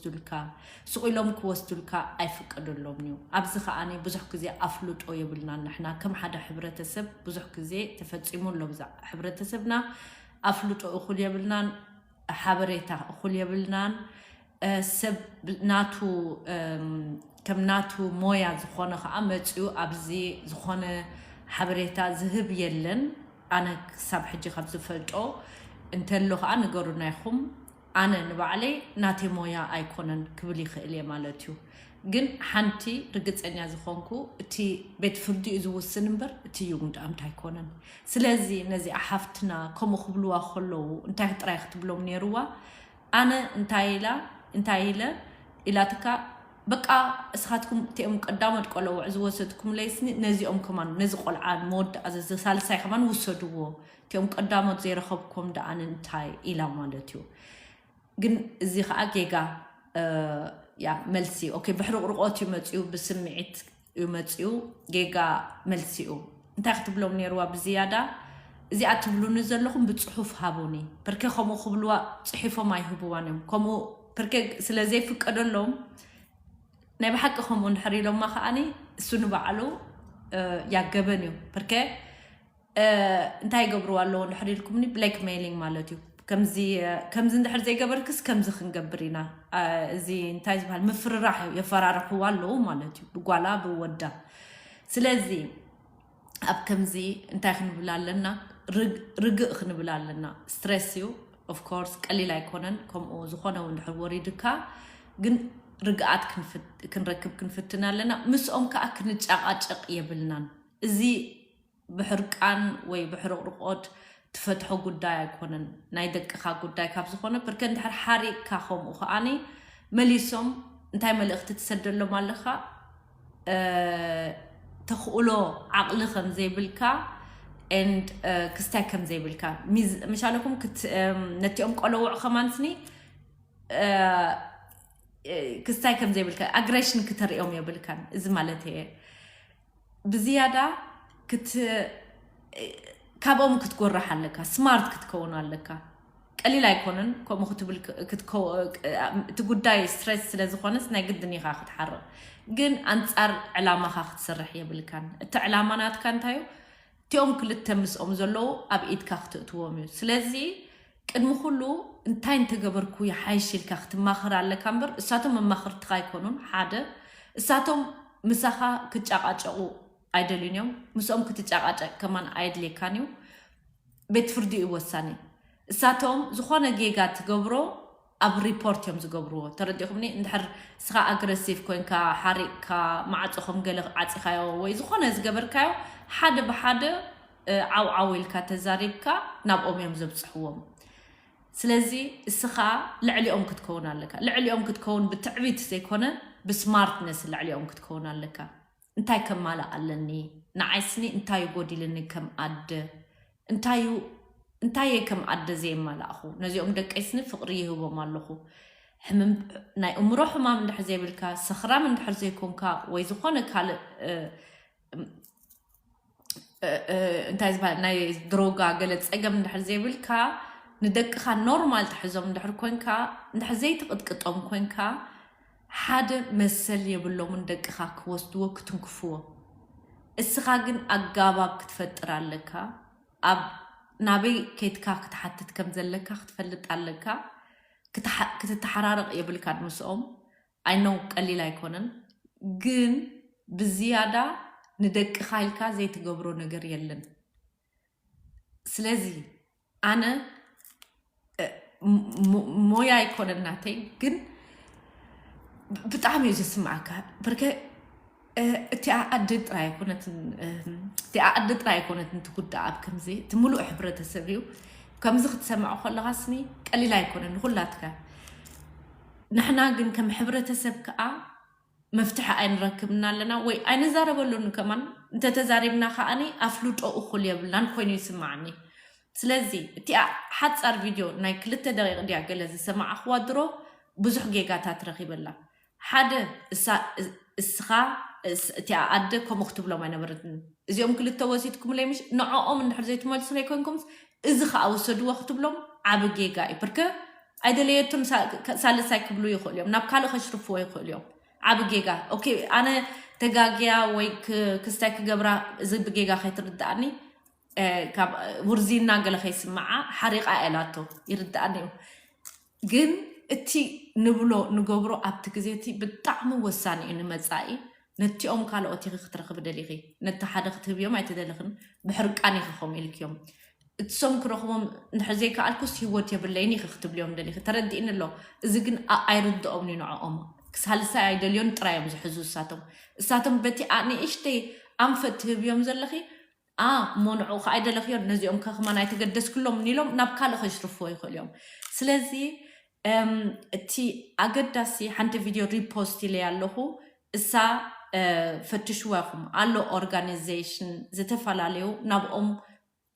ክወስዱልካ፣ ስቕ ኢሎም ክወስዱልካ ኣይፍቀደሎምን እዩ። ኣብዚ ከዓኒ ብዙሕ ግዜ ኣፍልጦ የብልናን። ንሕና ከም ሓደ ሕብረተሰብ ብዙሕ ግዜ ተፈጺሙ ኣሎ ብዛ ሕብረተሰብና። ኣፍልጦ እኹል የብልናን፣ ሓበሬታ እኹል የብልናን። ሰብ ናቱ ከም ናቱ ሞያ ዝኾነ ከዓ መፂኡ ኣብዚ ዝኾነ ሓበሬታ ዝህብ የለን። ኣነ ክሳብ ሕጂ ካብ ዝፈልጦ እንተሎ ከዓ ንገሩና ኢኹም። ኣነ ንባዕለይ ናተይ ሞያ ኣይኮነን ክብል ይኽእል እየ ማለት እዩ። ግን ሓንቲ ርግፀኛ ዝኾንኩ እቲ ቤት ፍርዲ እዩ ዝውስን እምበር እቲ ዩግንዳኣምት ኣይኮነን። ስለዚ ነዚኣ ሓፍትና ከምኡ ክብልዋ ከለዉ እንታይ ጥራይ ክትብሎም ነይርዋ? ኣነ እንታይ ኢላ እንታይ ኢለ ኢላትካ በቃ እስኻትኩም እቲኦም ቀዳሞት ቆለውዕ ዝወሰድኩም ለይስኒ ነዚኦም ከማን ነዚ ቆልዓ ንመወዳእ ዘዚ ሳልሳይ ከማን ውሰድዎ እቲኦም ቀዳሞት ዘይረኸብኩም ደኣ ንምንታይ ኢላ ማለት እዩ። ግን እዚ ከዓ ጌጋ ያ መልሲ ኦኬ ብሕርቕርቆት እዩ መፅኡ ብስምዒት እዩ መፅኡ ጌጋ መልሲ እዩ። እንታይ ክትብሎም ነይርዋ ብዝያዳ እዚኣ ትብሉኒ ዘለኹም ብፅሑፍ ሃቡኒ። ፐርከ ከምኡ ክብልዋ ፅሒፎም ኣይህብዋን እዮም ከምኡ ፐርከ ስለ ዘይፍቀደሎም ናይ ብሓቂ ከምኡ እንድሕር ኢሎማ ከዓኒ እሱ ንባዕሉ ያገበን እዩ ፐርከ እንታይ ይገብርዋ ኣለዎ እንድሕር ኢልኩምኒ ብላክ ሜይሊንግ ማለት እዩ። ከምዚ ከምዚ እንድሕር ዘይገበርክስ ከምዚ ክንገብር ኢና እዚ እንታይ ዝበሃል ምፍርራሕ የፈራርሕዋ ኣለዉ ማለት እዩ ብጓላ ብወዳ። ስለዚ ኣብ ከምዚ እንታይ ክንብል ኣለና? ርግእ ክንብል ኣለና። ስትረስ እዩ ኦፍኮርስ ቀሊል ኣይኮነን። ከምኡ ዝኾነ እውን ድሕር ወሪድካ ግን ርግኣት ክንረክብ ክንፍትን ኣለና። ምስኦም ከዓ ክንጨቃጨቅ የብልናን። እዚ ብሕርቃን ወይ ብሕርቕርቆት ትፈትሖ ጉዳይ ኣይኮነን። ናይ ደቅኻ ጉዳይ ካብ ዝኾነ ፐርከ እንድሕር ሓሪቅካ ከምኡ ከዓኒ መሊሶም እንታይ መልእኽቲ ትሰደሎም ኣለኻ? ተኽእሎ ዓቕሊ ከም ዘይብልካ and ክስታይ ከም ዘይብልካ ምሻለኩም ነቲኦም ቆለውዕ ከማንስኒ ክስታይ ከም ዘይብልካ ኣግሬሽን ክተርእዮም የብልካን። እዚ ማለት እየ ብዝያዳ ክት ካብኦም ክትጎራሕ ኣለካ፣ ስማርት ክትከውን ኣለካ። ቀሊል ኣይኮነን ከምኡ ክትብል እቲ ጉዳይ ስትሬስ ስለ ዝኾነስ ናይ ግድን ኢኻ ክትሓርቕ፣ ግን ኣንጻር ዕላማኻ ክትሰርሕ የብልካን። እቲ ዕላማ ናትካ እንታይ እዩ? እቲኦም ክልተ ምስኦም ዘለዉ ኣብ ኢድካ ክትእትዎም እዩ። ስለዚ ቅድሚ ኩሉ እንታይ እንተገበርኩ ይሓይሽ ኢልካ ክትማኸር ኣለካ እምበር እሳቶም መማኽርትኻ ኣይኮኑን። ሓደ እሳቶም ምሳኻ ክጫቃጨቑ ኣይደልዩን እዮም። ምስኦም ክትጫቃጨቅ ከማን ኣየድልየካን እዩ። ቤት ፍርዲ እዩ ወሳኒ። እሳቶም ዝኾነ ጌጋ ትገብሮ ኣብ ሪፖርት እዮም ዝገብርዎ። ተረዲኹምኒ? እንድሕር እስኻ ኣግረሲቭ ኮንካ ሓሪቅካ ማዕፆ ከም ገለ ዓፂኻዮ ወይ ዝኾነ ዝገበርካዮ ሓደ ብሓደ ዓውዓው ኢልካ ተዛሪብካ ናብኦም እዮም ዘብፅሕዎም። ስለዚ እስኻ ልዕሊኦም ክትከውን ኣለካ። ልዕሊኦም ክትከውን ብትዕቢት ዘይኮነ ብስማርትነስ ልዕሊኦም ክትከውን ኣለካ። እንታይ ከማልእ ኣለኒ? ንዓይስኒ እንታይ ጎዲልኒ ከም ኣደ? እንታይ እንታይ እየ ከም ኣደ ዘየማላእኹ? ነዚኦም ደቀይስኒ ፍቕሪ ይህቦም ኣለኹ። ሕምም ናይ እምሮ ሕማም እንድሕር ዘይብልካ፣ ሰኽራም እንድሕር ዘይኮንካ ወይ ዝኾነ ካልእ እንታይ ዝበሃል ናይ ድሮጋ ገለ ፀገም እንድሕር ዘይብልካ ንደቅኻ ኖርማል ትሕዞም እንድሕር ኮንካ እንድሕር ዘይትቕጥቅጦም ኮንካ ሓደ መሰል የብሎምን ደቅኻ ክወስድዎ ክትንክፍዎ። እስኻ ግን ኣጋባብ ክትፈጥር ኣለካ። ኣብ ናበይ ከይትካ ክትሓትት ከም ዘለካ ክትፈልጥ ኣለካ። ክትተሓራረቕ የብልካን ምስኦም። ኣይነው ቀሊል ኣይኮነን፣ ግን ብዝያዳ ንደቅኻ ኢልካ ዘይትገብሮ ነገር የለን። ስለዚ ኣነ ሞያ ኣይኮነን ናተይ፣ ግን ብጣዕሚ እዩ ዘስምዓካ። ብርከ እቲኣ ኣደ ጥራይ ኣይኮነትን እቲኣ ኣደ ጥራይ ኣይኮነትን ትጉዳእ ኣብ ከምዚ እቲ ሙሉእ ሕብረተሰብ እዩ። ከምዚ ክትሰምዖ ከለኻ ስኒ ቀሊል ኣይኮነን ንኩላትካ። ንሕና ግን ከም ሕብረተሰብ ከዓ መፍትሒ ኣይንረክብና ኣለና ወይ ኣይንዛረበሉን። ከማን እንተተዛሪብና ከዓኒ ኣፍልጦ እኹል የብልናን ኮይኑ ይስማዓኒ። ስለዚ እቲኣ ሓፃር ቪድዮ ናይ ክልተ ደቂቕ ድያ ገለ ዝሰማዕኽዋ ድሮ ብዙሕ ጌጋታት ረኺበላ። ሓደ እሳ- እስኻ እስ- እቲኣ ኣደ ከምኡ ክትብሎም ኣይነበረትን። እዚኦም ክልተ ወሲድኩምለይ ምሽ ንዕኦም እንድሕር ዘይትመልሱለይ ኮንኩምስ እዚ ከዓ ውሰድዎ ክትብሎም ዓቢ ጌጋ እዩ። ብርከ ኣይደለየቱን ሳልሳይ ክብሉ ይኽእሉ እዮም። ናብ ካልእ ከሽርፍዎ ይኽእሉ እዮም። ዓብ ጌጋ። ኦኬ፣ ኣነ ተጋግያ ወይ ክስታይ ክገብራ፣ እዚ ብጌጋ ከይትርድኣኒ፣ ካብ ውርዚና ገለ ከይስምዓ ሓሪቓ እያ ኢላቶ፣ ይርድኣኒ እዩ። ግን እቲ ንብሎ ንገብሮ ኣብቲ ግዜ እቲ ብጣዕሚ ወሳኒ እዩ ንመጻኢ። ነቲኦም ካልኦት ኢኺ ክትረኽቢ ደሊኺ፣ ነቲ ሓደ ክትህብዮም ኣይትደልኽን። ብሕርቃን ኢኺ ከምኡ ኢልክዮም። እትሶም ክረኽቦም እንድሕር ዘይከኣልኩስ ህይወት የብለይን ኢኺ ክትብልዮም ደሊኺ። ተረዲእኒ ኣሎ። እዚ ግን ኣይርድኦም እዩ ንዕኦም። ሳልሳይ ኣይደልዮን ጥራይ እዮም ዝሕዙ እሳቶም። እሳቶም በቲ ንእሽተይ ኣንፈት ትህብዮም ዘለኺ፣ ኣ እሞ ንዑ ከኣ ኣይደለኽዮን፣ ነዚኦም ከ ከማን ኣይተገደስክሎም ኢሎም ናብ ካልእ ከሽርፍዎ ይኽእሉ እዮም። ስለዚ እቲ ኣገዳሲ ሓንቲ ቪድዮ ሪፖስት ኢለ ኣለኹ። እሳ ፈትሽዋ ኢኹም ኣሎ ኦርጋናይዜሽን ዝተፈላለዩ ናብኦም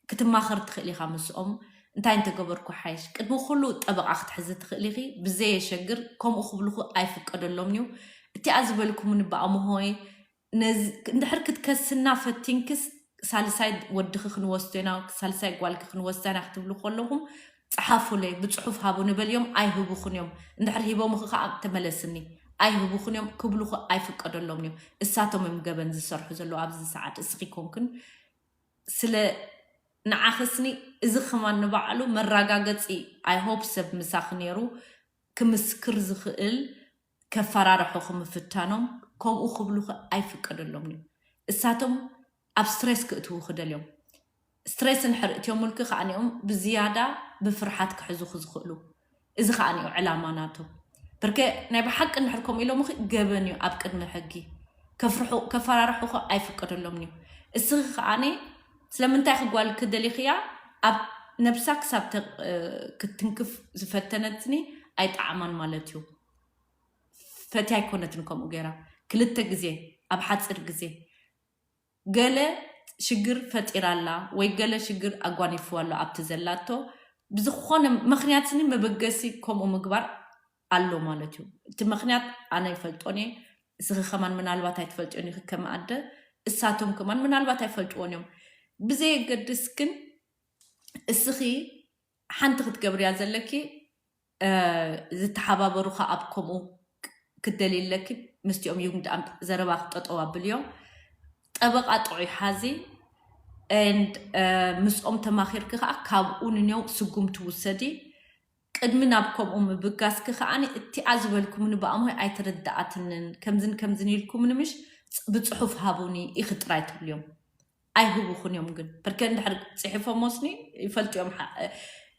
ክትማኸር ትኽእል ኢኻ። ምስኦም እንታይ እንተገበርኩ ሓይሽ፣ ቅድሚ ኩሉ ጠበቓ ክትሕዚ ትኽእል ኢኺ። ብዘየሸግር ከምኡ ክብልኹ ኣይፍቀደሎም እዩ። እቲኣ ዝበልኩምኒ ብኣምሆይ እንድሕር ክትከስና ፈቲንክስ ሳልሳይ ወድኺ ክንወስዶ ኢና፣ ሳልሳይ ጓልኪ ክንወስዳ ኢና ክትብሉ ከለኹም፣ ጸሓፉለይ፣ ብጽሑፍ ሃቡ ንበልዮም። ኣይህቡኽን እዮም። እንድሕር ሂቦምኺ ከኣ ተመለስኒ። ኣይህቡኽን እዮም ክብሉኺ ኣይፍቀደሎም እዮም። እሳቶም እዮም ገበን ዝሰርሑ ዘለዉ ኣብዚ ሰዓት። እስኺ ኮንክን ስለ ንዓኽስኒ እዚ ከማን ንባዕሉ መራጋገጺ። I hope ሰብ ምሳኺ ነይሩ ክምስክር ዝኽእል ከፈራርሑኺ ምፍታኖም። ከምኡ ክብሉኺ ኣይፍቀደሎም እዩ። እሳቶም ኣብ ስትሬስ ክእትዉኺ ደልዮም። ስትሬስ እንድሕር እትዮምልኪ ከኣ ኒኦም ብዝያዳ ብፍርሓት ክሕዙኺ ዝኽእሉ። እዚ ከኣ ኒኡ ዕላማ ናቶም። ብርከ ናይ ብሓቂ እንድሕር ከምኡ ኢሎምኺ ገበን እዩ ኣብ ቅድሚ ሕጊ። ከፍርሑ-፣ ከፈራርሑኺ ኣይፍቀደሎም እዩ። እስኺ ከኣኒ ስለምንታይ ክጓልኪ ደሊኽያ ኣብ ነብሳ ክሳብ ተ-፣ ክትትንክፍ ዝፈተነትኒ ኣይጠዓማን ማለት እዩ። ፈትያ ኣይኮነትን ከምኡ ገይራ። ክልተ ግዜ ኣብ ሓፂር ግዜ ገለ ሽግር ፈጢራ ኣላ ወይ ገለ ሽግር ኣጓኒፍዋ ኣሎ ኣብቲ ዘላቶ ብዝኾነ ምኽንያት ስኒ መበገሲ ከምኡ ምግባር ኣሎ ማለት እዩ። እቲ ምኽንያት ኣነ ይፈልጦን እየ፣ እስኺ ከማን ምናልባት ኣይትፈልጥዮን ኢኺ ከም ኣደ፣ እሳቶም ከማን ምናልባት ኣይፈልጥዎን እዮም። ብዘየገድስ ግን እስኺ ሓንቲ ክትገብርያ ዘለኪ፣ እ፣ ዝተሓባበሩኻ ኣብ ከምኡ ክትደልይ ኣለኪ። ምስቲኦም ዩግንድኣምት ዘረባ ክጠጠው ኣብልዮ። ጠበቓ ጥዑይ ሓዚ and፣ እ፣ ምስኦም ተማኺርኪ ከኣ ካብኡ ንኔው ስጉምቲ ውሰዲ። ቅድሚ ናብ ከምኡ ምብጋስኪ ከኣኒ እቲኣ ዝበልኩምኒ ብኣምሆይ ኣይተረድኣትንን፣ ከምዝን ከምዝን ኢልኩምኒ ምሽ፣ ብጽሑፍ ሃቡኒ ኢኺ ጥራይ ትብልዮም። ኣይህቡኽን እዮም ግን። ብርከ እንድሕር ጽሒፎም ወስኒ ይፈልጡ እዮም። ሓ-፣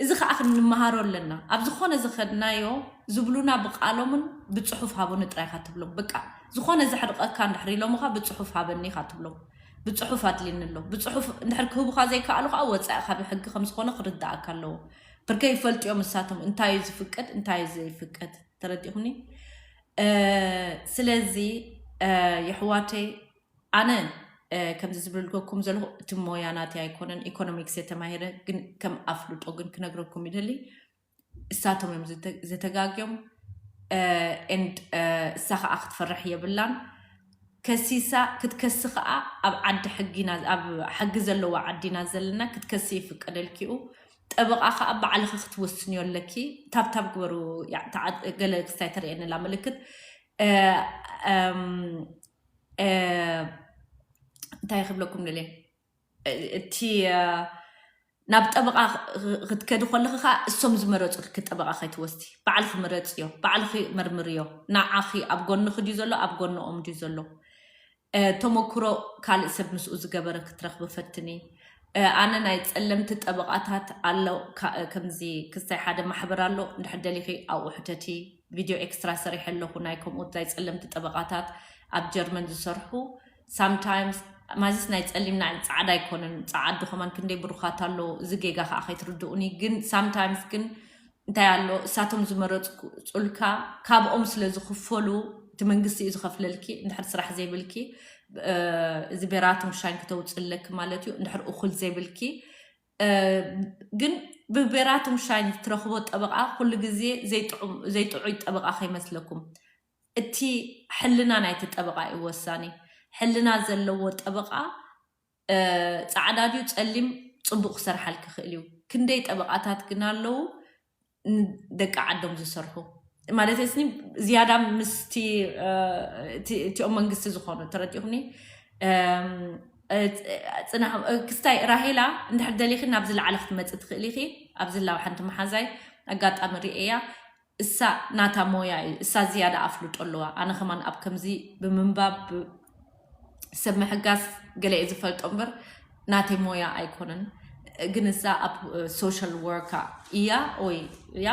እዚ ከኣ ክንመሃሮ ኣለና። ኣብ ዝኾነ ዝኸድናዮ ዝብሉና ብቃሎምን ብጽሑፍ ሃቡኒ ጥራይ ኢኻ ትብሎም። በቃ፣ ዝኾነ ዘሕርቐካ እንድሕር ኢሎምኻ ብጽሑፍ ሃበኒ ኢኻ ትብሎም። ብጽሑፍ ኣድልየኒ ኣሎ። ብጽሑፍ እንድሕር ክህቡኻ ዘይከኣሉ ከኣ ወጻኢ ካብ ሕጊ ከም ዝኾነ ክርድኣካ ኣለዎ። ብርከ ይፈልጡ እዮም እሳቶም እንታይ እዩ ዝፍቀድ፣ እንታይ እዩ ዘይፍቀድ። ተረዲእኹምኒ? እ፣ ስለዚ፣ እ፣ የሕዋተይ፣ ኣነ፣ እ፣ ከምዚ ዝብልልኩም ዘለኹ እቲ ሞያ ናተይ ኣይኮነን፣ ኢኮኖሚክስ እየ ተማሂረ፣ ግን ከም ኣፍልጦ ግን ክነግረኩም ይደሊ። እሳቶም እዮም ዝተ-፣ ዝተጋግዮም። እ፣ and፣ እ፣ እሳ ከኣ ክትፈርሕ የብላን። ከሲሳ ክትከሲ ከኣ ኣብ ዓዲ ሕጊ ኢና፣ ኣብ ሕጊ ዘለዎ ዓዲ ኢና ዘለና፣ ክትከሲ ይፍቀደልኪ እዩ። ጠበቓ ከኣ ባዕልኺ ክትወስንዮ ኣለኪ። ታብታብ ግበሩ፣ ያ፣ ተዓ-፣ ገለ ክስታይ ተርእየኒ ኣላ ምልክት። እ፣ እም፣ እ፣ እንታይ ክብለኩም ደልየ? እ፣ እቲ፣ እ፣ ናብ ጠበቓ ኽ-፣ ኽ-፣ ክትከዲ ከለኺ ከኣ እሶም ዝመረጹልኪ ጠበቓ ከይትወስዲ። ባዕልኺ ምረጽዮ፣ ባዕልኺ መርምርዮ። ንዓኺ ኣብ ጎንኺ ድዩ ዘሎ፣ ኣብ ጎንኦም ድዩ ዘሎ? እ፣ ተመክሮ ካልእ ሰብ ምስኡ ዝገበረ ክትረኽቢ ፈትኒ። እ፣ ኣነ ናይ ጸለምቲ ጠበቓታት ኣሎ፣ ካ-፣ እ፣ ከምዚ ክስታይ ሓደ ማሕበር ኣሎ፣ እንድሕር ደሊኺ ኣብኡ ሕተቲ። ቪድዮ ኤክስትራ ሰሪሐ ኣለኹ፣ ናይ ከምኡ ናይ ጸለምቲ ጠበቓታት ኣብ ጀርመን ዝሰርሑ። ሳምታይምስ ማዚስ ናይ ጸሊም ናይ ጻዕዳ ኣይኮነን፣ ጻዓዱ ከማን ክንደይ ብሩኻት ኣለዉ። እዚ ጌጋ ከኣ ከይትርድኡኒ። ግን ሳምታይምስ ግን እንታይ ኣሎ፣ እሳቶም ዝመረጽኩ-፣ ጹልካ ካብኦም ስለ ዝኽፈሉ፣ እቲ መንግስቲ እዩ ዝኸፍለልኪ። እንድሕር ስራሕ ዘይብልኪ፣ እ፣ እዚ ቤራቱም ሻይን ክተውጽለኪ ማለት እዩ። እንድሕር እኹል ዘይብልኪ፣ እ፣ ግን ብቤራቱም ሻይን ትረኽቦ ጠበቓ ኩሉ ግዜ ዘይጥዑም፣ ዘይጥዑይ ጠበቓ ከይመስለኩም። እቲ ሕልና ናይቲ ጠበቓ እዩ ወሳኒ። ሕልና ዘለዎ ጠበቓ፣ እ፣ ጻዕዳ ድዩ ጸሊም ጽቡቕ ክሰርሓልኪ ይኽእል እዩ። ክንደይ ጠበቓታት ግን ኣለዉ፣ ንደቂ ዓዶም ዝሰርሑ ማለት ስኒ ዝያዳ ምስቲ እቲኦም መንግስቲ ዝኾኑ ተረዲኹኒ። ክስታይ ራሄላ እንድሕር ደሊኺ ናብዚ ላዕሊ ክትመፅእ ትኽእል ኢኺ። ኣብዚ ላው ሓንቲ መሓዛይ ኣጋጣሚ ርእያ እሳ ናታ ሞያ እዩ እሳ ዝያዳ ኣፍልጦ ኣለዋ። ኣነ ከማን ኣብ ከምዚ ብምንባብ ሰብ ምሕጋዝ ገለ እየ ዝፈልጦ እምበር ናተይ ሞያ ኣይኮነን። ግን እዛ ኣብ social work እያ ወይ እያ።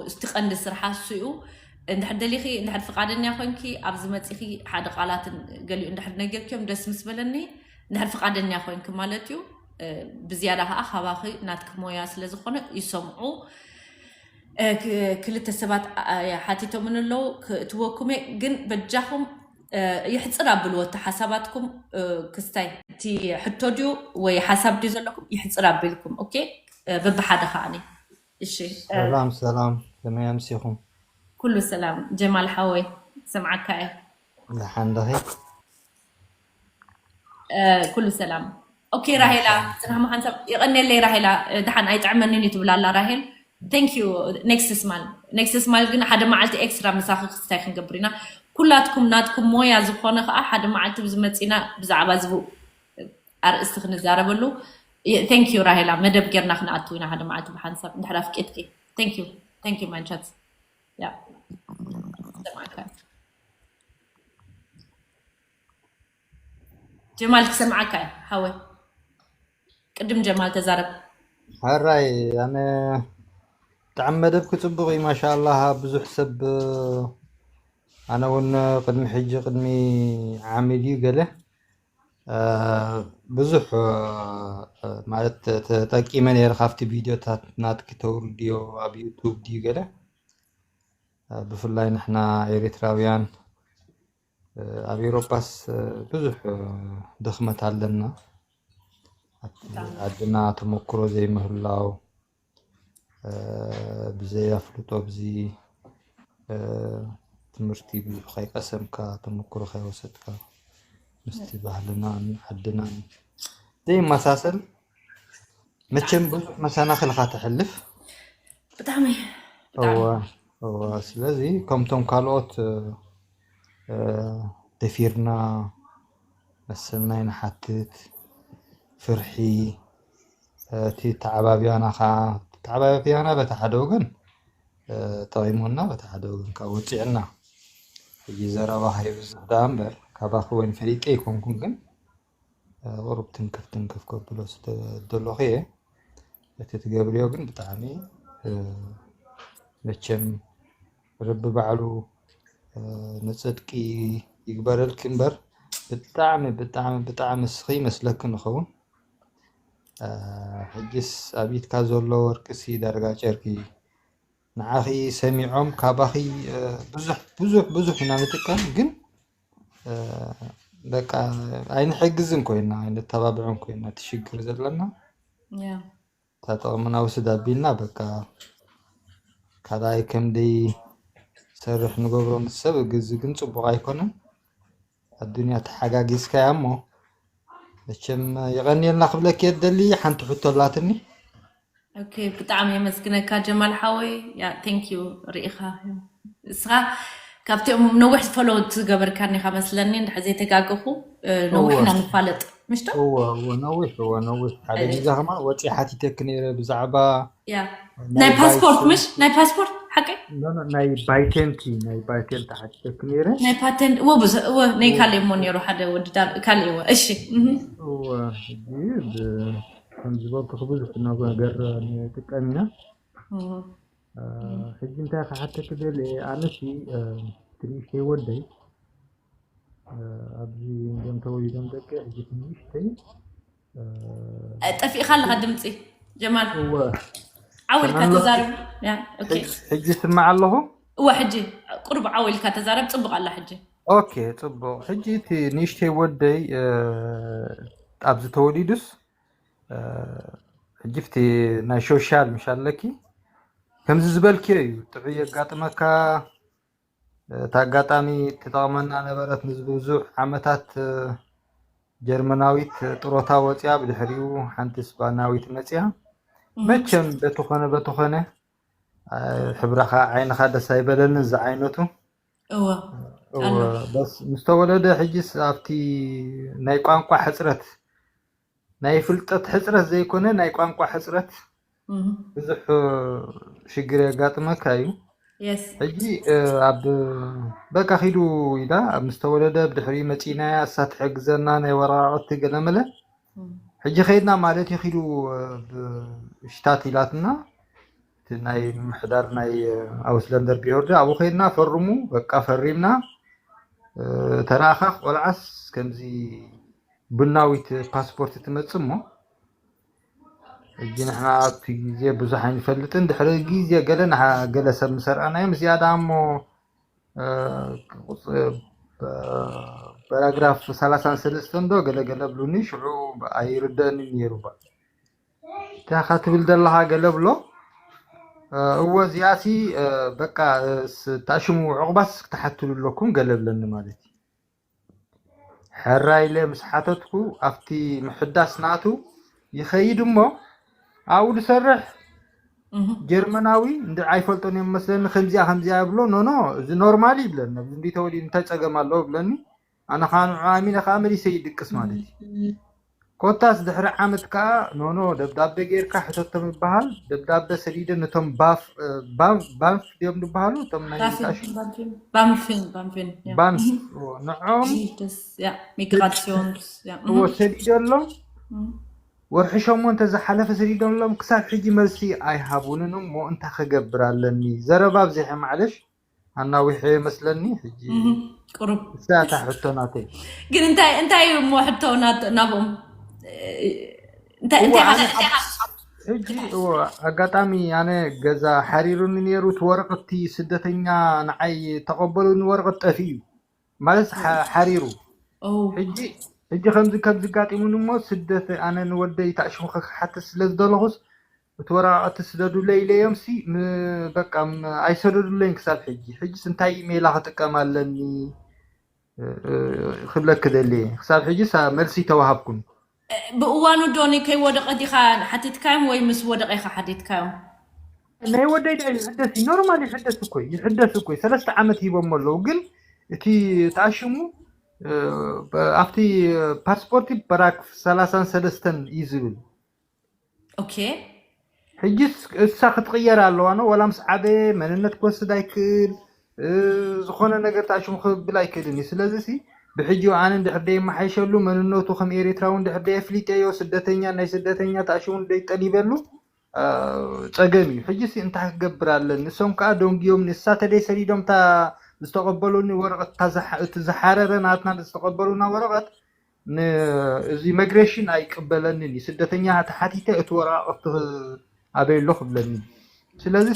እስቲ ቀንዲ ስርሓ እሱ እዩ። እንድሕር ደሊኺ እንድሕር ፍቃደኛ ኮንኪ ኣብዚ መፂኺ ሓደ ቃላትን ገሊኡ እንድሕር ነገርኪዮም ደስ ምስ በለኒ። እንድሕር ፍቃደኛ ኮንኪ ማለት እዩ። ብዝያዳ ከዓ ካባኺ ናትኪ ሞያ ስለዝኾነ ይሰምዑ። ክልተ ሰባት ሓቲቶምን ኣለዉ ክትወኩም እየ ግን በጃኹም ይሕፅር ኣብልዎ እቲ ሓሳባትኩም። ክስታይ እቲ ሕቶ ድዩ ወይ ሓሳብ ድዩ ዘለኩም ይሕፅር ኣቢልኩም። ኦኬ። በብሓደ ከዓኒ። እሺ። ሰላም ሰላም፣ ከመይ ኣምሲኹም? ኩሉ ሰላም ጀማል ሓወይ፣ ሰምዓካ እየ። ደሓን ዲኺ? ኩሉ ሰላም። ኦኬ ራሄላ፣ ጽናሕ መሓንሳብ ይቐንየለይ ራሄላ። ደሓን ኣይጥዕመንን እዩ ትብላ ኣላ ራሄል። Thank you። Next ስማል፣ next ስማል ግን ሓደ መዓልቲ ኤክስትራ ምሳኺ ክስታይ ክንገብር ኢና። ኩላትኩም ናትኩም ሞያ ዝኾነ ከዓ ሓደ መዓልቲ ብዝመፅና ብዛዕባ ዝቡ ኣርእስቲ ክንዛረበሉ። Thank you ራሄላ፣ መደብ ጌርና ክንኣቱ ኢና ሓደ መዓልቲ ብሓንሳብ እንድሕር ኣፍቂድኪ። Thank you። Thank you ማንቻት። ያ ሰማዕካ ጀማል ክሰምዓካ እየ ሓወይ። ቅድም ጀማል ተዛረብ። ሕራይ ኣነ ብጣዕሚ መደብ ክጽቡቕ እዩ ማሻኣላህ። ብዙሕ ሰብ ኣነ እውን ቅድሚ ሕጂ ቅድሚ ዓሚ ድዩ ገለ ብዙሕ ማለት ተጠቂመ ነይረ ካብቲ ቪድዮታት ናትኪ ተውርድዮ ኣብ ዩቱብ ድዩ ገለ ብፍላይ ንሕና ኤሪትራውያን ኣብ ኤውሮጳስ ብዙሕ ድኽመት ኣለና። ዓድና ተመክሮ ዘይምህላው፣ ብዘይ ኣፍልጦ ብዚ ትምህርቲ ብዙሕ ከይቀሰምካ ተመክሮ ከይወሰድካ ምስቲ ባህልናን ዓድናን ዘይመሳሰል መቸም ብዙሕ መሰናኽል ኢኻ ተሕልፍ። ብጣዕሚ እወ እወ። ስለዚ ከምቶም ካልኦት ደፊርና መሰልና ይንሓትት፣ ፍርሒ፣ እቲ ተዓባብያና ከዓ ተዓባብያና በቲ ሓደ ወገን ጠቒሙና በቲ ሓደ ወገን ከዓ ወፂዕና። ሕጂ ዘረባ ከይብዝሕ ደኣ እምበር ካባኺ ወይን ፈሊጠ ኣይኮንኩን ግን ቁሩብ ትንክፍ ትንክፍ ከብሎ ደለኹ እየ። እቲ ትገብርዮ ግን ብጣዕሚ መቸም ረቢ ባዕሉ ንፅድቂ ይግበረልኪ እምበር ብጣዕሚ ብጣዕሚ ብጣዕሚ እስኺ ይመስለኪ ንኸውን። ሕጅስ ኣብ ኢድካ ዘሎ ወርቅሲ ዳርጋ ጨርቂ ንዓኺ ሰሚዖም ካባኺ ብዙሕ ብዙሕ ብዙሕ ኢና ንጥቀም ግን በቃ ኣይንሕግዝን ኮይና ኣይነተባብዖን ኮይና እቲ ሽግር ዘለና ያ እታ ጥቕምና ውስድ ኣቢልና በቃ ካልኣይ ከምደይ ሰርሕ ንገብሮ ምስ ሰብ ግዚ ግን ፅቡቕ ኣይኮነን። ኣዱንያ ተሓጋጊዝካያ እሞ መቸም የቐንየልና ክብለክ የደሊ ሓንቲ ሕቶ ኣላትኒ። ኦኬ ብጣዕሚ የመስግነካ ጀማል ሓወይ። ያ thank you ርኢኻ እስኻ ካብቲኦም ነዊሕ ፎሎ ትገበርካኒ ኢኻ መስለኒ እንድሕር ዘይተጋገኹ። ነዊሕ ኢና ንፋለጥ ምሽቶ? እወ እወ ነዊሕ እወ ነዊሕ ሓደ ግዜ ከማ ወፂ ሓቲተክ ነይረ ብዛዕባ ያ ናይ ፓስፖርት ምሽ ናይ ፓስፖርት ሓቂ ናይ ባይቴንቲ ናይ ባይቴንቲ ሓቲተክ ነይረ ናይ ፓቴንት እወ ብዙ እወ ናይ ካልእ እሞ ነይሩ ሓደ ወዲ ዳር ካልእ እወ እሺ እህ። እወ ሕጂ ብ- ከም ዝበልኩ ብዙሕ ነገር ንጥቀም ኢና። ሕጂ እንታይ ክሓተኪ ደልየ ኣነሲ ትንእሽተይ ወደይ ኣብዚ እንዲኦም ተወሊዶም ደቂ ሕጂ ትንእሽተይ ጠፊእካ ኣለካ ድምፂ ጀማል እወ ዓው ኢልካ ሰማዕ ተዛረብ። ያ፣ ኦኬ። ሕጂ ስማዕ ኣለኹ። እወ ሕጂ ቁሩብ ዓው ኢልካ ተዛረብ ፅቡቅ ኣላ ሕጂ። ኦኬ ፅቡቅ። ሕጂ እቲ ንእሽተይ ወደይ ኣብዚ ተወሊዱስ ሕጂ ብቲ ናይ ሶሻል ምሽ ኣለኪ ከምዚ ዝበልክዮ እዩ ጥዑይ የጋጥመካ። እቲ ኣጋጣሚ ትጠቕመና ነበረት ንብዙሕ ዓመታት ጀርመናዊት ጥሮታ ወፅያ ብድሕሪኡ ሓንቲ ስፓናዊት መፅያ። መቸም በትኾነ በትኾነ ሕብራኻ ዓይንኻ ደስ ኣይበለንን ዝዓይነቱ። እወ እወ፣ በስ ምስ ተወለደ ሕጅስ ኣብቲ ናይ ቋንቋ ሕፅረት፣ ናይ ፍልጠት ሕፅረት ዘይኮነ ናይ ቋንቋ ሕፅረት ብዙሕ ሽግር የጋጥመካ እዩ። የስ ሕጂ ኣብ በቃ ኪዱ ኢላ ምስ ተወለደ ብድሕሪ መፂናያ እሳ ትሕግዘና ናይ ወረቃቅቲ ገለመለ ሕጂ ከይድና ማለት እዩ። ኪዱ ሽታት ኢላትና እቲ ናይ ምምሕዳር ናይ ኣውስለንደር ቢሆርደ ኣብኡ ከይድና ፈርሙ በቃ ፈሪምና። ተራእኻ ቆልዓስ ከምዚ ቡናዊት ፓስፖርት ትመጽእ እሞ ሕጂ ንሕና ኣብቲ ግዜ ብዙሕ ኣይንፈልጥን። ድሕሪ ግዜ ገለ ንሓ- ገለ ሰብ ምስ ኣርኣናዮም እዚኣ ደኣ እሞ እ፣ ቁጽ- እ፣ ፓራግራፍ ሰላሳን ሰለስተን ዶ ገለ ገለ ብሉኒ ሽዑ ኣይርደእንን ነይሩ። ባ እንታይ ኢኻ ትብል ዘለኻ ገለ ብሎ። እ፣ እወ እዚኣሲ እ፣ በቃ እ፣ ስ- ታሽሙ ዕቑባስ ክትሓትሉ ኣለኩም ገለ ብለኒ ማለት እዩ። ሕራይ ኢለ ምስ ሓተትኩ ኣብቲ ምሕዳስ ናቱ ይኸይድ እሞ ኣብኡ ዝሰርሕ ጀርመናዊ እንዲ ኣይፈልጦን እዮም መስለኒ ከምዚኣ ከምዚኣ ይብሎ ኖኖ እዚ ኖርማል ይብለኒ ኣብዚ እንዲ ተወሊዱ እንታይ ፀገም ኣለዎ ይብለኒ ኣነ ከዓ ንዑ ኣሚነ ከዓ መሊሰ ይድቅስ ማለት እዩ ኮታስ ድሕሪ ዓመት ከዓ ኖኖ ደብዳቤ ጌርካ ሕተቶም ይበሃል ደብዳቤ ሰዲደ ነቶም ባፍ ባፍ ድዮም ዝበሃሉ እቶም ናይ ታሽ ባንፊን ባንፊን ባንስ ንዖም ሚግራሲዮንስ ወሰዲደሎም ወርሒ ሸሞንተ ዝሓለፈ ሰዲደሎም ክሳብ ሕጂ መልሲ ኣይሃቡንን እሞ እንታይ ክገብር ኣለኒ ዘረባ ኣብዚሐ ማዕለሽ ኣናዊሐ መስለኒ ሕጂ ቁሩብ እሳታ ሕቶ ናተይ ግን እንታይ እንታይ እሞ ሕቶ ናት- ናብኦም እንታይ እንታይ እዋ፣ ሓደ ኣነ ሕጂ እዎ፣ ኣጋጣሚ ኣነ ገዛ ሓሪሩኒ ነይሩ እቲ ወረቐቲ ስደተኛ ንዓይ ተቐበሉኒ ወረቐት ጠፊኡ ማለት ሓ- ሓሪሩ ኦ ሕጂ ሕጂ ከምዚ ከምዚ ጋጢሙኒ እሞ ስደት ኣነ ንወደይ ታእሽሙ ክሓትት ስለ ዝደለኹስ እቲ ወረቓቕቲ ስደዱለይ ኢለዮም ሲ ም- በቃ ም- ኣይሰደዱለይን ክሳብ ሕጂ ሕጂስ እንታይ ኢሜይላ ክጥቀም ኣለኒ እ- እ- ክብለክ ደልየ ክሳብ ሕጂስ ኣ- መልሲ ተዋሃብኩን ብእዋኑ ዶኒ ከይወደቐ ዲኻ ሓቲትካዮም ወይ ምስ ወደቐ ኢኻ ሓቲትካዮም ናይ ወደይ ዳ ይሕደስ እዩ ኖርማል ይሕደስ እኮ እዩ፣ ይሕደስ እኮ እዩ። ሰለስተ ዓመት ሂቦም ኣለዉ ግን እቲ ተኣሽሙ እ፣ ብ- ኣብቲ ፓስፖርቲ በራክ ሰላሳን ሰለስተን እዩ ዝብል ኦኬ ሕጂስ እሳ ክትቕየር ኣለዋ ነው ወላ ምስ ዓበየ መንነት ክወስድ ኣይክእል እ፣ ዝኾነ ነገር ተኣሽሙ ክብል ኣይክእልን እዩ ስለዚ ሲ ብሕጂ ኣነ እንድሕር ደየመሓይሸሉ መንነቱ ከም ኤሪትራዊ እንድሕር ደየፍሊጠዮ ስደተኛ ናይ ስደተኛ ተኣሽሙ ደይጠሊበሉ ጸገም እዩ ሕጂ ሲ እንታይ ክገብር ኣለኒ እሶም ከዓ ደንጉዮም ንሳ ተደይ ሰዲዶም እታ ዝተቐበሉኒ ወረቐት እታ ዝሓ- እቲ ዝሓረረ ናትና ዝተቐበሉና ወረቐት ን- እዚ መግሬሽን ኣይቅበለንን እዩ ስደተኛ ተሓቲተ እቲ ወረቓቕቲ ኣበይ ኣሎ ክብለኒ ስለዚ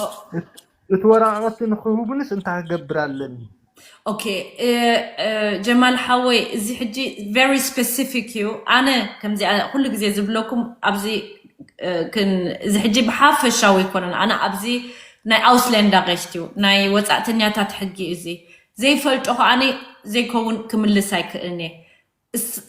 እቲ ወረቓቕቲ ንክህቡንስ እንታይ ክገብር ኣለኒ ኦኬ ጀማል ሓወይ እዚ ሕጂ very specific እዩ ኣነ ከምዚ ኩሉ ግዜ ዝብለኩም ኣብዚ እዚ ሕጂ ብሓፈሻዊ ኣይኮነን ኣነ ኣብዚ ናይ ኣውስለንዳ ገሽት እዩ ናይ ወፃእተኛታት ሕጊ እዚ ዘይፈልጦ ከዓኒ ዘይከውን ክምልስ ኣይክእልን እየ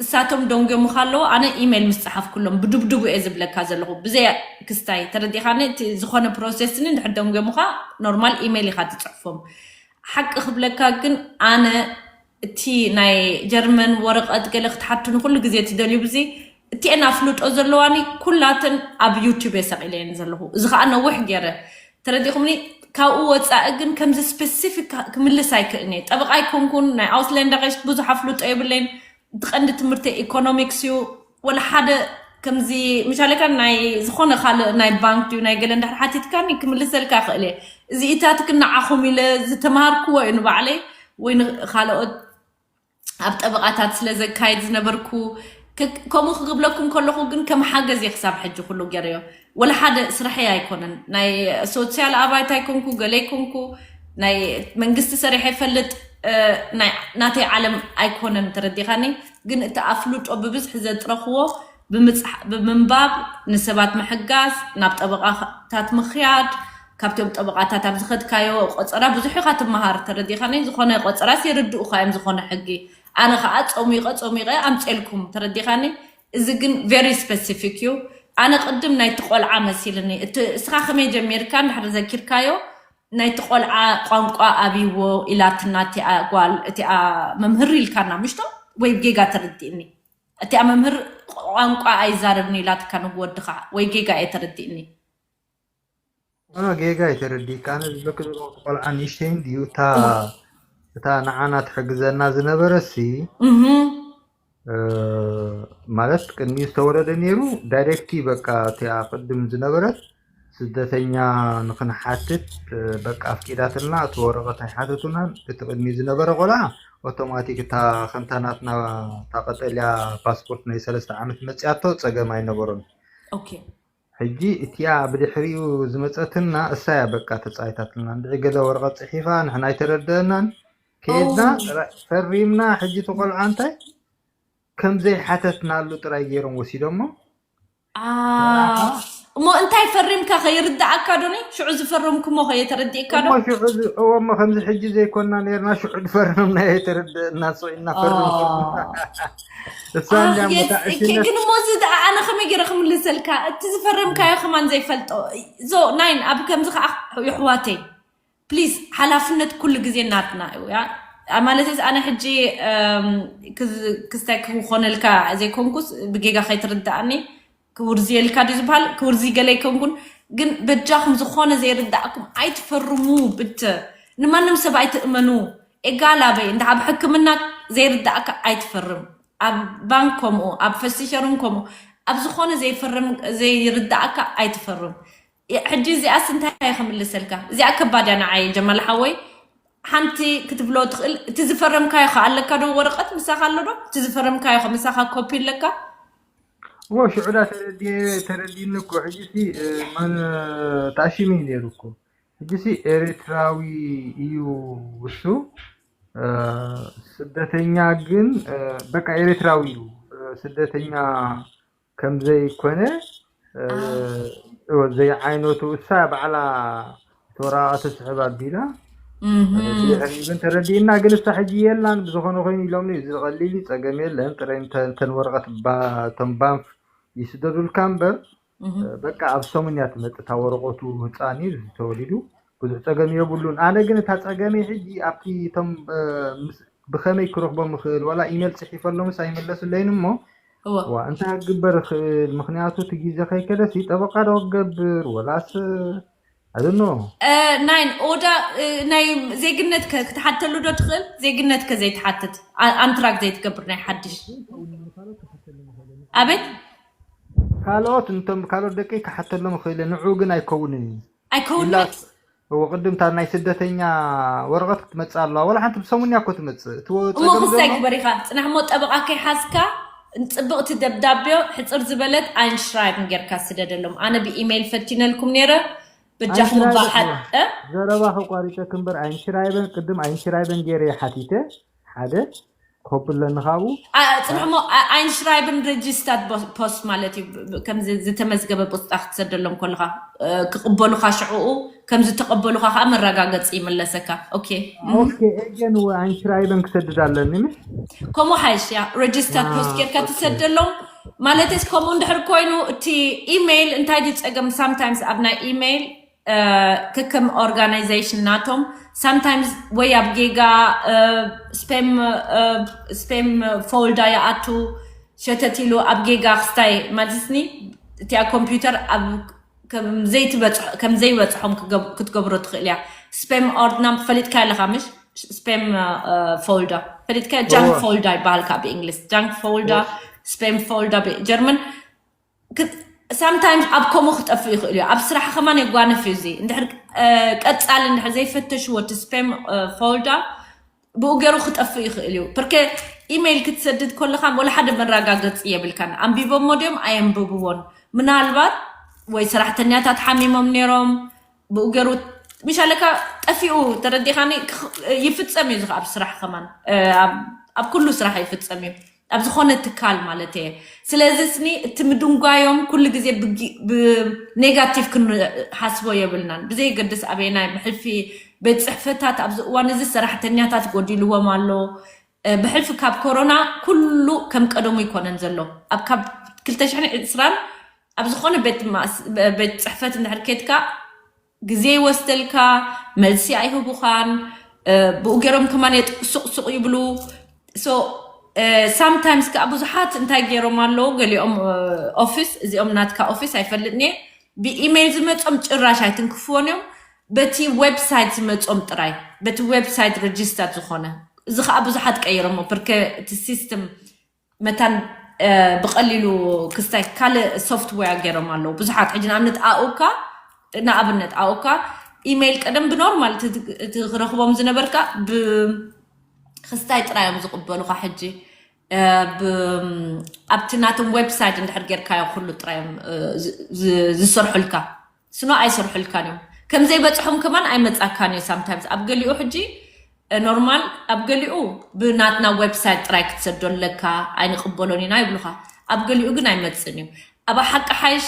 እሳቶም ደንጎሙ ካለዎ ኣነ ኢሜይል ምስ ፀሓፍኩሎም ብድብድቡ እየ ዝብለካ ዘለኹ ብዘይ ክስታይ ተረዲኻኒ እቲ ዝኾነ ፕሮሴስኒ እንድሕር ደንጎሙካ ኖርማል ኢሜይል ኢኻ ትፅሕፎም ሓቂ ክብለካ ግን ኣነ እቲ ናይ ጀርመን ወረቐት ገለ ክትሓቱኒ ኩሉ ግዜ ትደልዩ ብዚ እቲአን ኣፍልጦ ዘለዋኒ ኩላተን ኣብ ዩቱብ እየ ሰቒለየን ዘለኹ እዚ ከዓ ነዊሕ ገይረ ተረዲኹምኒ ካብኡ ወፃኢ ግን ከምዚ ስፔሲፊክ ክምልስ ኣይክእልን እየ ጠበቃ ኣይኮንኩን ናይ ኣውስለንዳ ቐሽት ብዙሕ ኣፍልጦ የብለይን እቲ ቀንዲ ትምህርቲ ኢኮኖሚክስ እዩ ወላ ሓደ ከምዚ ምሻለካ ናይ ዝኾነ ካልእ ናይ ባንክ ድዩ ናይ ገለ እንዳሕር ሓቲትካኒ ክምልሰልካ ይኽእል እየ እዚኢታትክ ንዓኹም ኢለ ዝተምሃርክዎ እዩ ንባዕለይ ወይ ንካልኦት ኣብ ጠበቃታት ስለ ዘካይድ ዝነበርኩ ከምኡ ክግብለኩም ከለኹ ግን ከም ሓገዝ እየ ክሳብ ሕጂ ኩሉ ገይረዮ ወላ ሓደ ስራሐይ ኣይኮነን ናይ ሶሲያል ኣባይት ኣይኮንኩ ገለ ኣይኮንኩ ናይ መንግስቲ ሰሪሐ ይፈልጥ ናተይ ዓለም ኣይኮነን ተረዲኻኒ ግን እቲ ኣፍልጦ ብብዝሒ ዘጥረኽዎ ብምንባብ ንሰባት ምሕጋዝ ናብ ጠበቃታት ምኽያድ ካብቶም ጠበቃታት ኣብ ዝኸድካዮ ቆፀራ ብዙሕ ኢኻ ትመሃር ተረዲኻኒ ዝኾነ ቆፀራስ የርድኡኻ እዮም ዝኾነ ሕጊ ኣነ ከዓ ፀሚቐ ፀሚቐ ኣምፅኤልኩም ተረዲኻኒ እዚ ግን very specific እዩ ኣነ ቅድም ናይቲ ቆልዓ መሲልኒ እቲ እስኻ ከመይ ጀሚርካ እንድሕር ዘኪርካዮ ናይቲ ቆልዓ ቋንቋ ኣብይዎ ኢላትና እቲኣ ጓል፣ እቲኣ መምህር ኢልካና ምሽቶ? ወይ ጌጋ ተረዲእኒ? እቲኣ መምህር ቋንቋ ኣይዛረብን ኢላትካ ንወድኻ፣ ወይ ጌጋ እየ ተረዲእኒ? ኖ፣ ጌጋ ኣይተረዲእካ። ኣነ ዝብለኪ ዘለኹ እቲ ቆልዓ ንእሽተይ እንድዩ፣ እታ እታ ንዓና ትሕግዘና ዝነበረሲ እህ እ፣ ማለት ቅድሚ ዝተወለደ ነይሩ ዳይሬክቲ በቃ እቲኣ ቅድም ዝነበረት ስደተኛ ንክንሓትት እ፣ በቃ ኣፍቂዳትልና። እቲ ወረቐት ኣይሓተቱናን። እቲ ቅድሚ ዝነበረ ቆልዓ ኦቶማቲክ እታ ከምታ ናትና እታ ቀጠልያ ፓስፖርት ናይ ሰለስተ ዓመት መፅያቶ ፀገም ኣይነበሮን። ኦኬ ሕጂ እቲኣ ብድሕሪኡ ዝመፀትና እሳያ በቃ ተፃይታትልና። እንድዒ ገለ ወረቐት ፅሒፋ ንሕና ኣይተረደአናን። ከየድና ኦ ጥራይ ፈሪምና። ሕጂ እቲ ቆልዓ እንታይ ከም ዘይሓተትናሉ ጥራይ ገይሮም ወሲዶሞ። አ እሞ እንታይ ፈሪምካ ከይርዳኣካ ዶኒ? ሽዑ ዝፈረምኩሞ ከየተረዲእካ ዶ? እሞ ሽዑ ዝ- እዎ እሞ ከምዚ ሕጂ ዘይኮና ነርና ሽዑ ዝፈረምና የተረደእና ስኢና ፈርም ፈርምና። እሳ እንዲያ እሞ የስ ታዕሲነት ግን እሞ እዚ ደኣ ኣነ ከመይ ገይረ ክምልሰልካ? እቲ ዝፈረምካዮ ከማን ዘይፈልጦ ዞ ናይን ኣብ ከምዚ ከዓ የሕዋተይ ፕሊዝ ሓላፍነት ኩሉ ግዜ ናትና እዩ ያ ማለት ኣነ ሕጂ እም፣ ክዝ- ክስታይ ክኾነልካ ዘይኮንኩስ ብጌጋ ከይትርዳእኒ ክውርዝየልካ ድዩ ዝበሃል ክውርዚ ገለ ይከንኩን ግን በጃኹም ዝኾነ ዘይርዳእኩም ኣይትፈርሙ ብት ንማንም ሰብ ኣይትእመኑ ኤጋል ኣበይ እንዳ ኣብ ሕክምና ዘይርዳእካ ኣይትፈርም ኣብ ባንክ ከምኡ ኣብ ፈሲሸርን ከምኡ ኣብ ዝኾነ ዘይፈርም ዘይርዳእካ ኣይትፈርም ሕጂ እዚኣስ እንታይ እየ ክምልሰልካ እዚኣ ከባድ እያ ንዓይ ጀማል ሓወይ ሓንቲ ክትብሎ ትኽእል እቲ ዝፈረምካዮ ከ ኣለካ ዶ ወረቐት ምሳኻ ኣሎ ዶ እቲ ዝፈረምካዮ ከ ምሳኻ ኮፒ ኣለካ እዎ ሽዑዳ ተረዲኤ ተረዲእኒ እኮ ሕጂ ሲ ማን ታእሺሙ እዩ ነይሩ እኮ ሕጂ ሲ ኤርትራዊ እዩ እሱ ስደተኛ ግን በቃ ኤርትራዊ እዩ ስደተኛ ከምዘይኮነ ዘይዓይነቱ እሳ ባዕላ ተወረቃቅቲ ትስሕብ ኣቢላ ብድሕሪኡ ግን ተረዲእና ግን እሳ ሕጂ የላን ብዝኾነ ኮይኑ ኢሎምኒ እዚ ቀሊል እዩ ፀገም የለን ጥራይ እተን ወረቀት እቶም ባንፍ ይስደዱልካ እምበር በቃ ኣብ ሰሙን እያ ትመፅእ እታ ወረቀቱ ህፃን እዩ ተወሊዱ ብዙሕ ፀገም የብሉን ኣነ ግን እታ ፀገመይ ሕጂ ኣብቲ እቶም ብኸመይ ክረኽቦም ይኽእል ዋላ ኢሜል ፅሒፈሎምስ ኣይመለሱለይን እሞ እዋ እንታይ ክግበር ይኽእል ምኽንያቱ እቲ ግዜ ከይከደሲ ጠበቃ ዶ ክገብር ወላስ ኣደኖ ናይን ኦዳ ናይ ዜግነት ክትሓተሉ ዶ ትኽእል ዜግነት ከ ዘይትሓትት ኣንትራክ ዘይትገብር ናይ ሓድሽ ኣቤት ካልኦት እንቶም ካልኦት ደቂ ክሓተሎም ይኽእል ንዑ ግን ኣይከውንን እዩ ኣይከውንን እዎ ቅድም እታ ናይ ስደተኛ ወረቐት ክትመፅእ ኣለዋ ወላ ሓንቲ ብሰሙን እያ እኮ ትመፅእ እቲ ወ- እሞ ፀገም ክስታይ ዘሎ ግበር ኢኻ ፅናሕ እሞ ጠበቓ ከይሓዝካ ፅብቕቲ ደብዳቤዮ ሕፅር ዝበለት ኣይንሽራይብን ጌርካ ስደደሎም ኣነ ብኢሜይል ፈቲነልኩም ነይረ በጃኹም ኣይንሽራይብን ባሓት እዋ። ዘረባ ከቋሪፀክ እምበር ኣይንሽራይበን ቅድም ኣይንሽራይበን ገይረ እየ ሓቲተ ሓደ ኮፕለኒ ካብኡ ፅንሕሞ ኣይንሽራይብን ሬጅስታት ፖስት ማለት እዩ ብ- ከምዚ ዝተመዝገበ ቁፅጣ ክትሰደሎም ከለካ እ፣ ክቕበሉካ ሽዕኡ ከም ዝተቐበሉካ ከዓ መረጋገፂ ይምለሰካ ኦኬ ኦኬ ኤጀን ወይ ኣይንሽራይበን ክሰድድ ኣለኒ ምስ ከምኡ ሓይሽ ያ ሬጅስታት ፖስት ጌርካ ትሰደሎም ማለትስ ከምኡ እንድሕር ኮይኑ እቲ ኢሜይል እንታይ ድዩ ፀገም ሳምታይምስ ኣብ ናይ ኢሜይል ከከም ኦርጋናይዜሽን ናቶም ሳምታይምስ ወይ ኣብ ጌጋ ስፔም ስፔም ፎልዳ ይኣቱ ሸተት ኢሉ ኣብ ጌጋ ክስታይ ማለትስኒ እቲኣ ኮምፒውተር ኣብ ከም ዘይትበፅሖ ከም ዘይበፅሖም ክገብ- ክትገብሮ ትኽእል እያ ስፔም ኦርድና ፈሊጥካ ኣለካ ምሽ ስፔም ፎልዳ ፈሊጥካ ጃንክ ፎልዳ ይበሃል ካብ ብእንግሊዝ ጃንክ ፎልዳ ስፔም ፎልዳ ጀርመን ሳምታይምስ ኣብ ከምኡ ክጠፍእ ይኽእል እዩ ኣብ ስራሕ ከማን የጓንፍ እዩ እዚ እንድሕር ቀፃሊ እንድሕር ዘይፈተሽዎ እቲ ስፔም ፎልዳ ብኡ ገይሩ ክጠፍእ ይኽእል እዩ ፕርከ ኢሜይል ክትሰድድ ከለካ ወላ ሓደ መረጋገፂ የብልካን ኣንቢቦሞ ድዮም ኣየንብብዎን ምናልባት ወይ ሰራሕተኛታት ሓሚሞም ነይሮም ብኡ ገይሩ ምሻለካ ጠፊኡ ተረዲኻኒ ክኽ- ይፍፀም እዩ ዝኸ ኣብ ስራሕ ከማን ኣብ- ኣብ ኩሉ ስራሕ ይፍፀም እዩ ኣብ ዝኾነ ትካል ማለት እየ ስለዚ ስኒ እቲ ምድንጓዮም ኩሉ ግዜ ብጊ- ብኔጋቲቭ ክንሓስቦ የብልናን ብዘይገድስ ኣበየናይ ብሕልፊ ቤት ፅሕፈታት ኣብዚ እዋን እዚ ሰራሕተኛታት ጎዲልዎም ኣሎ እ፣ ብሕልፊ ካብ ኮሮና ኩሉ ከም ቀደሙ ይኮነን ዘሎ ኣብ ካብ ክልተ ሽሕን ዕስራን ኣብ ዝኾነ ቤት ማስ- ቤት ፅሕፈት እንድሕር ኬድካ ግዜ ይወስደልካ፣ መልሲ ኣይህቡኻን። ብኡ ገይሮም ከማን ሱቕ ሱቕ ይብሉ። So sometimes ከዓ ብዙሓት እንታይ ገይሮም ኣለዉ፣ ገሊኦም ኦፊስ፣ እዚኦም ናትካ ኦፊስ ኣይፈልጥን እየ፣ ብኢሜይል ዝመጾም ጭራሽ ኣይትንክፍዎን እዮም። በቲ ዌብሳይት ዝመጾም ጥራይ፣ በቲ ዌብሳይት ረጅስተር ዝኾነ፣ እዚ ከዓ ብዙሓት ቀይሮሞ። ፕርከ እቲ ሲስተም መታን ብቐሊሉ ክስታይ ካልእ ሶፍትዌር ገይሮም ኣለዉ ብዙሓት። ሕጂ ንኣብነት ኣኡካ፣ ንኣብነት ኣኡካ ኢሜይል ቀደም ብኖርማል እቲ ክረኽቦም ዝነበርካ ብክስታይ ጥራይ እዮም ዝቕበሉኻ። ሕጂ ኣብቲ ናቶም ዌብሳይት እንድሕር ጌርካዮ ኩሉ ጥራይ እዮም ዝሰርሑልካ። ስኖ ኣይሰርሑልካን እዮም። ከም ዘይበፅሖም ከማን ኣይመፃካን እዩ ሳምታይምስ። ኣብ ገሊኡ ሕጂ ኖርማል፣ ኣብ ገሊኡ ብናትና ዌብሳይት ጥራይ ክትሰዶ ኣለካ፣ ኣይንቕበሎን ኢና ይብሉኻ። ኣብ ገሊኡ ግን ኣይመፅን እዩ። ኣብ ሓቂ ሓይሽ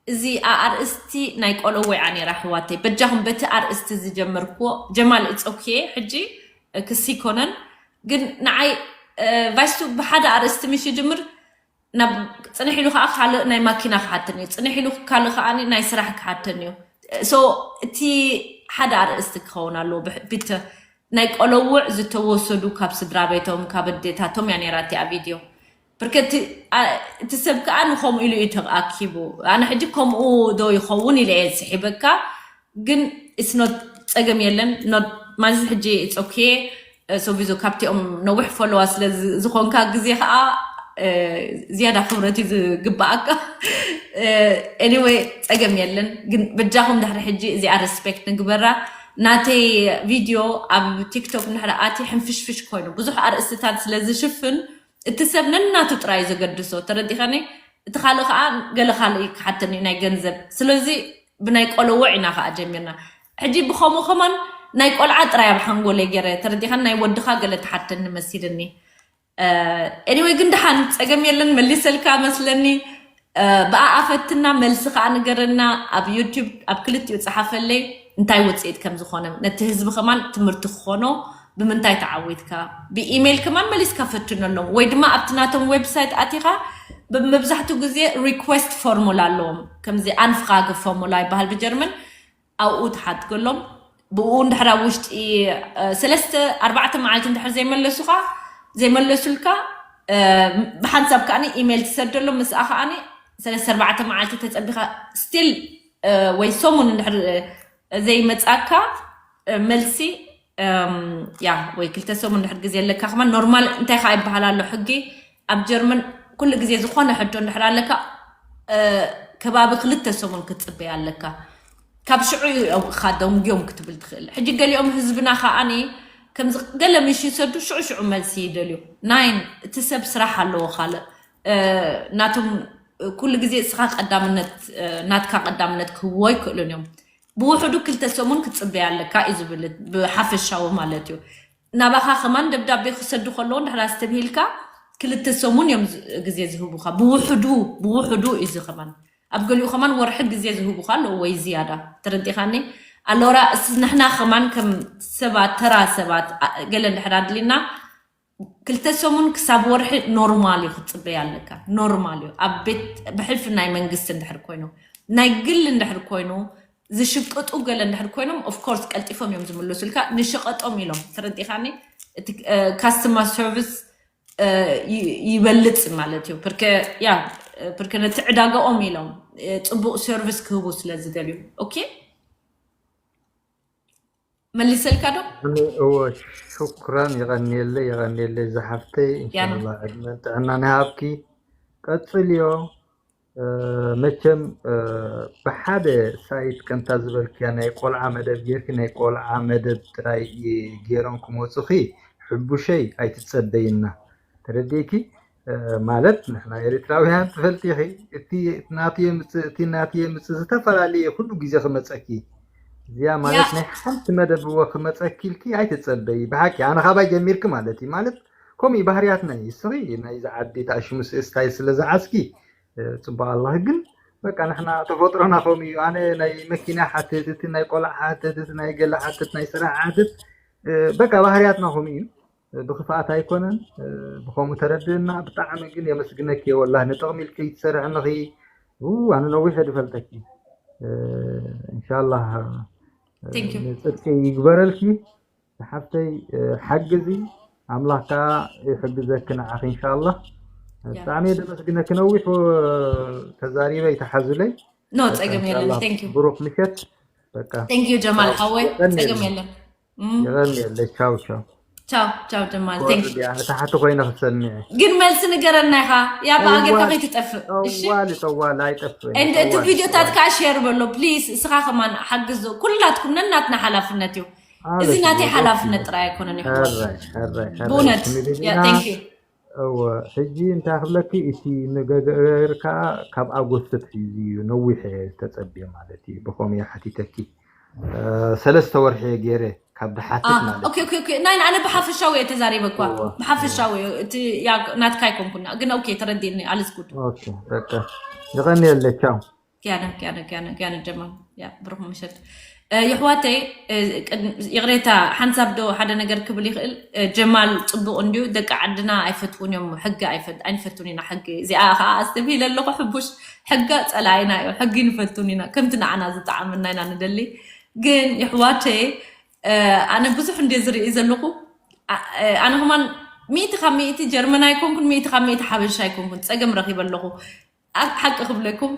እዚ ኣርእስቲ ናይ ቆለወ እያ ነይራ ኣሕዋተይ። በጃኹም በቲ ኣርእስቲ ዝጀመርክዎ ጀማል እፀኩየ ሕጂ ክሲ ኮነን ግን ንዓይ ቫይስቱ ብሓደ ኣርእስቲ ምሽ ይጅምር ናብ ፅንሕ ኢሉ ከዓ ካልእ ናይ ማኪና ክሓተን እዩ። ፅንሕ ኢሉ ካልእ ከዓ ናይ ስራሕ ክሓተን እዩ። So እቲ ሓደ ኣርእስቲ ክኸውን ኣለዎ። ብተ ናይ ቆለውዕ ዝተወሰዱ ካብ ስድራ ቤቶም ካብ ኣዴታቶም እያ ነይራ እቲኣ ቪድዮ። ብርከቲ እቲ ሰብ ከዓ ንከምኡ ኢሉ እዩ ተኣኪቡ። ኣነ ሕጂ ከምኡ ዶ ይኸውን ኢለ እየ ዝስሒበካ። ግን it's not ፀገም የለን። ማለት ሕጂ it's okay። ሶቪዞ ካብቲኦም ነዊሕ ፎሎዋ ስለ ዝኾንካ ግዜ ከዓ ዝያዳ ክብረት እዩ ዝግበኣካ። Anyway ፀገም የለን። ግን በጃኹም ድሕሪ ሕጂ እዚኣ ሬስፔክት ንግበራ። ናተይ ቪድዮ ኣብ ቲክቶክ እንድሕር ኣትዩ ሕንፍሽፍሽ ኮይኑ ብዙሕ ኣርእስትታት ስለ ዝሽፍን እቲ ሰብ ነናቱ ጥራይ እዩ ዘገድሶ። ተረዲኻኒ? እቲ ካልእ ከዓ ገለ ካልእ እዩ ክሓተኒ ናይ ገንዘብ። ስለዚ ብናይ ቆለውዕ ኢና ከዓ ጀሚርና። ሕጂ ብኸምኡ ከማን ናይ ቆልዓ ጥራይ ኣብ ሓንጎለይ ገይረ፣ ተረዲኻኒ? ናይ ወድኻ ገለ ትሓተኒ መሲልኒ። Anyway ግን ደሓን ፀገም የለን፣ መሊሰልካ መስለኒ። ብኣኣ ፈትና፣ መልሲ ከዓ ንገረና። ኣብ ዩቲዩብ ኣብ ክልቲኡ ፀሓፈለይ እንታይ ውፅኢት ከም ዝኾነ ነቲ ህዝቢ ከማን ትምህርቲ ክኾኖ። ብምንታይ ተዓዊትካ ብኢሜይል ከማን መሊስካ ፈትነሎም፣ ወይ ድማ ኣብቲ ናቶም ዌብሳይት ኣቲኻ። መብዛሕትኡ ግዜ ሪኩዌስት ፎርሙላ ኣለዎም፣ ከምዚ ኣንፍራገ ፎርሙላ ይበሃል ብጀርመን። ኣብኡ ትሓትገሎም። ብኡ እንድሕር ኣብ ውሽጢ ሰለስተ ኣርባዕተ መዓልቲ እንድሕር ዘይመለሱኻ፣ ዘይመለሱልካ፣ ብሓንሳብ ከዓኒ ኢሜይል ትሰደሎም። ምስኣ ከዓኒ ሰለስተ ኣርባዕተ መዓልቲ ተፀቢኻ ስቲል ወይ ሰሙን እንድሕር ዘይመፃካ መልሲ፣ ያ ወይ ክልተ ሰሙን እንድሕር ግዜ ኣለካ ከማን ኖርማል። እንታይ ከዓ ይበሃል ኣሎ ሕጊ ኣብ ጀርመን፣ ኩሉ ግዜ ዝኾነ ሕቶ እንድሕር ኣለካ ከባቢ ክልተ ሰሙን ክትፅበይ ኣለካ። ካብ ሽዑ ኢኻ ደንጉዮም ክትብል ትኽእል። ሕጂ ገሊኦም ህዝብና ከዓኒ ከምዚ ገለ ምሽ ይሰዱ ሽዑ ሽዑ መልሲ ይደልዩ። ናይን እቲ ሰብ ስራሕ ኣለዎ ካልእ ናቶም ኩሉ ግዜ እስኻ ቀዳምነት ናትካ ቀዳምነት ክህብዎ ኣይክእሉን እዮም። ብውሕዱ ክልተ ሰሙን ክትፅበይ ኣለካ እዩ ዝብል ብሓፈሻዊ ማለት እዩ። ናባኻ ከማን ደብዳቤ ክሰዱ ከለዉ እንድሕር ኣስተብሂልካ ክልተ ሰሙን እዮም ግዜ ዝህቡኻ ብውሕዱ። ብውሕዱ እዩ እዚ ከማን ኣብ ገሊኡ ከማን ወርሒ ግዜ ዝህቡኻ ኣለዉ ወይ ዝያዳ። ተረዲኻኒ? ኣሎራ ንሕና ከማን ከም ሰባት ተራ ሰባት ገለ እንድሕር ኣድልና ክልተ ሰሙን ክሳብ ወርሒ ኖርማል እዩ ክትፅበይ ኣለካ። ኖርማል እዩ። ኣብ ቤት ብሕልፊ ናይ መንግስቲ እንድሕር ኮይኑ ናይ ግል እንድሕር ኮይኑ ዝሽቅጡ ገለ እንድሕር ኮይኖም ኦፍኮርስ ቀልጢፎም እዮም ዝምልሱልካ። ንሽቐጦም ኢሎም ተረዲኻኒ? እቲ ካስተመር ሰርቪስ ይበልፅ ማለት እዩ። ያ ፕርከ ነቲ ዕዳጋኦም ኢሎም ፅቡቅ ሰርቪስ ክህቡ ስለ ዝደልዩ። ኦኬ መሊሰልካ ዶ? እወ ሽኩራን የቐንየለይ የቐንየለይ ዝሓፍተይ። እንሻላ ዕድመን ጥዕናን ይሃብኪ። ቀፅልዮ። መቸም ብሓደ ሳይት ከምታ ዝበልክያ ናይ ቆልዓ መደብ ጌርኪ ናይ ቆልዓ መደብ ጥራይ ገይሮም ክመፁኺ ሕቡሸይ ኣይትፀበይና። ተረዲእኪ? ማለት ንሕና ኤርትራውያን ትፈልጢ ኢኺ። እቲ ናቱ የምፅእ እቲ ናቱ የምፅእ ዝተፈላለየ ኩሉ ግዜ ክመፀኪ እዚኣ ማለት ናይ ሓንቲ መደብ እወ ክመፀኪ ኢልኪ ኣይትፀበይ። ብሓቂ ኣነ ካባይ ጀሚርኪ ማለት እዩ። ማለት ከምኡ ባህርያትና እዩ። እስኺ ናይዚ ዓዲ ታሽሙ ስእስታይ ስለ ዝሓዝኪ ፅቡቅ ኣለኺ። ግን በቃ ንሕና ተፈጥሮና ከምኡ እዩ። ኣነ ናይ መኪና ሓትት፣ እቲ ናይ ቆልዓ ሓትት፣ እቲ ናይ ገለ ሓትት፣ ናይ ስራሕ ሓትት በቃ ባህርያትና ከምኡ እዩ። ብክፍኣት ኣይኮነን። ብከምኡ ተረድእና ብጣዕሚ ግን የመስግነኪ እየ ወላሂ ንጥቕሚ ኢልኪ ትሰርሕኒ ኢኺ። ኣነ ነዊሕ እየ ዝፈልጠኪ። እንሻላህ Thank you. ንፅድቂ ይግበረልኪ ዝሓፍተይ። ሓግዚ ኣምላኽ ከዓ ይሕግዘኪ ንዓኺ ኢንሻኣላህ። ብጣዕሚ እየ ደመስግነኪ። ነዊሑ ተዛሪበ ይተሓዙለይ። No ጸገም የለን። Thank you። ብሩክ ምሸት። በቃ Thank you ጀማል ሓወይ። ጸገም የለን። የቐንየለይ። ቻው ቻው። ቻው ቻው ጀማል። Thank you። ኣነ ታሕቲ ኮይነ ክሰሚዐ። ግን መልሲ ንገረና ኢኻ። ያ ብኣገርካ ከይትጠፍእ። እሺ። ጠዋሊ ጠዋሊ ኣይጠፍእን። And እቲ ቪዲዮታት ከዓ ሼር በሎ please። እስኻ ከማን ሓግዞ። ኩላትኩም ነናትና ሓላፍነት እዩ። እዚ ናተይ ሓላፍነት ጥራይ ኣይኮነን እዩ። ብእውነት። Thank you። እወ ሕጂ እንታይ ክብለኪ፣ እቲ ንገገርካ ካብ ኣጎስት ሒዙ እዩ ነዊሕ እየ ተጸብየ ማለት እዩ። ብኸምኡ እየ ሓቲተኪ። ሰለስተ ወርሒ እየ ገይረ ካብ ድሓትት ማለት okay okay okay ናይ ኣነ ብሓፈሻዊ እየ ተዛሪበ እኳ። ብሓፈሻዊ እቲ ናትካ ኣይኮንኩና ግን okay ተረዲእኒ። ኣልስ ጉድ። በቃ ይቐንየለ። ቻው። ኪያነ ኪያነ ኪያነ ኪያነ ጀማል። ያ ብሩኽ ምሸት። የሕዋተይ፣ ይቕሬታ ሓንሳብ ዶ ሓደ ነገር ክብል ይኽእል። ጀማል ጽቡቕ እንድዩ። ደቂ ዓድና ኣይፈትውን እዮም፣ ሕጊ ኣይንፈቱን ኢና። ሕጊ እዚኣ ከዓ ኣስተብሂለ ኣለኹ። ሕቡሽ ሕጋ ጸላኢና እዩ። ሕጊ ንፈቱን ኢና፣ ከምቲ ንዓና ዝጠዓመና ኢና ንደሊ። ግን የሕዋተይ፣ ኣነ ብዙሕ እንደ ዝርኢ ዘለኹ። ኣነ ከማን ሚእቲ ካብ ሚእቲ ጀርመን ኣይኮንኩን፣ ሚእቲ ካብ ሚእቲ ሓበሻ ኣይኮንኩን። ጸገም ረኺበ ኣለኹ። ሓቂ ክብለኩም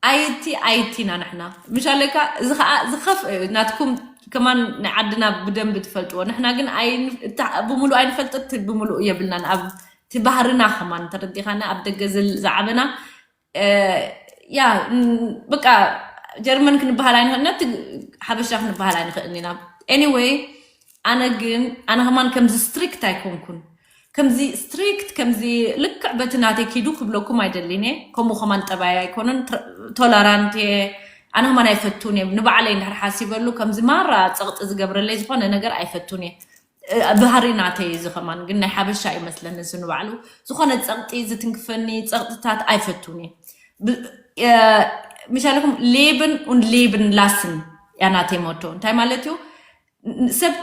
ኣይቲ ኣይቲና ንሕና ምሻለካ። እዚ ከዓ ዝኸፍ ናትኩም ከማን ናይ ዓድና ብደንብ ትፈልጥዎ። ንሕና ግን ብምሉእ ኣይንፈልጥ፣ እቲ ብምሉእ የብልናን። ኣብ እቲ ባህርና ከማን ተረዲኻና ኣብ ደገ ዝዓበና ያ በቃ ጀርመን ክንበሃል ኣይንኽእልና፣ ሓበሻ ክንበሃል ኣይንኽእልን ኢና። Anyway ኣነ ግን ኣነ ከማን ከምዚ ስትሪክት ኣይኮንኩን። ከምዚ ስትሪክት ከምዚ ልክዕ በቲ ናተይ ኪዱ ክብለኩም ኣይደልን እየ። ከምኡ ከማን ጠባይ ኣይኮነን። ቶለራንት እየ። ኣነ ከማን ኣይፈቱን እየ። ንባዕለይ እንድሕር ሓሲበሉ ከምዚ ማራ ፀቕጢ ዝገብረለይ ዝኾነ ነገር ኣይፈቱን እየ። ባህሪ ናተይ እዚ ከማን ግን ናይ ሓበሻ ይመስለኒ። እዚ ንባዕሉ ዝኾነ ፀቕጢ ዝትንክፈኒ ፀቕጥታት ኣይፈቱን እየ። ምሻለኩም ሌብን ኡን ሌብን ላስን እያ ናተይ ሞቶ። እንታይ ማለት እዩ? ሰብ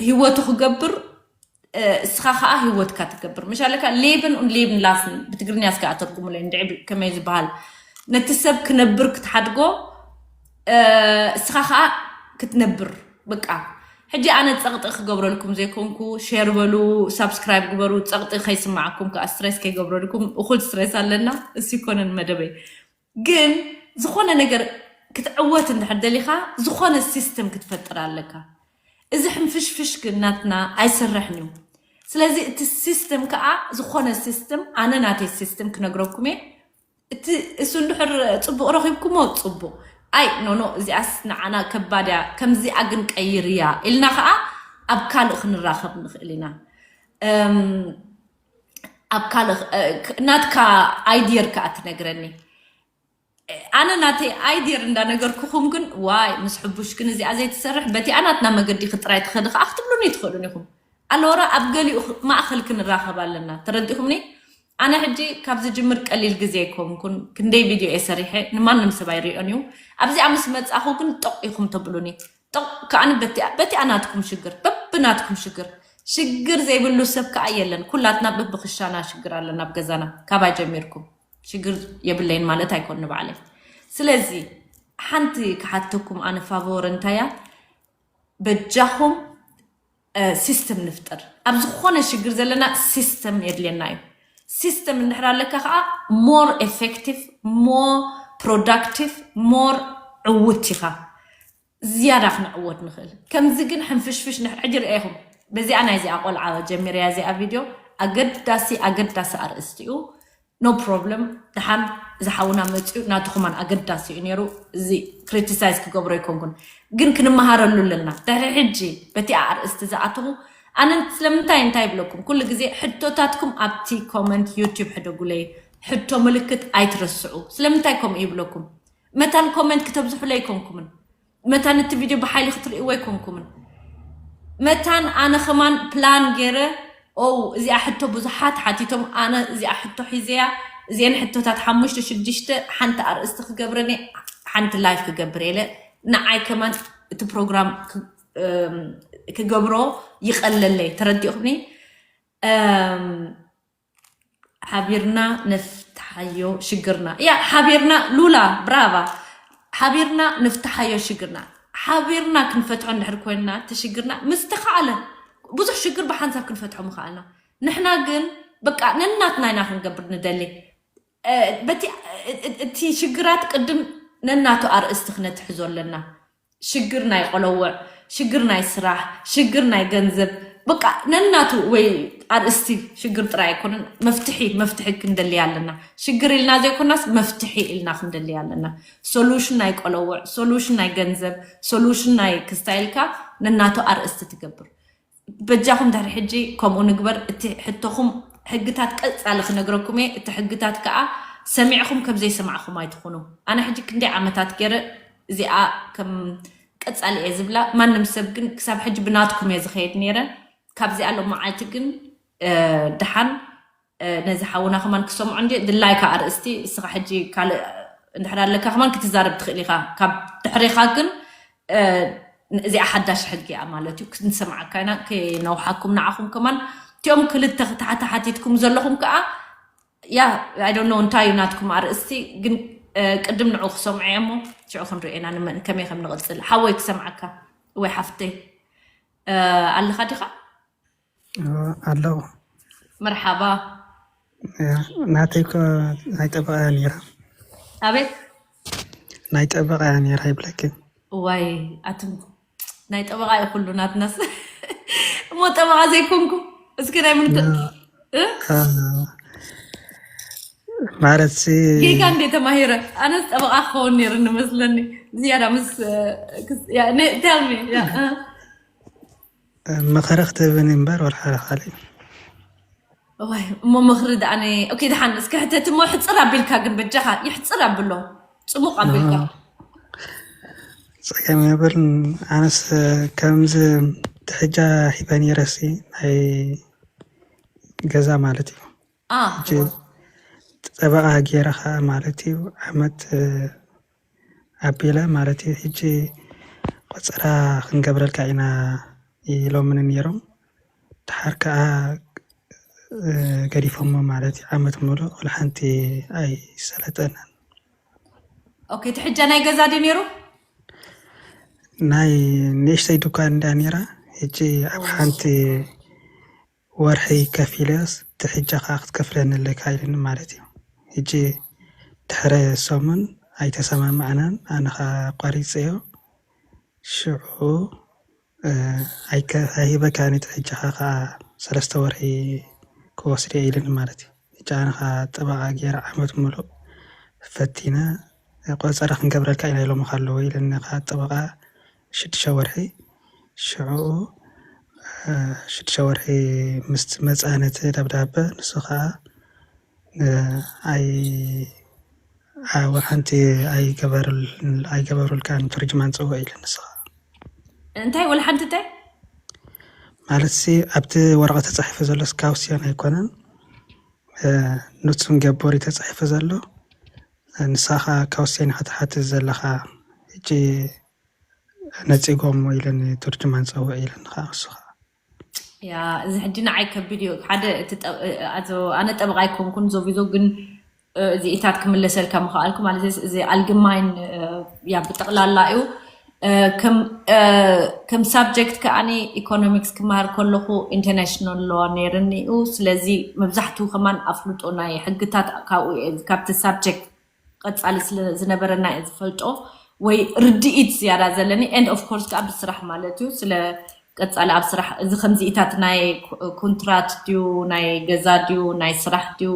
ህይወቱ ክገብር እስኻ ከዓ ህይወትካ ትገብር። ምሻለካ ሌብን ኡን ሌብን ላስን ብትግርኛ እስከ ኣተርጉሙለይ እንድዒ ከመይ ዝበሃል? ነቲ ሰብ ክነብር ክትሓድጎ እስኻ ከዓ ክትነብር። በቃ ሕጂ ኣነ ፀቕጢ ክገብረልኩም ዘይኮንኩ ሼር በሉ፣ ሳብስክራይብ ግበሩ። ፀቕጢ ከይስማዓኩም ከዓ ስትሬስ ከይገብረልኩም። እኩል ስትሬስ ኣለና፣ እሱ ይኮነን መደበይ። ግን ዝኾነ ነገር ክትዕወት እንድሕር ደሊኻ ዝኾነ ሲስተም ክትፈጥር ኣለካ። እዚ ሕንፍሽፍሽ ግን ናትና ኣይሰርሕን እዩ። ስለዚ እቲ ሲስተም ከዓ ዝኾነ ሲስተም ኣነ ናተይ ሲስተም ክነግረኩም እየ። እቲ እሱ እንድሕር ፅቡቕ ረኺብኩሞ ፅቡቕ። ኣይ ኖኖ እዚኣስ ንዓና ከባድ እያ፣ ከምዚኣ ግን ቀይር እያ ኢልና ከዓ ኣብ ካልእ ክንራኸብ ንኽእል ኢና። ኣብ ካልእ ናትካ ኣይዲየር ከዓ ትነግረኒ። ኣነ ናተይ ኣይዲየር እንዳነገርኩኹም ግን ዋይ ምስ ሕቡሽ ግን እዚኣ ዘይትሰርሕ በቲኣ ናትና መገዲ ክጥራይ ትኸዲ ከዓ ክትብሉኒ ትኽእሉን ኢኹም። ኣለወራ ኣብ ገሊኡ ማእኸል ክንራኸብ ኣለና። ተረዲኹምኒ? ኣነ ሕጂ ካብ ዝጅምር ቀሊል ግዜ ኣይኮንኩን፣ ክንደይ ቪድዮ እየ ሰሪሐ፣ ንማንም ሰብ ኣይሪኦን እዩ። ኣብዚኣ ምስ መጻኹ ግን ጦቕ ኢኹም ተብሉኒ። ጦቕ ከዓኒ በቲኣ በቲኣ ናትኩም ሽግር፣ በብናትኩም ሽግር። ሽግር ዘይብሉ ሰብ ከኣ የለን። ኩላትና በብኽሻና ሽግር ኣለና ኣብ ገዛና። ካባይ ጀሚርኩም ሽግር የብለይን ማለት ኣይኮን ንባዕለይ። ስለዚ ሓንቲ ክሓተኩም ኣነ ፋቮር እንታያ በጃኹም ሲስተም ንፍጠር። ኣብ ዝኾነ ሽግር ዘለና ሲስተም የድልየና እዩ። ሲስተም እንድሕር ኣለካ ከዓ more effective, more productive, more ዕውት ኢኻ። ዝያዳ ክንዕወት ንኽእል። ከምዚ ግን ሕንፍሽፍሽ ንሕ- ሕጂ ርኤኹም በዚኣ ናይዚኣ ቆልዓ ጀሚረያ እዚኣ ቪድዮ ኣገዳሲ ኣገዳሲ ኣርእስቲ እዩ። No problem። ደሓን ዝሓውና መፅኡ ናቱ ከማን ኣገዳሲ እዩ ነይሩ። እዚ ክሪቲሳይዝ ክገብሮ ኣይኮንኩን ግን ክንመሃረሉ ኣለና። ድሕሪ ሕጂ በቲኣ ኣርእስቲ ዝኣተኹ ኣነ ስለምንታይ እንታይ ይብለኩም ኩሉ ግዜ ሕቶታትኩም ኣብቲ ኮመንት ዩቲዩብ ሕደጉለይ። ሕቶ ምልክት ኣይትረስዑ። ስለምንታይ ከምኡ ይብለኩም? መታን ኮመንት ክተብዝሑለይ ኣይኮንኩምን። መታን እቲ ቪድዮ ብሓይሊ ክትርእይዎ ኣይኮንኩምን። መታን ኣነ ከማን ፕላን ገይረ ኦ እዚኣ ሕቶ ብዙሓት ሓቲቶም ኣነ እዚኣ ሕቶ ሒዘያ። እዚአን ሕቶታት ሓሙሽተ ሽዱሽተ ሓንቲ ኣርእስቲ ክገብረን እየ፣ ሓንቲ ላይፍ ክገብር ኢለ ንዓይ ከማን እቲ ፕሮግራም ክገብሮ ይቐለለይ። ተረዲእኹምኒ? ሓቢርና ነፍትሓዮ ሽግርና። ያ ሓቢርና ሉላ ብራቫ። ሓቢርና ነፍትሓዮ ሽግርና። ሓቢርና ክንፈትሖ እንድሕር ኮይንና፣ እቲ ሽግርና ምስ ተኻእለ፣ ብዙሕ ሽግር ብሓንሳብ ክንፈትሖ ምኽኣልና። ንሕና ግን በቃ ነናትና ኢና ክንገብር ንደሊ። እ፣ በቲ፣ እ፣ እ፣ እቲ ሽግራት ቅድም ነናቱ ኣርእስቲ ክነትሕዞ ኣለና። ሽግር ናይ ቆለውዕ፣ ሽግር ናይ ስራሕ፣ ሽግር ናይ ገንዘብ፣ በቃ ነናቱ ወይ ኣርእስቲ። ሽግር ጥራይ ኣይኮነን፣ መፍትሒ፣ መፍትሒ ክንደሊ ኣለና። ሽግር ኢልና ዘይኮናስ መፍትሒ ኢልና ክንደሊ ኣለና። ሶሉሽን ናይ ቆለውዕ፣ ሶሉሽን ናይ ገንዘብ፣ ሶሉሽን ናይ ክስታይ ኢልካ ነናቱ ኣርእስቲ ትገብር። በጃኹም ድሕሪ ሕጂ ከምኡ ንግበር። እቲ ሕቶኹም ሕግታት ቀጻሊ ክነግረኩም እየ። እቲ ሕግታት ከኣ ሰሚዕኹም ከም ዘይሰማዕኹም ኣይትኹኑ። ኣነ ሕጂ ክንደይ ዓመታት ገይረ እዚኣ ከም ቀጻሊ እየ ዝብላ። ማንም ሰብ ግን ክሳብ ሕጂ ብናትኩም እየ ዝኸይድ ነይረ። ካብዚኣ ሎመዓልቲ ግን፣ እ፣ ደሓን፣ እ፣ ነዚ ሓውና ከማን ክሰምዖ እንዲ ድላይካ ኣርእስቲ፣ እስኻ ሕጂ ካልእ እንድሕር ኣለካ ከማን ክትዛረብ ትኽእል ኢኻ። ካብ ድሕሬኻ ግን፣ እ፣ እዚኣ ሓዳሽ ሕጊ እያ ማለት እዩ። ክንሰምዓካ ኢና፣ ከይነውሓኩም ንዓኹም ከማን። እቲኦም ክልተ ተሓታሓቲትኩም ዘለኹም ከኣ፣ ያ፣ I don't know እንታይ እዩ ናትኩም ኣርእስቲ፣ ግን፣ እ፣ ቅድም ንዑ ክሰምዑ እየ እሞ፣ ሽዑ ክንርኢ ኢና ንመን ከመይ ከም ንቕጽል። ሓወይ ክሰምዓካ ወይ ሓፍተይ፣ እ፣ ኣለኻ ዲኻ? እ፣ ኣለኹ። መርሓባ። ያ፣ ናተይ እኮ ናይ ጠበቓ እያ ነይራ። ኣቤት? ናይ ጠበቓ እያ ነይራ ይብለኪ። እዋይ፣ ኣትም ናይ ጠበቓ እዩ ኩሉ ናትናስ። እሞ ጠበቓ ዘይኮንኩ፣ እስኪ ናይ ምን ተ-፣ ያ፣ እ? እ፣ ማለት ሲ ጌጋ እንዴ ተማሂረ? ኣነስ ጠበቓ ክኸውን ነይሩ ንመስለኒ። ዝያዳ ምስ፣ እ፣ ክስ-፣ ያ፣ ነ-፣ tell me፣ ያ፣ እ። እ፣ ምኽሪ ክትህብኒ እምበር ወላ ሓደ ካልእ። እዋይ፣ እሞ ምኽሪ ደኣ ነ-፣ ኦኬ፣ ደሓን እስኪ ሕተት እሞ፣ ሕጽር ኣቢልካ ግን በጃኻ፣ ይሕጽር ኣብሎ። ጽሙቕ ኣቢልካ። እ፣ ጸገም የብልን። ኣነስ፣ እ፣ ከምዚ ትሕጃ ሂበ ነይረሲ ናይ ገዛ ማለት እዩ። አ፣ ሕጂ ጠበቓ ገይረ ኸኣ ማለት እዩ፣ ዓመት፣ እ፣ ኣቢለ ማለት እዩ። ሕጂ ቆጸራ ክንገብረልካ ኢና ኢሎምኒ ነይሮም። ደሓር ከኣ፣ እ፣ ገዲፎሞ ማለት እዩ። ዓመት ሙሉእ ወላ ሓንቲ ኣይሰለጠናን። ኦኬ፣ እቲ ሕጃ ናይ ገዛ ድዩ ነይሩ? ናይ ንእሽተይ ድኳን እንዳ ነይራ። ሕጂ ኣብ ሓንቲ ወርሒ ከፊለስ፣ እቲ ሕጃ ከኣ ክትከፍለኒ ኣለካ ኢሉኒ ማለት እዩ። ሕጂ ድሕሪ ሰሙን ኣይተሰማማዕናን፣ ኣነ ከኣ ኣቋሪጸዮ። ሽዑ፣ እ፣ ኣይከ-፣ ኣይሂበካን እቲ ሕጃኻ ከኣ ሰለስተ ወርሒ ክወስድ እየ ኢሉኒ ማለት እዩ። ሕጂ ኣነ ከኣ ጠበቓ ገይረ ዓመት ሙሉእ ፈቲነ፣ ቆጸራ ክንገብረልካ ኢና ኢሎምኻ ኣለዉ ኢሉኒ ከኣ ጠበቓ ሽዱሽተ ወርሒ። ሽዑ፣ እ፣ ሽዱሽተ ወርሒ ምስ መጽኣ ነቲ ደብዳበ፣ ንሱ ከኣ፣ እ፣ ኣይ-፣ ኣ-፣ ወላ ሓንቲ ኣይገበሩል-፣ ኣይገበሩልካን፣ ትርጅማን ጽውዕ ኢሉ ንሱ ከኣ። እንታይ ወላ ሓንቲ እንታይ? ማለትሲ ኣብቲ ወረቐት ተጻሒፉ ዘሎስ ካውስዮን ኣይኮነን፣ እ፣ ንሱን ገቦር እዩ ተጻሒፉ ዘሎ። ንስኻ ካውስዮን ኢኻ ትሓትት ዘለኻ። ሕጂ ነጺጎሞ ኢለኒ፣ ትርጅማን ጸውዕ ኢለኒ ከኣ ንሱ ከኣ። ያ፣ እዚ ሕጂ ንዓይ ከቢድ እዩ። ሓደ እቲ ጠ-፣ ኣዞ፣ ኣነ ጠበቓ ኣይኮንኩን፣ ዞቪዞ ግን፣ እ፣ እዚኢታት ክምለሰልካ ምኽኣልኩ ማለት እዚ፣ እዚ ኣልግማይን፣ እ፣ ያ፣ ብጠቕላላ እዩ። እ፣ ከም፣ እ፣ ከም ሳብጀክት ከኣኒ ኢኮኖሚክስ ክመሃር ከለኹ ኢንተርናሽናል ሎ ነይርኒ እዩ። ስለዚ መብዛሕትኡ ከማን ኣፍልጦ ናይ ሕግታት ካብኡ እየ፣ ካብቲ ሳብጀክት ቀጻሊ ስለ ዝነበረና እየ ዝፈልጦ ወይ ርድኢት ዝያዳ ዘለኒ። And of course ከኣ ብስራሕ ማለት እዩ። ስለ ቀጻሊ ኣብ ስራሕ እዚ ከምዚኢታት ናይ ኮ-፣ ኮንትራት ድዩ፣ ናይ ገዛ ድዩ፣ ናይ ስራሕ ድዩ፣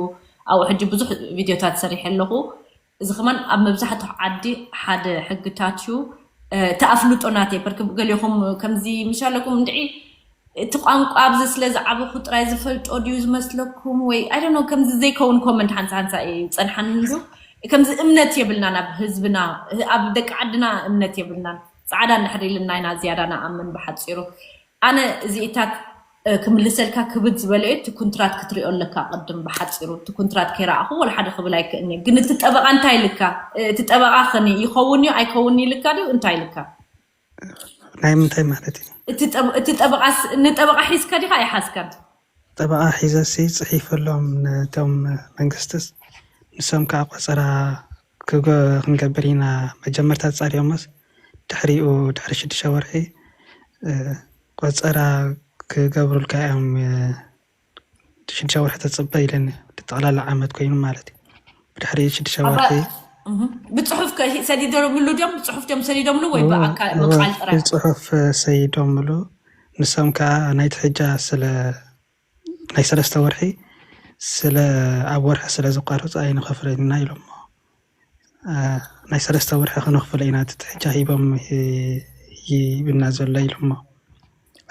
ኣብኡ ሕጂ ብዙሕ ቪድዮታት ሰሪሐ ኣለኹ። እዚ ከማን ኣብ መብዛሕትኡ ዓዲ ሓደ ሕግታት እዩ። እ፣ እቲ ኣፍልጦ ናተይ፣ በርክ ገሊኹም ከምዚ ምሽ ኣለኩም እንድዒ፣ እቲ ቋንቋ ኣብዚ ስለ ዝዓበኹ ጥራይ ዝፈልጦ ድዩ ዝመስለኩም? ወይ፣ I don't know፣ ከምዚ ዘይከውን ኮመንት ሓንሳ ሓንሳ እዩ ይጸንሓኒ እንዱ። ከምዚ እምነት የብልናን ኣብ ህዝብና፣ ኣብ ደቂ ዓድና እምነት የብልናን። ጻዕዳ እንድሕር ኢልና ኢና ዝያዳ ንኣምን ብሓጺሩ። ኣነ እዚኢታት፣ እ፣ ክምልሰልካ ክብድ ዝበለ እዩ፣ እቲ ኩንትራት ክትሪኦ ኣለካ ቅድም ብሓጺሩ። እቲ ኩንትራት ከይረኣኹ ወላ ሓደ ክብል ኣይክእልን እየ። ግን እቲ ጠበቓ እንታይ ኢልካ? እ፣ እቲ ጠበቓ ኸኒ ይኸውን እዩ ኣይከውን ኢልካ ድዩ? እንታይ ኢልካ? ናይ ምንታይ ማለት እዩ? እቲ ጠብ-፣ እቲ ጠበቓስ፣ ንጠበቓ ሒዝካ ዲኻ ኣይሓዝካን? ጠበቓ ሒዘሲ ጽሒፈሎም ነቶም መንግስትስ፣ ንሶም ከኣ ቆጸራ ክገ-፣ ክንገብር ኢና። መጀመርታ ተጻሪዮምስ ድሕሪኡ ድሕሪ ሽዱሽተ ወርሒ ቆፀራ ክገብሩልካ እዮም። ሽዱሽተ ወርሒ ተፅበ ኢለኒ። ጠቕላላ ዓመት ኮይኑ ማለት እዩ። ብድሕሪ ሽዱሽተ ወርሒ ብፅሑፍ ሰዲዶምሉ ድዮም? ብፅሑፍ ድዮም ሰዲዶምሉ ወይ ብኣካል ብቃል ጥራይ? ብፅሑፍ ሰይዶምሉ። ንሶም ከዓ ናይቲ ሕጃ ስለ ናይ ሰለስተ ወርሒ ስለ ኣብ ወርሒ ስለ ዝቋረፁ ኣይንኸፍለና ኢሎሞ። ናይ ሰለስተ ወርሒ ክነኽፍሎ ኢና፣ እቲ ሕጃ ሂቦም ይብና ዘሎ ኢሎሞ።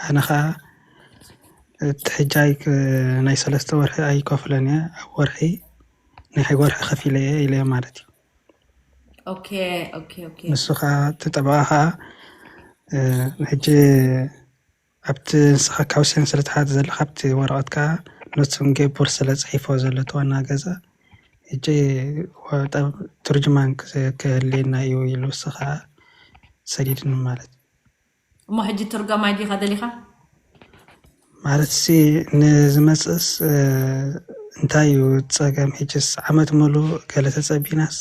ኣነ ከዓ እቲ ሕጃ ናይ ሰለስተ ወርሒ ኣይከፍለን እየ፣ ኣብ ወርሒ ናይ ወርሒ ከፊለ እየ ኢለ ማለት እዩ። ኦኬ ኦኬ ኦኬ። ንሱ ከዓ እቲ ጠበቓ ከዓ ሕጂ ኣብቲ ንስኻ ካውሲዮን ስለ ትሓት ዘለኻ ኣብቲ ወረቐት ከዓ ኖትሱን ጌቡር ስለ ፅሒፎ ዘሎ እቲ ዋና ገዛ ሕጂ ትርጅማን ክህልየና እዩ ኢሉ ንሱ ከዓ ሰዲድኒ ማለት እዩ። እሞ ሕጂ ትርጓማይ ዲኻ ደሊኻ? ማለት ሲ ንዝመፅእስ እንታይ እዩ ፀገም? ሕጅስ ዓመት ሙሉ ገለ ተፀቢናስ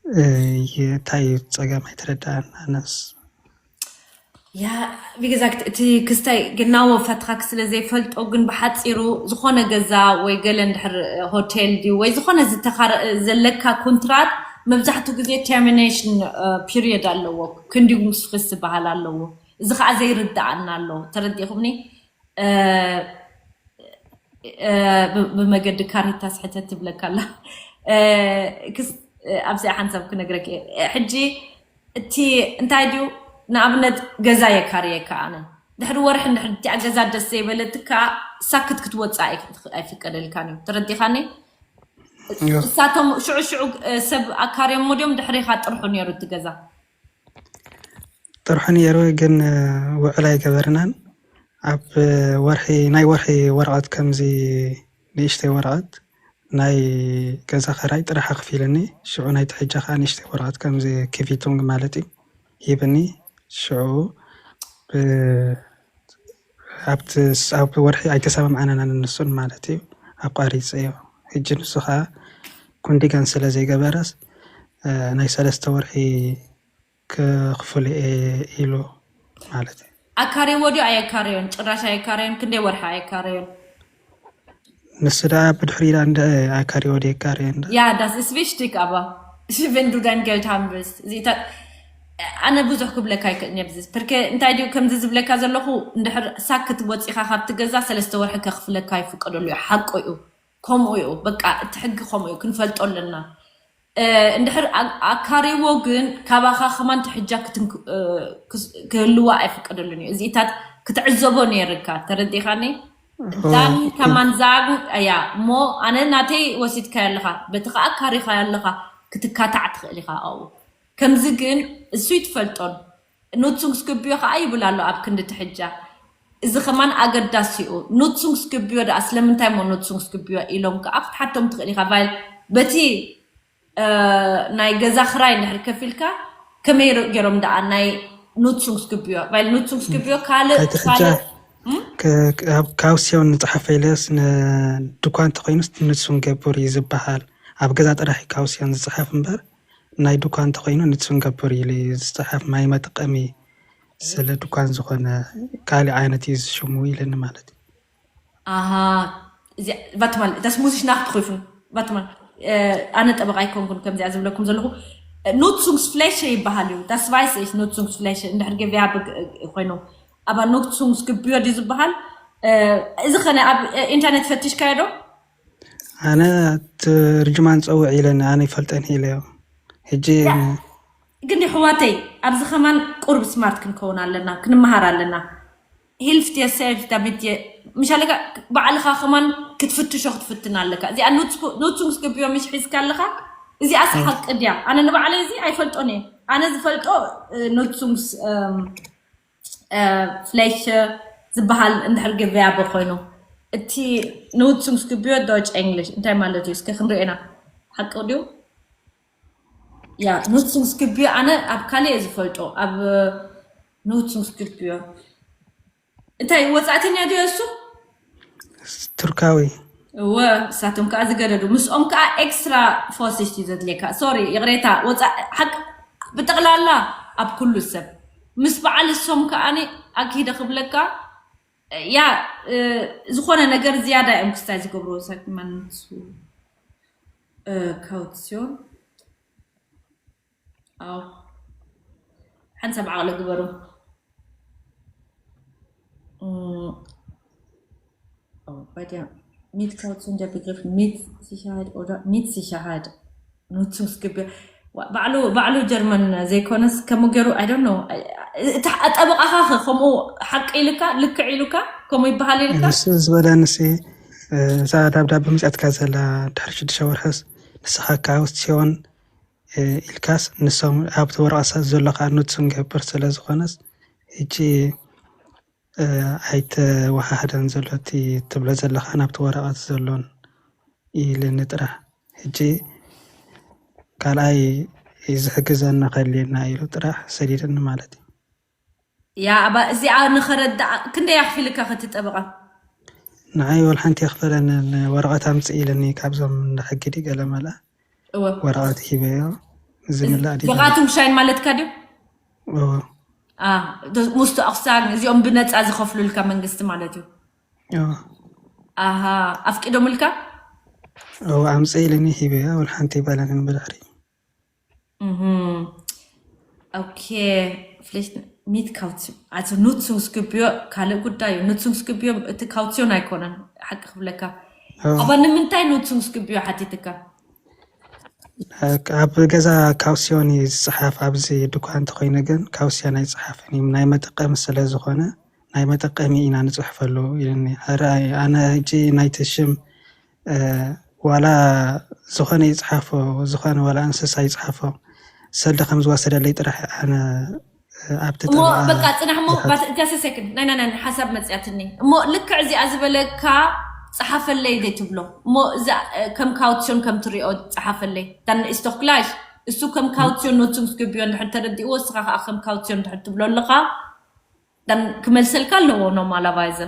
እንታይ እዩ ፀገም? ኣይተረዳእን ኣነስ። ያ ቢግዛክት እቲ ክስታይ ግናዎ ፈትኻክ ስለ ዘይፈልጦ፣ ግን ብሓፂሩ ዝኾነ ገዛ ወይ ገለ እንድሕር ሆቴል ድዩ ወይ ዝኾነ ዝተኻረ ዘለካ ኮንትራት መብዛሕትኡ ግዜ ተርሚኔሽን ፒሪየድ ኣለዎ፣ ክንዲጉንግስ ፍሪስት ዝበሃል ኣለዎ። እዚ ከዓ ዘይርዳኣና ኣሎ። ተረዲእኹምኒ? ብመገዲ ካሬታ ስሕተት ትብለካ ኣላ። ኣብዚኣ ሓንሳብ ክነግረክ እየ። ሕጂ እቲ እንታይ ድዩ፣ ንኣብነት ገዛ የካርየካ ኣነ። ድሕሪ ወርሒ እንድሕር እቲኣ ገዛ ደስ ዘይበለትካ ሳክት ክትወፅእ ኣይፍቀደልካን እዩ። ተረዲኻኒ? እሳቶም ሽዑ ሽዑ ሰብ ኣካርዮም ሞድዮም ድሕሪኻ ጥርሑ ነይሩ እቲ ገዛ። ጥርሑ ነይሩ ግን ውዕል ኣይገበርናን። ኣብ ወርሒ ናይ ወርሒ ወረቐት ከምዚ ንእሽተይ ወረቐት ናይ ገዛ ኸራይ ጥራሕ ኣኽፊልኒ። ሽዑ ናይ ትሕጃ ከዓ ንእሽተይ ወረቐት ከምዚ ክቪቱንግ ማለት እዩ ሂብኒ። ሽዑ ኣብቲ ኣብ ወርሒ ኣይተሰማምዓናን ንሱን ማለት እዩ፣ ኣቋሪፀዮ። ሕጂ ንሱ ከዓ ኩንዲጋን ስለ ዘይገበረስ ናይ ሰለስተ ወርሒ ክኽፍል እየ ኢሉ ማለት እዩ። ኣካርይዎ ድዩ ኣየካረዮን? ጭራሽ ኣየካረዮን። ክንደይ ወርሒ ኣየካረዮን? ንሱ ደኣ ብድሕሪ ኢላ እንደ ኣካርይዎ ድዩ የካርዮን? Ja, das ist wichtig, aber wenn du dein Geld haben willst. እዚታ ኣነ ብዙሕ ክብለካ ኣይክእልን እየ ብዚ ፐርከ እንታይ ድዩ ከምዚ ዝብለካ ዘለኹ፣ እንድሕር ሳክት ወፂኻ ካብቲ ገዛ ሰለስተ ወርሒ ከኽፍለካ ይፍቀደሉ እዩ። ሓቁ እዩ፣ ከምኡ እዩ። በቃ እቲ ሕጊ ከምኡ እዩ፣ ክንፈልጦ ኣለና። እንድሕር ኣካሪዎ ግን ካባኻ ከማን ትሕጃ ክህልዋ ኣይፍቀደሉን እዩ። እዚኢታት ክትዕዘቦ ነይርካ። ተረዲኻኒ? ዳኒ ከማን ዛግ እያ እሞ ኣነ ናተይ ወሲድካዮ ኣለኻ፣ በቲ ከኣ ኣካሪኻዮ ኣለኻ፣ ክትካታዕ ትኽእል ኢኻ ኣብኡ። ከምዚ ግን እሱ ይትፈልጦን ኑትሱንግስግብዮ ከኣ ይብል ኣሎ ኣብ ክንዲ ትሕጃ። እዚ ከማን ኣገዳሲኡ። ኑትሱንግስግብዮ ደኣ ስለምንታይ እሞ ኑትሱንግስግብዮ ኢሎም ከኣ ክትሓቶም ትኽእል ኢኻ። ቫይል በቲ ናይ ገዛ ክራይ እንድሕር ከፊልካ ከመይ ገይሮም ደኣ ናይ ኑትሱንግስግብዮ ቫይል ኑትሱንግስግብዮ ካልእ ኣይትሕጃ። ካልእ ከ- ከ- ኣብ ካውሲዮን ንፅሓፈ ኢለስ ንድኳን ተኮይኑስ ንሱን ገቡር እዩ ዝበሃል። ኣብ ገዛ ጥራሕ እዩ ካውሲዮን ዝፅሓፍ እምበር ናይ ድኳን ተኮይኑ ንሱን ገቡር ኢሉ እዩ ዝፅሓፍ። ማይ መጥቀሚ ስለ ድኳን ዝኾነ ካልእ ዓይነት እዩ ዝሽሙ ኢለኒ ማለት እዩ። ኣሃ እዚ vatman das muss ich nachprüfen vatman ኣነ ጠበቃ ኣይኮንኩን ከምዚኣ ዝብለኩም ዘለኹ። ኑትሱንግስፍሌሸ ይበሃል እዩ። Das weiß ich ኑትሱንግስፍሌሸ እንድሕር ገበያ ኮይኑ ኣባ ኑትሱንግስግብዮ ድዩ ዝበሃል? እዚ ኸነ ኣብ ኢንተርኔት ፈቲሽካዮ ዶ? ኣነ ትርጅማን ፀውዕ ኢለኒ ኣነ ይፈልጠን ኢለዮ። ሕጂ ግን ኣሕዋተይ ኣብዚ ከማን ቁርብ ስማርት ክንከውን ኣለና፣ ክንመሃር ኣለና። Hilf dir selbst damit ምሻለካ ባዕልኻ ከማን ክትፍትሾ ክትፍትን ኣለካ። እዚኣ ኑትሱንግስግብዮ ምሽ ሒዝካ ኣለኻ። እዚኣስ ሓቂ ድያ? ኣነ ንባዕለይ እዚ ኣይፈልጦን እየ። ኣነ ዝፈልጦ ኑትሱንግስ ፍሌሽ ዝበሃል እንድሕር ገበያቦ ኮይኑ እቲ ኑትሱንግስግብዮ ዶች ኤንግሊሽ እንታይ ማለት እዩ? እስከ ክንሪኦ ኢና። ሓቂ ድዩ? ያ ኑትሱንግስግብዮ ኣነ ኣብ ካልእ እየ ዝፈልጦ። ኣብ ኑትሱንግስግብዮ እንታይ ወፃእተኛ ድዮ እሱ? ቱርካዊ እወ እሳቶም ከዓ ዝገደዱ ምስኦም ከዓ ኤክስትራ ፎሲሽ እዩ ዘድልየካ። ሶሪ ይቕሬታ ወፃ ሓቅ ብጠቕላላ ኣብ ኩሉ ሰብ ምስ በዓል እሶም ከኣኒ ኣኪደ ክብለካ ያ ዝኾነ ነገር ዝያዳ እዮም ክስታይ ዝገብርዎ ሳክመንቱ ካውትሲዮን ሓንሳብ ዓቕሊ ግበሩ። Mit Kaution der Begriff Mitsicherheit oder Mitsicherheit Nutzungsgebühr ባዕሉ ባዕሉ ጀርመን ዘይኮነስ ከምኡ ገይሩ I don't know። ጠበቃኻ ከምኡ ሓቂ ኢልካ ልክዕ ኢሉካ ከምኡ ይበሃል ኢልካ ንሱ ዝበለንሲ እዛ ዳብዳብ ምፅያትካ ዘላ ድሕሪ ሽዱሽተ ወርሕስ ንስኻ ካውስዮን ኢልካስ ንሶም ኣብቲ ወረቐት ዘሎ ከዓ ኑትስ ንገብር ስለ ዝኾነስ ሕጂ ኣይተወሃሃደን ዘሎ እቲ ትብሎ ዘለኻ ናብቲ ወረቐት ዘሎን ኢልኒ ጥራሕ ሕጂ ካልኣይ ዝሕግዘና ከልየና ኢሉ ጥራሕ ሰዲድኒ ማለት እዩ። ያ ኣባ እዚኣ ንኸረዳእ ክንደይ ኣኽፊልካ ከትጠበቓ? ንዓይ ወላ ሓንቲ የኽፈለንን ወረቐት ኣምፅእ ኢልኒ ካብዞም እንዳ ሕጊ ድዩ ገለ መለ እወ ወረቐት ሂበዮ ዝምላእ ድዩ ገለ? ብቓቱም ሻይን ማለትካ ድዩ? እወ አ፣ ዶ- ሙስቶ ኣኽሳን እዚኦም ብነፃ ዝኸፍሉልካ መንግስቲ ማለት እዩ። እወ ኣሃ ኣፍቂዶምልካ? እወ ኣምፅእ ኢልኒ ሂበዮ ወላ ሓንቲ ይበለንን ብድሕሪ እህ ኦኬ ፍሌሽ ሚት ካውትዮ ኣቲ ኑትሱንግስግብዮ ካልእ ጉዳይ እዩ። ኑትሱንግስግብዮ እቲ ካውትዮን ኣይኮነን ሓቂ ክብለካ። ኣባ ንምንታይ ኑትሱንግስግብዮ ሓቲትካ? ኣብ ገዛ ካውስዮን እዩ ዝፅሓፍ። ኣብዚ ድኳ እንተኮይኑ ግን ካውስዮን ኣይፅሓፍን እዩ። ናይ መጠቀሚ ስለ ዝኾነ ናይ መጠቀሚ ኢና ንፅሕፈሉ ኢሉኒ። ሕራይ ኣነ ሕጂ ናይቲ ሽም ዋላ ዝኾነ ይፅሓፎ ዝኾነ ዋላ እንስሳ ይፅሓፎ ሰልዲ ከም ዝወሰደለይ ጥራሕ ኣነ ኣብቲ እሞ ጠበቃ በቃ ፅናሕ እሞ ዝሓት- ባት- just a second ናይ ናይ ናይ ሓሳብ መፅያትኒ እሞ ልክዕ እዚኣ ዝበለካ ፀሓፈለይ ዘይትብሎ እሞ እዛ እ፣ ከም ካውትሽን ከም ትሪኦ ፀሓፈለይ dann ist doch gleich እሱ ከም ካውትሽን ኖትሱንግስግብዮ እንድሕር ተረዲእዎ እስኻ ከዓ ከም ካውትሽን እንድሕር ትብሎ ኣለኻ dann ክመልሰልካ ኣለዎ normalerweise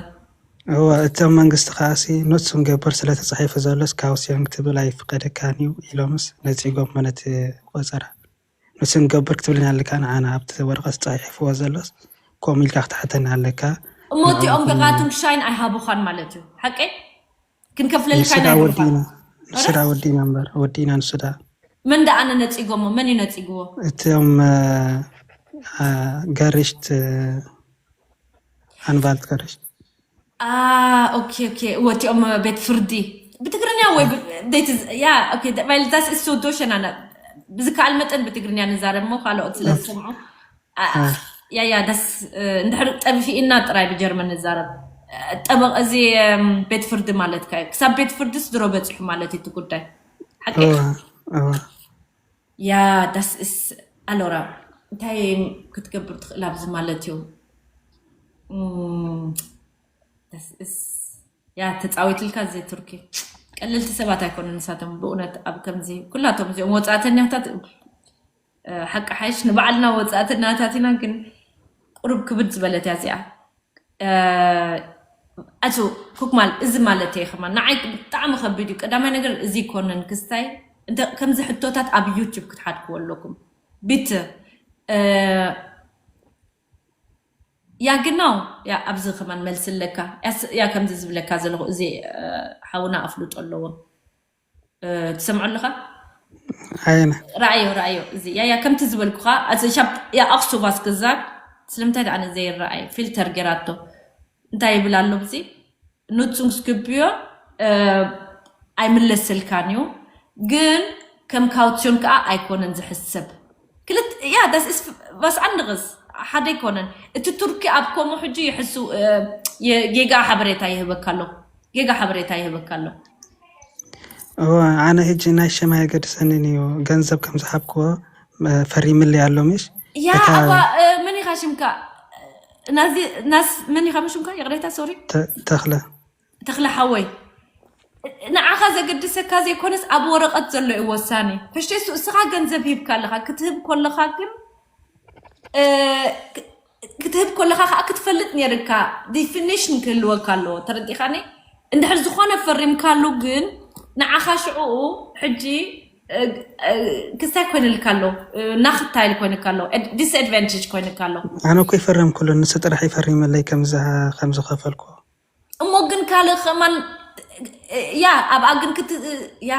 እወ እቶም መንግስቲ ከዓሲ ኖትሱንግብር ስለተፃሒፉ ዘሎስ ካውስዮን ክትብል ኣይፍቀደካን እዩ ኢሎምስ ነፂጎም ነቲ ቆፀራ። ንስንገብር ክትብለና ኣለካ ንዓና ኣብቲ ወረቐት ፃሒፍዎ ዘሎስ ከምኡ ኢልካ ክትሓተና ኣለካ። እሞ እቲኦም ንዕኦም ብቃቱም ሻይን ኣይሃቡኻን ማለት እዩ ሓቀይ? ክንከፍለልካ ንስዳ ኢና ኢልካ። ወዲእና ንስዳ ወዲእና እምበር ወዲእና ንስዳ መን ደኣ ነነፂጎሞ መን እዩ ነፂግዎ? እቶም ገሪሽት ኣንቫልት ገሪሽት Ah, okay, okay. እወ እቲኦም ቤት ፍርዲ ብትግርኛ ወይ ያ okay weil das ist so durcheinander ብዝከኣል መጠን ብትግርኛ ንዛረብ ሞ ካልኦት ስለ ዝሰምዑ ያ ያ ደስ እንድሕር ጠፊእና ጥራይ ብጀርመን ንዛረብ ጠበቕ እዚ ቤት ፍርዲ ማለት ካ ክሳብ ቤት ፍርድስ ድሮ በፂሑ ማለት እቲ ጉዳይ ሓቂ ያ das ist allora እንታይ ክትገብር ትኽእል ኣብዚ ማለት እዩ ያ ተፃዊትልካ እዚ ቱርኪ ቀለልቲ ሰባት ኣይኮኑ ንሳቶም ብእውነት ኣብ ከምዚ ኩላቶም እዚኦም ወፃእተኛታት ሓቂ ሓይሽ ንባዕልና ወፃእተኛታት ኢና ግን ቁሩብ ክብድ ዝበለት እያ እዚኣ ኣቱ ኩክማል እዚ ማለት እየ ከማ ንዓይ ብጣዕሚ ከቢድ እዩ ቀዳማይ ነገር እዚ ይኮነን ክስታይ ከምዚ ሕቶታት ኣብ ዩቱብ ክትሓድክዎ ኣለኩም ቢት ያ ግናው ያ ኣብዚ ከማን መልሲ ኣለካ ያ ከምዚ ዝብለካ ዘለኹ እዚ ሓውና ኣፍልጦ ኣለዎ ትሰምዖ ኣለኻ ኣይነ ራእዮ ራእዮ እዚ ያ ያ ከምቲ ዝበልኩኻ እዚ ሻብ ያ ኣክሱቫስ ክዛብ ስለምንታይ ደኣ ዘይረኣይ ፊልተር ገራቶ እንታይ ይብል ኣሎ እዚ ኑትሱንግስግብዮ ኣይምለሰልካን እዩ ግን ከም ካውትሽን ከዓ ኣይኮነን ዝሕሰብ ክልት ያ das ist was anderes ሓደ ኣይኮነን እቲ ቱርኪ ኣብ ከምኡ ሕጂ ይሕሱ ጌጋ ሓበሬታ ይህበካ ኣሎ ጌጋ ሓበሬታ ይህበካ ኣሎ እወ ኣነ ሕጂ ናይ ሸም ኣየገድሰንን እዩ ገንዘብ ከም ዝሃብክዎ ፈሪምለይ ኣሎ ምሽ ያ እታ ኣባ መን ኢኻ ሽምካ ናዚ ናስ መን ኢኻ ምሽምካ ይቕሬታ ሶሪ ተኽለ ተኽለ ሓወይ ንዓኻ ዘገድሰካ ዘይኮነስ ኣብ ወረቐት ዘሎ እዩ ወሳኒ ሕሽቴሱ እስኻ ገንዘብ ሂብካ ኣለኻ ክትህብ ከለኻ ግን ክትህብ ከለኻ ከዓ ክትፈልጥ ነርካ ዲፊኒሽን ክህልወካ ኣለዎ ተረዲኻኒ እንድሕር ዝኾነ ፈሪምካሉ ግን ንዓኻ ሽዕኡ ሕጂ ክስታይ ኮይንልካ ኣሎ፣ ናኽታይል ኮይንካ ኣሎ፣ ዲስኣድቫንቴጅ ኮይንካ ኣሎ። ኣነ እኮ ይፈረምኩሉ፣ ንሱ ጥራሕ ይፈሪመለይ ከምዝኸፈልኩ። እሞ ግን ካልእ ከማን ያ ኣብኣ ግን ክት ያ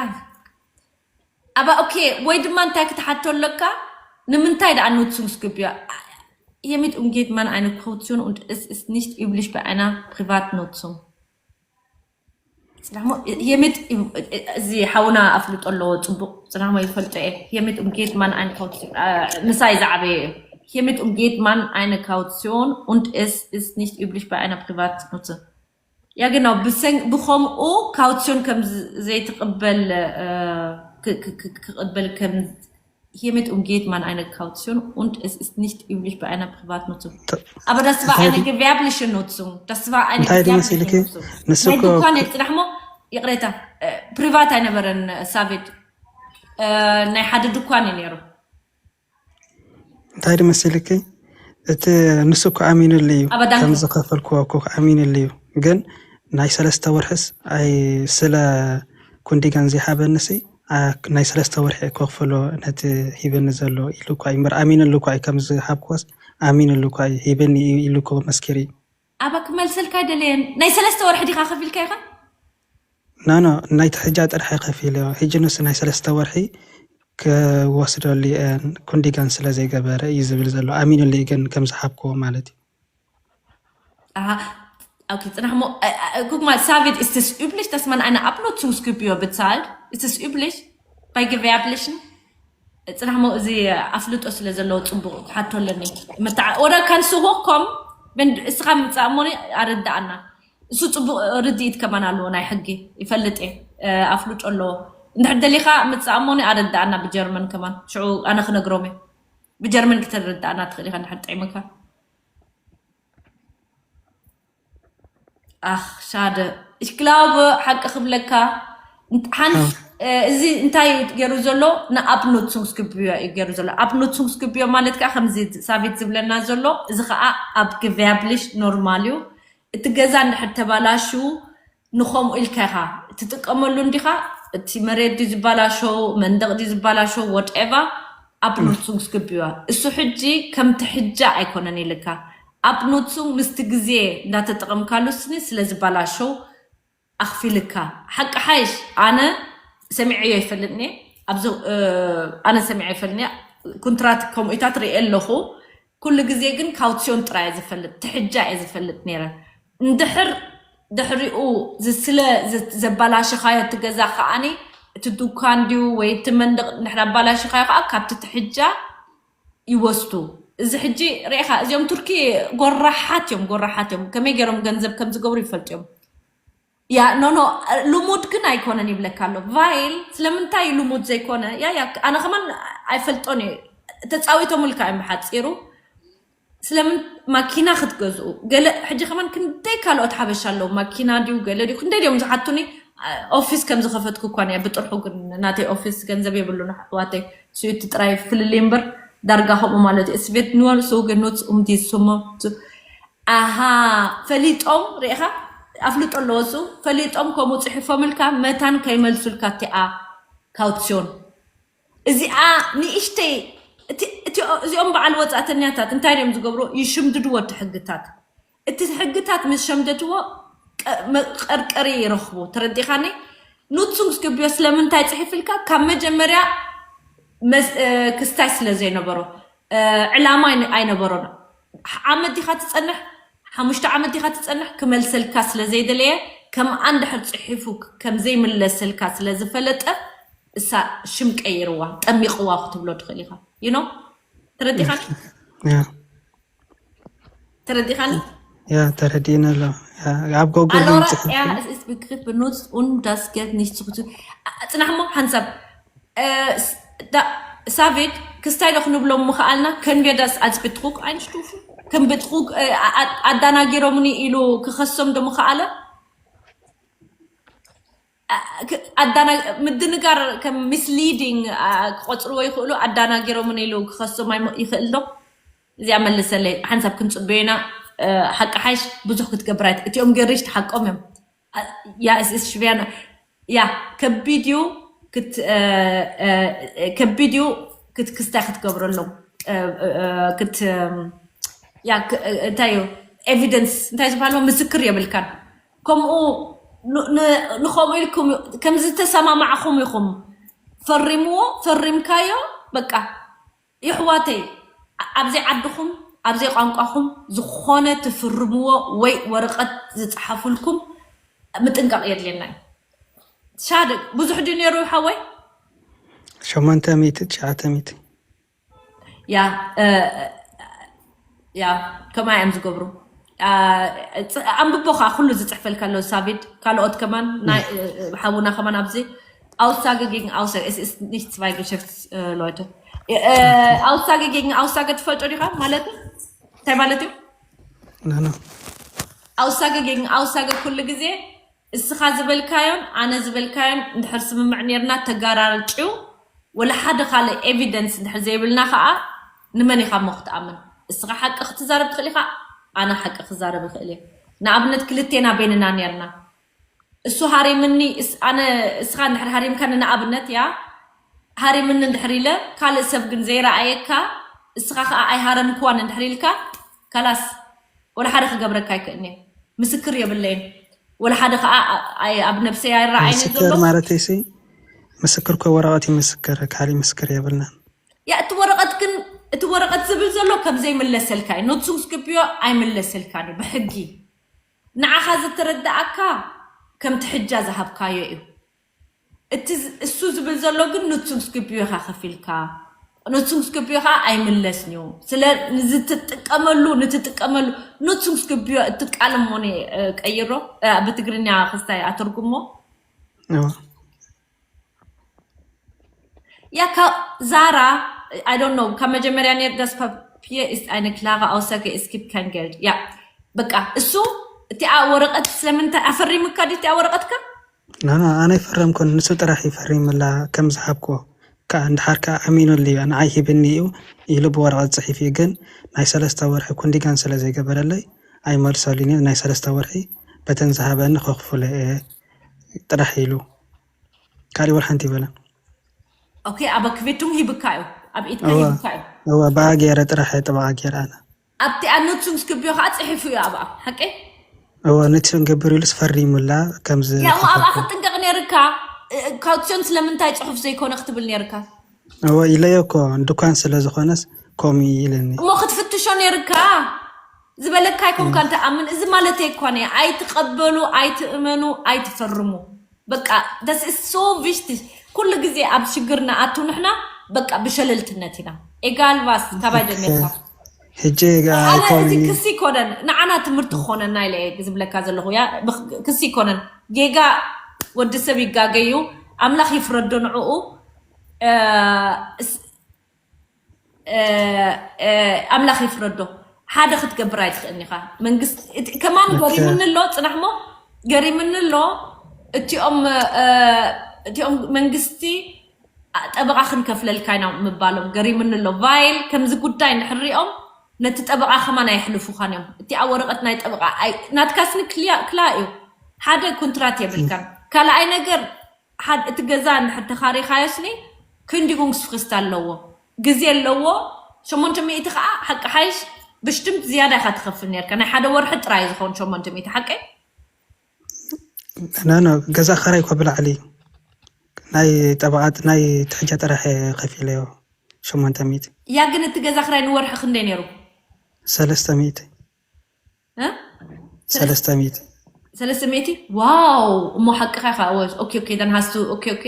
ኣብኣ ኦኬ። ወይ ድማ እንታይ ክትሓቶ ኣለካ? ንምንታይ ደኣ ኑትሱንግስግቢዮ? Hiermit umgeht man eine Kaution und es ist nicht üblich bei einer Privatnutzung. ጽናሕሞ hiermit እዚ ሓውና ኣፍልጦ ኣለዎ። ጽቡቕ ጽናሕሞ ይፈልጦ እየ። Hiermit umgeht man eine Kaution. ምሳይ ዝዓበየ እዩ። Hiermit umgeht man eine Kaution und es ist nicht üblich bei einer Privatnutzung. Ja genau, ብሰን ብኸምኡ ካውሲዮን ከም ዘይትቕበል ክቕበል ከም hiermit umgeht man eine Kaution und es ist nicht üblich bei einer Privatnutzung. Aber das war eine gewerbliche Nutzung. Das war eine gewerbliche Nutzung. ናይ ድኳን የጽናሕሞ ይቕሬታ፣ ፕሪቫት ኣይነበረን። ሳቪት ናይ ሓደ ድኳን እዩ ነይሩ። እንታይ ድመሲልኪ? እቲ ንሱ እኮ ኣሚኑሉ እዩ። ከም ዝኸፈልክዎ እኮ ኣሚኑሉ እዩ። ግን ናይ ሰለስተ ወርሕስ ኣይ ስለ ኩንዲጋን ዘይሃበንሲ፣ ናይ ሰለስተ ወርሒ ከኽፍሎ ነቲ ሂብኒ ዘሎ ኢሉ እኳ እዩ እምበር፣ ኣሚኑሉ እኳ እዩ። ከም ዝሃብክዎስ ኣሚኑሉ እኳ እዩ። ሂብኒ እዩ ኢሉ እኮ መስኪሩ እዩ። ኣባ ክመልሰልካ ኣይደለየን። ናይ ሰለስተ ወርሒ ዲኻ ከፊልካ ኢኻ? ኖ ኖ፣ ናይ ትሕጃ ጥራሕ ከፊለ። ሕጂ ንሱ ናይ ሰለስተ ወርሒ ክወስደሉ እየን ኩንዲጋን ስለ ዘይገበረ እዩ ዝብል ዘሎ። ኣሚኑሉ እዩ ግን ከም ዝሃብክዎ ማለት እዩ። Aha, okay, ጽናሕሞ guck mal, Savid, ist es üblich, dass man eine Abnutzungsgebühr bezahlt? Ist es üblich bei Gewerblichen? ጽናሕሞ እዚ ኣፍልጦ ስለ ዘለዎ ጽቡቕ ክሓቶ ኣለኒ። ወደ ከንሱ ሆኮም እስኻ ምጻእ እሞኒ ኣረዳኣና። እሱ ጽቡቕ ርድኢት ከማን ኣለዎ፣ ናይ ሕጊ ይፈልጥ እየ፣ ኣፍልጦ ኣለዎ። እንድሕር ደሊኻ ምጻእ እሞኒ ኣረዳኣና ብጀርመን ከማን። ሽዑ ኣነ ክነግሮም እየ። ብጀርመን ክተረዳኣና ትኽእል ኢኻ እንድሕር ጥዒምካ። ኣኽ ሻደ፣ ich glaube ሓቂ ክብለካ ሓንስ እዚ እንታይ እዩ ገይሩ ዘሎ? ንኣፕ ኑትሱንግስግብዮ እዩ ገይሩ ዘሎ። ኣፕ ኑትሱንግስግብዮ ማለት ከዓ ከምዚ ሳቪት ዝብለና ዘሎ፣ እዚ ከዓ ኣብ gewerblich normal እዩ። እቲ ገዛ እንድሕር ተባላሹ ንኸምኡ ኢልካ ኢኻ ትጥቀመሉ እንዲኻ። እቲ መሬት ድዩ ዝበላሾ፣ መንደቕ ድዩ ዝበላሾ፣ whatever፣ ኣፕ ኑትሱንግስግብዮ። እሱ ሕጂ ከም ትሕጃ ኣይኮነን ኢልካ። ኣፕ ኑትሱንግ ምስቲ ግዜ እንዳተጠቐምካሉ ስኒ ስለ ዝበላሾ ኣኽፊልካ። ሓቂ ሓይሽ ኣነ ሰሚዐዮ ይፈልጥኒ ኣብዚ ኣነ ሰሚዐ ይፈልጥኒ። ኩንትራት ከምኡታት ርኤ ኣለኹ። ኩሉ ግዜ ግን ካውሲዮን ጥራይ ዝፈልጥ ትሕጃ እየ ዝፈልጥ ነይረ። እንድሕር ድሕሪኡ ስለ ዘባላሽኻዮ እቲ ገዛ ከዓኒ እቲ ዱካን ድዩ ወይ እቲ መንደቕ እንድሕር ኣባላሽኻዮ ከዓ ካብቲ ትሕጃ ይወስዱ። እዚ ሕጂ ርኢኻ እዚኦም ቱርኪ ጎራሓት እዮም፣ ጎራሓት እዮም። ከመይ ገይሮም ገንዘብ ከም ዝገብሩ ይፈልጡ እዮም። ያ ኖ ኖ ልሙድ ግን ኣይኮነን ይብለካ ኣሎ ቫይል። ስለምንታይ እዩ ልሙድ ዘይኮነ? ያ ያ ኣነ ከማን ኣይፈልጦን እዩ። ተፃዊቶምልካ እዮም ብሓፂሩ። ስለምን ማኪና ክትገዝኡ ገለ ሕጂ ከማን ክንደይ ካልኦት ሓበሻ ኣለዉ። ማኪና ድዩ ገለ ድዩ ክንደይ ድዮም ዝሓቱኒ። ኦፊስ ከም ዝኸፈትኩ እኳ እያ ብጥርሑ ግን ናተይ ኦፊስ ገንዘብ የብሉን ኣሕዋተይ። ስዩቲ ጥራይ ፍልልይ እምበር ዳርጋ ከምኡ ማለት እዩ። ስቤት ንወር ሱገ ኑትስ ኡም ዲ ሱሞ ኣሃ ፈሊጦም ርኢኻ ኣፍልጦ ኣለዎ እሱ ፈሊጦም ከምኡ ፅሒፎምልካ መታን ከይመልሱልካ እቲኣ ካውሲዮን እዚኣ ንእሽተይ እዚኦም በዓል ወፃእተኛታት እንታይ እዮም ዝገብሩ? ይሽምድድዎ እቲ ሕግታት። እቲ ሕግታት ምስ ሸምደድዎ ቀርቀሪ ይረኽቡ። ተረዲኻኒ? ኑትሱንግስግብዮ ስለምንታይ ፅሒፍልካ ካብ መጀመርያ ክስታይ ስለ ዘይነበሮ ዕላማ ኣይነበሮን። ዓመት ዲኻ ትፀንሕ፣ ሓሙሽተ ዓመት ዲኻ ትፀንሕ ክመልሰልካ ስለ ዘይደለየ ከምኣ እንድሕር ፅሒፉ ከም ዘይምለሰልካ ስለ ዝፈለጠ እሳ ሽም ቀይርዋ ጠሚቕዋ ክትብሎ ትኽእል ኢኻ። ይኖ ተረዲኻኒ? ተረዲኻኒ? ያ ተረዲእና ኣሎ። ኣብ ጎግል Allora, er ist Begriff benutzt, um das Geld nicht zurückzu- ጽናሕሞ ሓንሳብ ሳቪት ክስታይ ዶ ክንብሎም ምኽኣልና? Können wir das als Betrug einstufen? ከም ብትሩግ ኣዳናጊሮምኒ ኢሉ ክኸሶም ዶ ምኽኣለ? ምድንጋር ከም ሚስሊዲንግ ክቆፅርዎ ይኽእሉ። ኣዳናጊሮምን ኢሉ ክኸሶም ይኽእል ዶ? እዚኣ መልሰለይ ሓንሳብ ክንፅበዩና። ሓቂ ሓይሽ ብዙሕ ክትገብር እቲኦም ገሪሽ ተሓቆም እዮም። ያ እስስ ሽብያና ያ ከቢድ እዩ። ክት እ፣ እ፣ ከቢድ እዩ። ክት ክስታይ ክትገብረሎም እ፣ እ፣ እ፣ ክት እም፣ ያ ክ- እ፣ እንታይ እዩ ኤቪደንስ እንታይ ዝበሃልዎ ምስክር የብልካን። ከምኡ ን- ን- ንኸምኡ ኢልኩም ከም ዝተሰማማዕኹም ኢኹም ፈሪምዎ። ፈሪምካዮ በቃ። የሕዋተይ፣ ኣብዘይ ዓድኹም ኣብዘይ ቋንቋኹም ዝኾነ ትፍርምዎ ወይ ወረቐት ዝፀሓፉልኩም ምጥንቃቕ የድልየና እዩ። ሻደግ ብዙሕ ድዩ ነይሩ ሓወይ? ሸሞንተ ሚእቲ ትሽዓተ ሚእቲ። ያ እ፣ ያ ከምኣ እዮም ዝገብሩ። ኣ፣ ጽ- ኣንብቦ ከዓ ኩሉ ዝፅሕፈልካ ኣሎ ሳቪድ። ካልኦት ከማን ናይ እ፣ እ፣ ሓውና ከማን ኣብዚ Aussage gegen Aussage, es ist nicht zwei Geschäftsleute. Aussage gegen Aussage ትፈልጦ ዲኻ? ማለት እንታይ ማለት እዩ? ናና Aussage gegen Aussage ኩሉ ግዜ እስኻ ዝበልካዮን ኣነ ዝበልካዮን እንድሕር ስምምዕ ነርና ተጋራርጭው ወላ ሓደ ካልእ ኤቪደንስ እንድሕር ዘይብልና ከዓ ንመን ኢኻ እሞ ክትኣምን? እስኻ ሓቂ ክትዛረብ ትኽእል ኢኻ፣ ኣነ ሓቂ ክዛረብ ይኽእል እየ። ንኣብነት ክልቴና በይንና ነርና እሱ ሃሪምኒ እስ- ኣነ እስኻ እንድሕር ሃሪምካኒ ንኣብነት ያ ሃሪምኒ እንድሕር ኢለ ካልእ ሰብ ግን ዘይረኣየካ እስኻ ከዓ ኣይሃረምክዋን እንድሕር ኢልካ ካላስ ወላ ሓደ ክገብረካ ኣይክእልኒ ምስክር የብለይን ወላ ሓደ ከዓ ኣይ- ኣብ ነብሰይ ኣይረኣይን ምስክር ዘሎ ማለት ሲ ምስክር ኮ ወረቐት ይምስክር፣ ካሊእ ምስክር የብልናን። ያ እቲ ወረቐት ግን እቲ ወረቐት ዝብል ዘሎ ከም ዘይምለሰልካ እዩ። ኖትሱንግስግብዮ ኣይምለሰልካን እዩ ብሕጊ። ንዓኻ ዝተረዳኣካ ከምቲ ሕጃ ዝሃብካዮ እዩ። እቲ ዝ- እሱ ዝብል ዘሎ ግን ኖትሱንግስግብዮ ኢኻ ከፊልካ። ኖትሱንግስግብዮ ከዓ ኣይምለስን እዩ። ስለ ንዝትጥቀመሉ ንትጥቀመሉ ኖትሱንግስግብዮ እትቃለም ሆነ ቀይሮ እ፣ ብትግርኛ ክስታይ ኣተርጉሞ እዋ። Ja, ka- Sarah, I don't know. ካብ መጀመርያ ነር das Papier ist eine klare Aussage, es gibt kein Geld. Ja, በቃ እሱ እቲኣ ወረቐት ስለምንታይ ኣፈሪምካ ድዩ እቲኣ ወረቐትካ? ናና ኣነ ይፈረምኩን ንሱ ጥራሕ ይፈሪምላ ከም ዝሃብክዎ። ከኣ እንድሓር ከኣ ኣሚኑሉ እዩ ንዓይ ሂብኒ እዩ ኢሉ ብወረቐት ጽሒፍ እዩ። ግን ናይ ሰለስተ ወርሒ ኩንዲጋን ስለ ዘይገበረለይ ኣይመልሰሉን እዩ። ናይ ሰለስተ ወርሒ በተን ዝሃበኒ ከኽፍሎ እየ ጥራሕ ኢሉ። ካሊእ ወላ ሓንቲ ይበለን። ኦኬ፣ ኣብ ክቤቱም ሂብካ እዩ፣ ኣብ ኢድካ እወ ሂብካ እዩ። እወ ብኣ ገይረ ጥራሕ እየ ጥበቓ ገይረ ኣነ። ኣብቲ ኣኖትሱንግስግብዮ ከዓ ፅሒፉ እዩ ኣብኣ ሓቂ። እወ ነቲ ክንገብር ኢሉስ ፈሪሙላ ከም ያ እሞ ኣብኣ ዝኸፈልኩ። ክትጥንቀቕ ነርካ። እ፣ ካውትሽን ስለምንታይ ፅሑፍ ዘይኮነ ክትብል ነርካ። እወ ኢለዮ እኮ ድኳን ስለ ዝኾነስ ከምኡ እዩ ኢለኒ። እሞ ክትፍትሾ ነርካ ዝበለካ ኣይኮንካን ትኣምን። እዚ ማለተይ እኳ ነየ። ኣይትቐበሉ፣ ኣይትእመኑ፣ ኣይትፈርሙ። በቃ das ist so wichtig። ኩሉ ግዜ ኣብ ሽግር ንኣቱ ንሕና በቃ ብሸለልትነት ኢና። Egal was ካባይ ጀሚርካ ሕጂ ኣነ ኮሚ እዚ ክሲ ይኮነን ንዓና ትምህርቲ ክኾነና ኢለ እየ ዝብለካ ዘለኹ። ያ ብክ- ክሲ ይኮነን። ጌጋ ወዲ ሰብ ይጋገዩ፣ ኣምላኽ ይፍረዶ ንዕኡ። እ፣ እስ- እ፣ እ፣ ኣምላኽ ይፍረዶ። ሓደ ክትገብር ኣይትኽእልን ኢኻ። መንግስቲ እቲ- ከማን ገሪምኒ ኣሎ፣ ፅናሕ ሞ ገሪምኒ ኣሎ። እቲኦም እ፣ እቲኦም መንግስቲ ጠበቓ ክንከፍለልካ ኢና ምባሎም ገሪምኒ ኣሎ። ቫይል ከምዚ ጉዳይ እንድሕር ሪኦም ነቲ ጠበቓ ከማን ኣየሕልፉኻን እዮም። እቲኣ ወረቐት ናይ ጠበቓ ኣይ- ናትካስኒ ክልያ ክላ እዩ። ሓደ ኮንትራት የብልካን። ካልኣይ ነገር ሓደ እቲ ገዛ እንድሕር ተኻሪኻዮስኒ ክንዲጉንግስፍሪስት ኣለዎ፣ ግዜ ኣለዎ። ሸሞንተ ሚእቲ ከዓ ሓቂ ሓይሽ ብሽትምት ዝያዳ ኢኻ ትኸፍል ነርካ። ናይ ሓደ ወርሒ ጥራይ ዝኸውን ሸሞንተ ሚእቲ ሓቀይ ኖ ኖ ገዛ ኸራይ እኮ ብላዕሊ እዩ። ናይ ጠበቓ ናይ ትሕጃ ጥራሕ ከፊለዮ ሸሞንተ ሚእቲ ያ ግን እቲ ገዛ ክራይ ንወርሒ ክንደይ ነይሩ? ሰለስተ ሚእቲ እ? ሰለስተ ሚእቲ ሰለስተ ሚእቲ ዋው። እሞ ሓቅኻ ኢኻ። ኦኬ ኦኬ ደን ሃስቱ ኦኬ ኦኬ።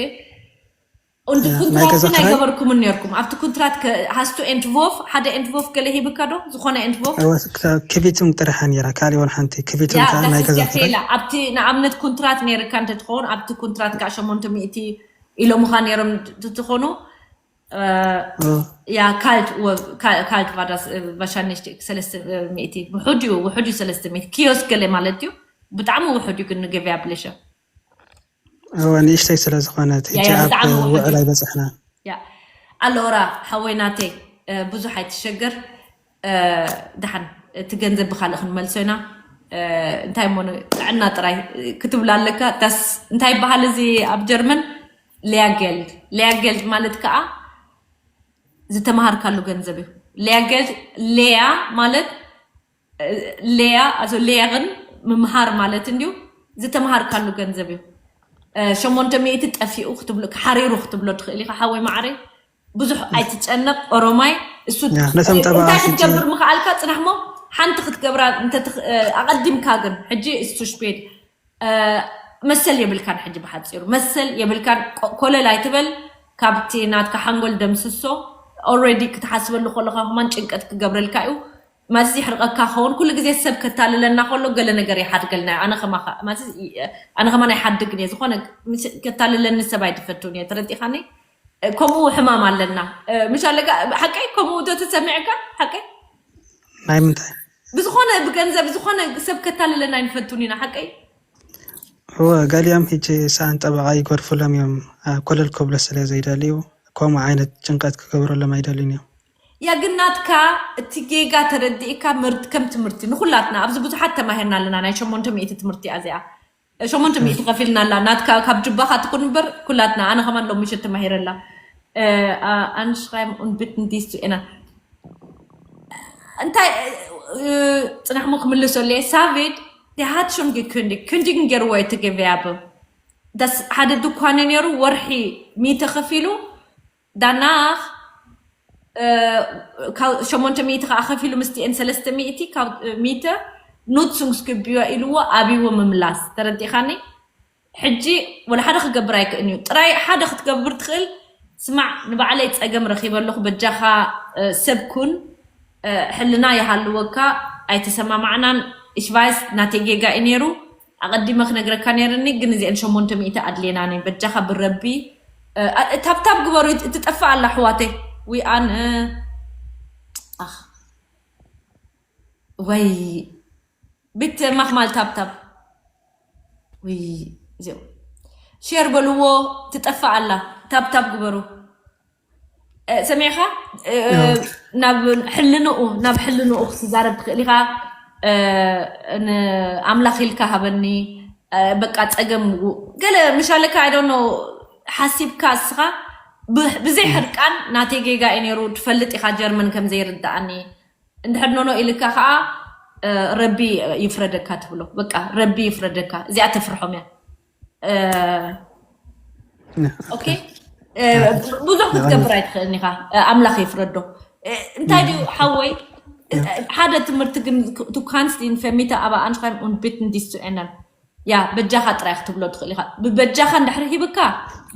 Und ያ፣ ናይ ኩንትራት ገዛ ግን ክራይ ኣይገበርኩምን ነርኩም ኣብቲ ኩንትራት ሃስቱ ኤንትቮፍ ሓደ ኤንትቮፍ ገለ ሂብካ ዶ ዝኾነ ኤንትቮፍ? ክቢትም ጥርሓ ነራ ካልእ ወን ሓንቲ ክቢትም ያ ከዓ ናይ ዳስስ ገዛ ገፌላ ኣብቲ ንኣብነት ኩንትራት ነርካ እንተትኸውን ኣብቲ ኩንትራት ከዓ ሸሞንተ ሚእቲ ኢሎምኻ ነሮም ትኾኑ። ኦ፣ Ja, kalt, Uhr, kalt, kalt war das äh, wahrscheinlich ሰለስተ ሚእቲ ውሑድ እዩ። ውሑድ እዩ ሰለስተ ሚእቲ ኪዮስክ ገለ ማለት እዩ። ብጣዕሚ ውሑድ እዩ ግን ንገበያ ብለሸ እወ ንእሽተይ ስለ ዝኾነት ሕጂ ያ፣ ኣብ ብጣዕሚ ውሑድ ውዕል እዩ። ኣይበፅሕና። ያ ኣሎራ ሓወይ ናተይ እ፣ ብዙሕ ኣይትሸገር። እ፣ ደሓን እቲ ገንዘብ ብካልእ ክንመልሶ ኢና። እ፣ እንታይ እሞ ን- ጥዕና ጥራይ ክትብላ ኣለካ። ዳስ እንታይ ይበሃል እዚ ኣብ ጀርመን ሊያገልድ። ሊያገልድ ማለት ከዓ ዝተምሃርካሉ ገንዘብ እዩ። ሊያገልድ፣ ሌያ ማለት፣ እ፣ ሌያ፣ ኣዞ ሌያ ግን ምምሃር ማለት እንዲሁ ዝተምሃርካሉ ገንዘብ እዩ። እ፣ ሸሞንተ ሚእቲ ጠፊኡ ክትብሎ፣ ሓሪሩ ክትብሎ ትኽእል ኢኻ ሓወይ ማዕረይ። ብዙሕ ኣይትጨነቕ ኦሮማይ። እሱ ያ፣ ነቶም ጠበቓ እንታይ ሕጂ ክትገብር ምኽኣልካ ጽናሕሞ ሓንቲ ክትገብራ እንተ ትኽ-፣ እ፣ ኣቐዲምካ ግን ሕጂ እሱ ሽፔድ እ፣ መሰል የብልካን። ሕጂ ብሓፂሩ መሰል የብልካን። ቆ-፣ ኮለል ኣይትበል። ካብቲ ናትካ ሓንጎል ደምስሶ። ኦልሬዲ ክትሓስበሉ ከለካ ከማን ጭንቀት ክገብረልካ እዩ። ማዚ ይሕርቀካ ከውን ኩሉ ግዜ ሰብ ከታልለና ከሎ ገለ ነገር ይሓድገልና እዩ። ኣነ ከማኻ ማዚ ኣነ ከማን ኣይሓድግን እየ። ዝኾነ ምስ-፣ ከታልለኒ ሰብ ኣይድፈቱን እየ። ተረዲኻኒ? እ፣ ከምኡ ሕማም ኣለና። እ፣ ምሽ ኣለካ ሓቀይ? ከምኡ ዶ ተሰሚዕካ ሓቀይ? ናይ ምንታይ? ብዝኾነ ብገንዘብ ዝኾነ ሰብ ከታልለና ኣይንፈቱን ኢና ሓቀይ? እወ፣ ገሊኦም ሕጂ ሰኣን ጠበቓ ይገድፉሎም እዮም። እ፣ ኮለል ክብሎ ስለ ዘይደልዩ ከምኡ ዓይነት ጭንቀት ክገብረሎም ኣይደልዩን እዮም። ያ ግን ናትካ እቲ ጌጋ ተረዲእካ ምርት ከም ትምህርቲ ንኩላትና ኣብዚ ብዙሓት ተማሂርና ኣለና። ናይ ሸሞንተ ሚእቲ ትምህርቲ እያ እዚኣ። ሸሞንተ ሚእቲ ከፊልና ኣላ ናትካ ካብ ጅባኻ ትኩን እምበር ኩላትና ኣነ ከማን ሎም ምሸት ተማሂረላ። ኣንሽራይም ኡንብት እንዲስቱ ኤና እንታይ ጽናሕሞ ክምልሰሉ እየ። ሳቪድ ዲሃት ሾን ጌ ክንዲ ክንዲ ግን ገይርዎ እቲ ገበያብ ዳስ ሓደ ድኳነ ነይሩ። ወርሒ ሚተ ከፊሉ ዳናኽ ሸሞንተ ሚእቲ ከዓ ከፊሉ ምስቲኤን ሰለስተ ሚእቲ ካብ ሚተ ኑትሱንግስ ግብዮ ኢልዎ ኣብይዎ ምምላስ። ተረዲኻኒ? ሕጂ ወላ ሓደ ክገብር ኣይክእን እዩ። ጥራይ ሓደ ክትገብር ትኽእል። ስማዕ፣ ንባዕለይ ጸገም ረኺበ ኣለኹ። በጃኻ ሰብ ኩን፣ ሕልና ይሃልወካ። ኣይተሰማማዕናን። እሽቫይስ ናተይ ጌጋ እዩ ነይሩ። ኣቐዲመ ክነግረካ ነይርኒ፣ ግን እዚአን ሸሞንተ ሚእቲ ኣድሌናኒ። በጃኻ ብረቢ፣ እ፣ እ፣ ታብታብ ግበሩ። እት-፣ እትጠፍእ ኣላ ኣሕዋተይ። ዊኣን፣ እ፣ ኣኽ፣ ወይ፣ ቤት ማኽማል ታብታብ። ወይ፣ እዚኦም። ሼር በልዎ፣ ትጠፍእ ኣላ። ታብታብ ግበሩ። እ፣ ሰሚዕኻ? እ፣ እ፣ ናብ ሕልንኡ፣ ናብ ሕልንኡ ክትዛረብ ትኽእል ኢኻ። እ፣ ንኣምላኽ ኢልካ ሃበኒ። እ፣ በቃ ጸገም ው-፣ ገለ ምሽ ኣለካ፣ I don't know፣ ሓሲብካ እስኻ ብ-፣ ብዘይ ሕርቃን ናተይ ጌጋ እዩ ነይሩ፣ ትፈልጥ ኢኻ ጀርመን ከም ዘይርድኣኒ። እንድሕር ኖኖ ኢልካ ከዓ፣ እ፣ ረቢ ይፍረደካ ትብሎ። በቃ ረቢ ይፍረደካ። እዚኣ ተፍርሖም እያ። እ፣ ኦኬ። እ፣ ብዙሕ ክትገብር ኣይትኽእልን ኢኻ። እ፣ ኣምላኽ ይፍረዶ። እ፣ እንታይ ድዩ ሓወይ? እ፣ ሓደ ትምህርቲ ግን ቱ ካንስት ኢን ፈሚተ ኣባ ኣንሽታይን ኡን ቢትን ዲስ ቱ ኤነን። ያ፣ በጃኻ ጥራይ ክትብሎ ትኽእል ኢኻ። ብበጃኻ እንድሕር ሂብካ፣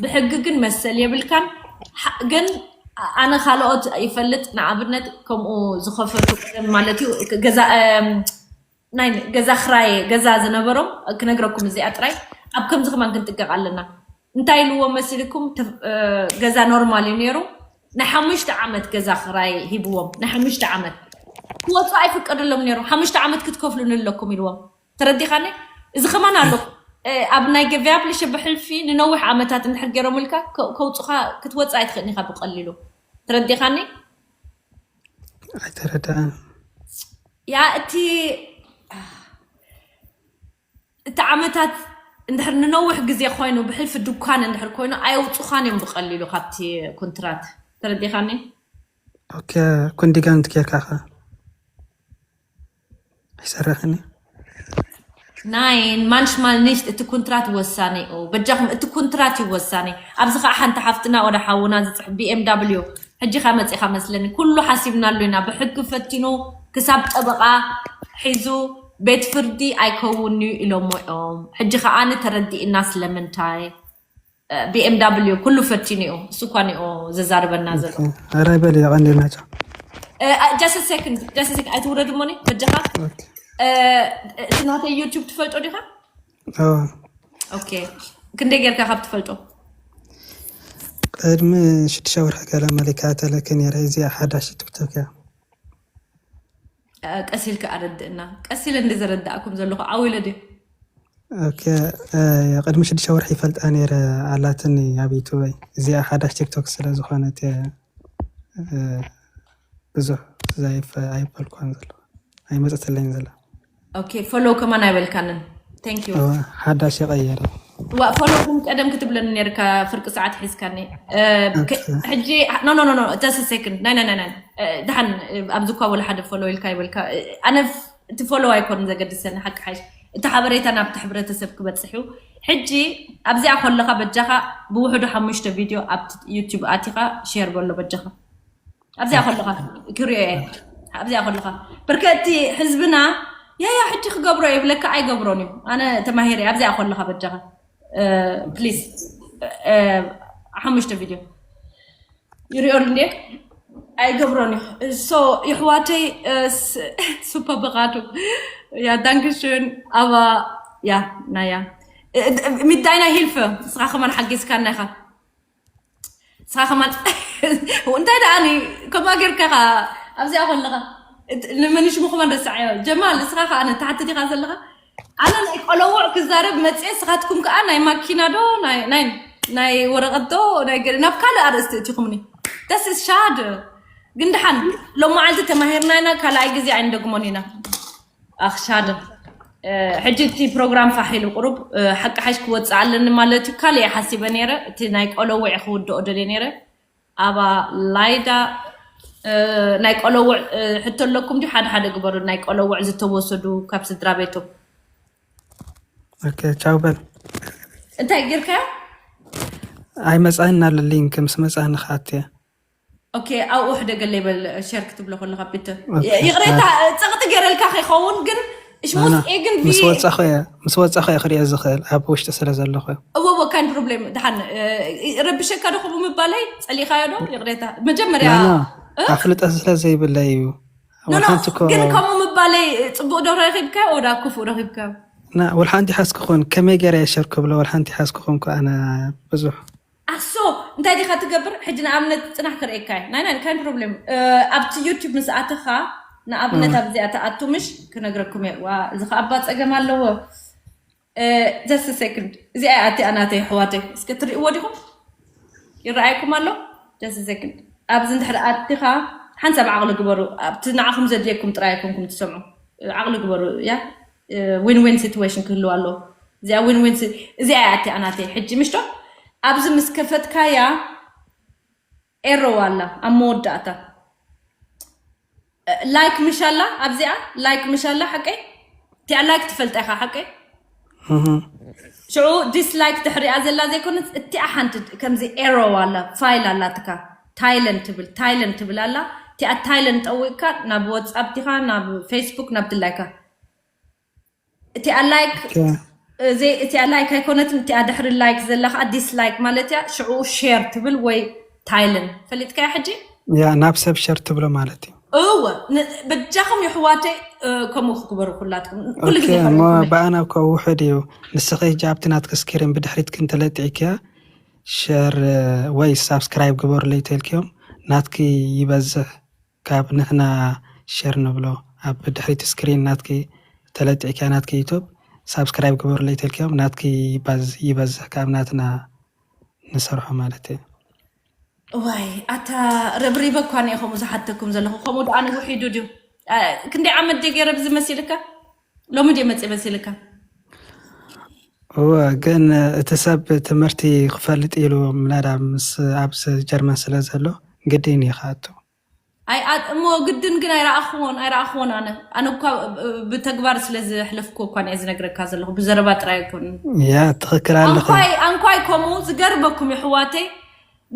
ብሕጊ ግን መሰል የብልካን። ሓ-፣ ግን ኣነ ካልኦት ይፈልጥ፣ ንኣብነት ከምኡ ዝኸፈቱ ቀደም ማለት እዩ፣ ገዛ፣ እም፣ ናይ ገዛ ክራይ፣ ገዛ ዝነበሮም ክነግረኩም እዚኣ ጥራይ፣ ኣብ ከምዚ ከማን ክንጥንቀቕ ኣለና። እንታይ ኢልዎም መሲልኩም? ተፍ-፣ እ፣ ገዛ ኖርማል እዩ ነይሩ። ናይ ሓሙሽተ ዓመት ገዛ ክራይ ሂብዎም፣ ናይ ሓሙሽተ ዓመት። ክወፁ ኣይፍቀደሎም ነይሩ። ሓሙሽተ ዓመት ክትከፍሉኒ ኣለኩም ኢልዎም። ተረዲኻኒ? እዚ ከማን ኣሎ። እ፣ ኣብ ናይ ገበያ ፕሊሸ ብሕልፊ ንነዊሕ ዓመታት እንድሕር ገይሮምልካ ከ-፣ ከውፁኻ ክትወፅእ ኣይትኽእልን ኢኻ ብቐሊሉ። ተረዲኻኒ? ኣይተረዳእን። ያ፣ እቲ፣ እቲ ዓመታት እንድሕር ንነዊሕ ግዜ ኮይኑ፣ ብሕልፊ ድኳን እንድሕር ኮይኑ፣ ኣየውፁኻን እዮም ብቐሊሉ ካብቲ ኮንትራት። ተረዲኻኒ? ኦኬ፣ ኩንዲጋንት ጌርካ ኸ? ኣይሰርሕን እዩ። ናይን፣ ማንሽማል ኒሽት፣ እቲ ኩንትራት ወሳኒ እዩ። በጃኹም፣ እቲ ኩንትራት እዩ ወሳኒ። ኣብዚ ኸዓ ሓንቲ ሓፍትና ወደ ሓውና ዝፅሕ ቢ ኤም ዳብሊው፣ ሕጂ ኸ መፂኻ መስለኒ። ኩሉ ሓሲብናሉ ኢና። ብሕጊ ፈቲኑ ክሳብ ጠበቓ ሒዙ ቤት ፍርዲ ኣይከውን እዩ ኢሎሞ እዮም። ሕጂ ኸዓ ተረዲእና ስለምንታይ። ቢ ኤም ዳብሊው ኩሉ ፈቲኑ እዩ። እሱ እኳ እኒኦ ዘዛርበና ዘሎ። ኦኬ። ኧረ በል፣ የቐንዴል ናቸው። እ፣ እ፣ just a second፣ just a second። ኣይትውረድ እሞኒ፣ በጃኻ። ኦኬ። እ፣ እቲ ናተይ ዩቲዩብ ትፈልጦ ዲኻ? ኦ፣ ኦኬ። ክንደይ ጌርካ ካብ ትፈልጦ? ቅድሚ ሽዱሽተ ወርሒ ገለ መሊካ ተለክ ነይረ። እዚኣ ሓዳሽ ቲክቶክ እያ። እ፣ ቀስ ኢልካ ኣረድእና። ቀስ ኢለ እንደ ዘረዳእኩም ዘለኹ ዓው ኢለ ድዩ? ኦኬ፣ እ፣ ቅድሚ ሽዱሽተ ወርሒ ይፈልጣ ነይረ ኣላትኒ ኣብ ዩቱበይ። እዚኣ ሓዳሽ ቲክቶክ ስለ ዝኾነት እየ፣ እ፣ ብዙሕ ዘይፈ-፣ ኣይፈልኳን ዘለኹ። ኣይመፀትለይን ዘላ። ኦኬ፣ ፎሎው ከማን ኣይበልካንን። Thank you። እወ፣ ሓዳሽ ይቐየረ። ዋ ፎሎ ግን ቀደም ክትብለኒ ነርካ፣ ፍርቂ ሰዓት ሒዝካኒ። እ፣ ከ- ሕጂ no no no no just a second ናይ ናይ ናይ ናይ እ፣ ደሓን እ፣ ኣብዚ እኳ ወላ ሓደ ፎሎ ኢልካ ይበልካ። እ፣ ኣነ ፍ- እቲ ፎሎ ኣይኮን ዘገድሰኒ ሓቂ ሓይሽ እቲ ሓበሬታ ናብቲ ሕብረተሰብ ክበፅሕ እዩ። ሕጂ ኣብዚኣ ከለካ በጃካ ብውሕዱ ሓሙሽተ ቪድዮ ኣብ ዩቲዩብ ኣቲካ ሼር በሎ በጃካ ኣብዚኣ ከለካ ክሪኦ እየ። ኣብዚኣ ከለካ ብርከቲ ህዝብና ያያ ሕጂ ክገብሮ ይብለካ ኣይገብሮን እዩ። ኣነ ተማሂረ ኣብዚኣ ከለካ በጃካ ፕሊዝ ሓሙሽተ ቪድዮ ይሪኦ እንዴ ኣይገብሮን እዩ። ሶ ይሕዋተይ ሱፐ በቃቱ ያ ዳንክሽን ኣባ ያ ናያ ሚዳይና ሂልፈ ንስኻ ከማን ሓጊዝካና ኢኻ። ንስኻ ከማን እንታይ ደኣ ከምኣ ጌርካ ኢኻ ኣብዚኣ ከለኻ ንመን ሽሙ ከማን ረሳዕዮ ጀማል ንስኻ ከዓ ንታሕቲ ዲኻ ዘለኻ ኣነ ናይ ቆለውዕ ክዛረብ መፅኤ ስኻትኩም ከዓ ናይ ማኪና ዶ ናይ ናይ ወረቐት ዶ ናይ ገለ ናብ ካልእ ኣርእስቲ እቲኹምኒ ደስ ሻድ ግን ደሓን ሎም መዓልቲ ተማሂርና ኢና ካልኣይ ግዜ ኣይንደግሞን ኢና ኣኽሻድ ሕጂ እቲ ፕሮግራም ፋሕ ኢሉ ቁሩብ ሓቂ ሓሽ ክወፅእ ኣለኒ ማለት እዩ ካልእ ሓሲበ ነይረ እቲ ናይ ቆለውዕ ክውድኦ ደልየ ነይረ ኣባ ላይዳ ናይ ቆለውዕ ሕቶ ኣለኩም ዲ ሓደ ሓደ ግበሩ ናይ ቆለውዕ ዝተወሰዱ ካብ ስድራ ቤቶም ቻው በል እንታይ ጌርካዮ ኣይመፃህን ኣሎ ሊንክ ምስ መፃህኒ ከኣትየ ኦኬ ኣብኡ ሕደ ገለ ይበል ሸር ክትብሎ ከለካ ቢተ ይቕሬታ ፀቕጢ ገይረልካ ከይኸውን ግን ሽሙስ ኤግን ምስ ወፃኸ ክሪኦ ዝኽእል ኣብ ውሽጢ ስለ ዘለኹ እዎ kind problem ድሓን ረብሸካ ዶ ከምኡ ምባለይ ፀሊኻዮ ዶ ይቕሬታ መጀመርያ ኣፍልጠ ስለ ዘይብለይ እዩ ግን ከምኡ ምባለይ ፅቡቅ ዶ ረኪብካዮ ወዳ ክፉእ ረኪብካዮ ወልሓንቲ ሓስ ክኾን ከመይ ገይረ ሸር ክብሎ ወልሓንቲ ሓስ ክኾንኩ ኣነ ብዙሕ ኣሶ እንታይ ዲኻ ትገብር ሕጂ ንኣብነት ፅናሕ ክርእየካ ናይ ናይ kind problem ኣብቲ ዩቲብ ምስ ኣተኻ ንኣብነት ኣብዚኣ ተኣቱ ምሽ ክነግረኩም እየ ዋ እዚ ከኣባ ፀገም ኣለዎ just second እዚኣ ኣቲ ኣናተይ ኣሕዋተይ እስከ ትርእይዎ ዲኹም ይረኣየኩም ኣሎ just second ኣብዚ እንድሕር ኣቲኻ ሓንሳብ ዓቕሊ ግበሩ ኣብቲ ንዓኹም ዘድልየኩም ጥራይ ኣይኮንኩም ትሰምዑ ዓቕሊ ግበሩ ያ win win situation ክህልው ኣለዎ እዚኣ win win እዚኣ እያ ኣቲ ኣናተይ ሕጂ ምሽቶ ኣብዚ ምስ ከፈትካያ ኤሮ ኣላ ኣብ መወዳእታ ላይክ ምሻላ ኣብዚኣ ላይክ ምሻላ ሓቀይ እቲኣ ላይክ ትፈልጣ ኢኻ ሓቀይ ሽዑ ዲስላይክ ትሕሪኣ ዘላ ዘይኮነት እቲኣ ሓንቲ ከምዚ ኤሮ ኣላ ፋይል ኣላትካ ታይለንድ ትብል ታይለንድ ትብል ኣላ እቲኣ ታይለንድ ጠዊቅካ ናብ ዋትሳፕ ዲኻ ናብ ፌስቡክ ናብ ድላይካ እቲኣ ላይክ እቲኣ ላይክ ኣይኮነትን እቲኣ ድሕሪ ላይክ ዘላ ከዓ ዲስላይክ ማለት እያ ሽዑ ሼር ትብል ወይ ታይልን ፈሊጥካያ ሕጂ ያ ናብ ሰብ ሸር ትብሎ ማለት እዩ እወ በጃኹም ይሕዋተይ ከምኡ ክግበሩ ኩላትኩም ኩሉ ግዜ ብኣና እኮ ውሕድ እዩ ንስኺ ሕጂ ኣብቲ ናትኪ ስክሪን ብድሕሪት ክንተለጢዕክያ ሸር ወይ ሳብስክራይብ ግበሩለይ ተልክዮም ናትኪ ይበዝሕ ካብ ንሕና ሸር ንብሎ ኣብ ድሕሪት ስክሪን ናትኪ ተለጢዕክያ ናትኪ ዩቱብ ሳብስክራይብ ግበሩለይ ተልክዮም ናትኪ ይበዝሕ ካብ ናትና ንሰርሖ ማለት እዩ ዋይ ኣታ ረብሪበ እኳ እየ ከምኡ ዝሓተኩም ዘለኹ ከምኡ ደኣ ንውሒዱ ድዩ ክንደይ ዓመት ድየ ገይረ ብዚ መሲልካ ሎሚ ድየ መፅእ መሲልካ እወ ግን እቲ ሰብ ትምህርቲ ክፈልጥ ኢሉ ምናዳ ምስ ኣብ ጀርመን ስለ ዘሎ ግድን እዩ ክኣቱ እሞ ግድን ግን ኣይረኣኽዎን ኣይረኣኽዎን ኣነ ኣነ እኳ ብተግባር ስለ ዝሕለፍኩ እኳ እየ ዝነግረካ ዘለኹ ብዘረባ ጥራይ ኣይኮንን ያ ትኽክል ኣለኹ ኣንኳይ ከምኡ ዝገርመኩም ይሕዋተይ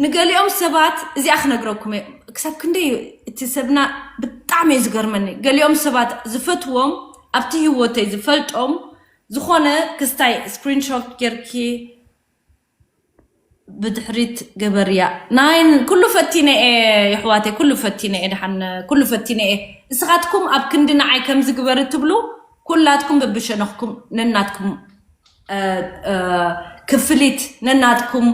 ንገሊኦም ሰባት እዚኣ ክነግረኩም እየ ክሳብ ክንደይ እቲ ሰብና ብጣዕሚ እዩ ዝገርመኒ ገሊኦም ሰባት ዝፈትዎም ኣብቲ ህይወተይ ዝፈልጦም ዝኾነ ክስታይ ስክሪንሾት ጌርኪ ብድሕሪት ገበርያ ናይ ኩሉ ፈቲነ እየ የሕዋተይ ኩሉ ፈቲነ እየ ድሓን ኩሉ ፈቲነ እየ እስኻትኩም ኣብ ክንዲ ንዓይ ከምዚ ግበሪ ትብሉ ኩላትኩም በብሸነኽኩም ነናትኩም ክፍሊት ነናትኩም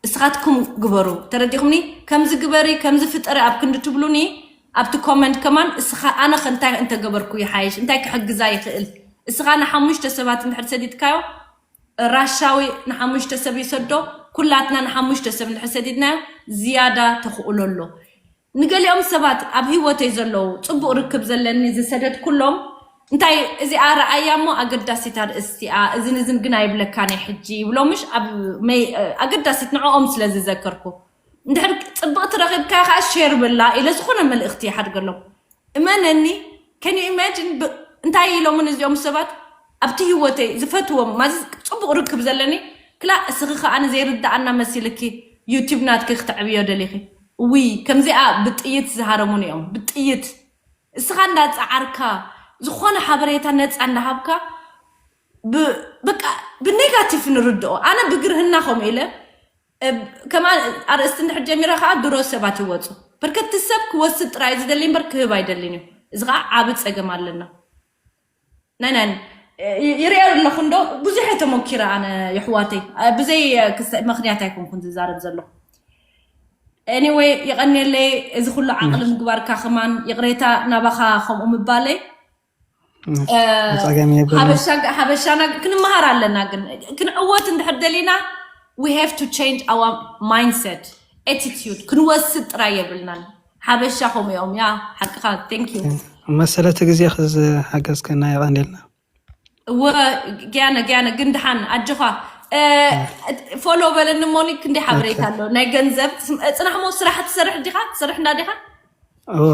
እስኻትኩም ግበሩ ተረዲኹምኒ ከምዚ ግበሪ ከምዚ ፍጠሪ ኣብ ክንዲ ትብሉኒ ኣብቲ ኮመንት ከማን እስኻ ኣነ ከ እንታይ እንተገበርኩ ይሓይሽ እንታይ ክሕግዛ ይኽእል እስኻ ንሓሙሽተ ሰባት እንድሕር ሰዲድካዮ ራሻዊ ንሓሙሽተ ሰብ ይሰዶ ኩላትና ንሓሙሽተ ሰብ እንድሕር ሰዲድናዮ ዝያዳ ተኽእሎ ኣሎ ንገሊኦም ሰባት ኣብ ህይወተይ ዘለዉ ፅቡቅ ርክብ ዘለኒ ዝሰደድኩሎም እንታይ እዚኣ ረኣያ እሞ ኣገዳሲት ኣርእስቲኣ እዝን እዝን ግን ኣይብለካ ናይ ሕጂ ይብሎ ምሽ ኣብ መይ ኣገዳሲት ንዕኦም ስለ ዝዘከርኩ እንድሕር ፅብቕቲ ረኺብካ ከዓ ሼር ብላ ኢለ ዝኾነ መልእኽቲ ይሓድገሎም እመነኒ ከን ኢማጂን እንታይ ኢሎምን እዚኦም ሰባት ኣብቲ ህይወተይ ዝፈትዎም ማዚ ፅቡቅ ርክብ ዘለኒ ክላ እስኺ ከዓ ንዘይርዳኣና መሲልኪ ዩቲብ ናትኪ ክተዕብዮ ደሊኺ ውይ ከምዚኣ ብጥይት ዝሃረሙን እዮም ብጥይት እስኻ እንዳፀዓርካ ዝኾነ ሓበሬታ ነፃ እንዳሃብካ በቃ ብኔጋቲቭ ንርድኦ ኣነ ብግርህና ከምኡ ኢለ ከማ ኣርእስቲ እንድሕር ጀሚረ ከዓ ድሮ ሰባት ይወፁ በርከቲ ሰብ ክወስድ ጥራይ ዝደሊ እምበር ክህብ ኣይደልን እዩ እዚ ከዓ ዓብ ፀገም ኣለና ናይ ናይ ይርኤ ኣለኹ እንዶ ብዙሕ ተሞኪረ ኣነ የሕዋተይ ብዘይ ምክንያት ኣይኮንኩን ዝዛረብ ዘለኹ anyway የቐንየለይ እዚ ኩሉ ዓቕሊ ምግባርካ ከማን ይቕሬታ ናባኻ ከምኡ ምባለይ ሓበሻና ክንመሃር ኣለና ግን ክንዕወት እንድሕር ደሊና we have to change our mindset attitude ክንወስድ ጥራይ የብልናን ሓበሻ ከምኡ እዮም ያ ሓቅኻ thank you መሰለቲ ግዜ ክዝሓገዝከና የቐንየልና እወ ገያነ ገያነ ግን ድሓን ኣጆኻ ፎሎ በለኒ ሞኒ ክንደይ ሓበሬታ ኣሎ ናይ ገንዘብ ፅናሕሞ ስራሕ ትሰርሕ ዲኻ ትሰርሕ እንዳ ዲኻ እወ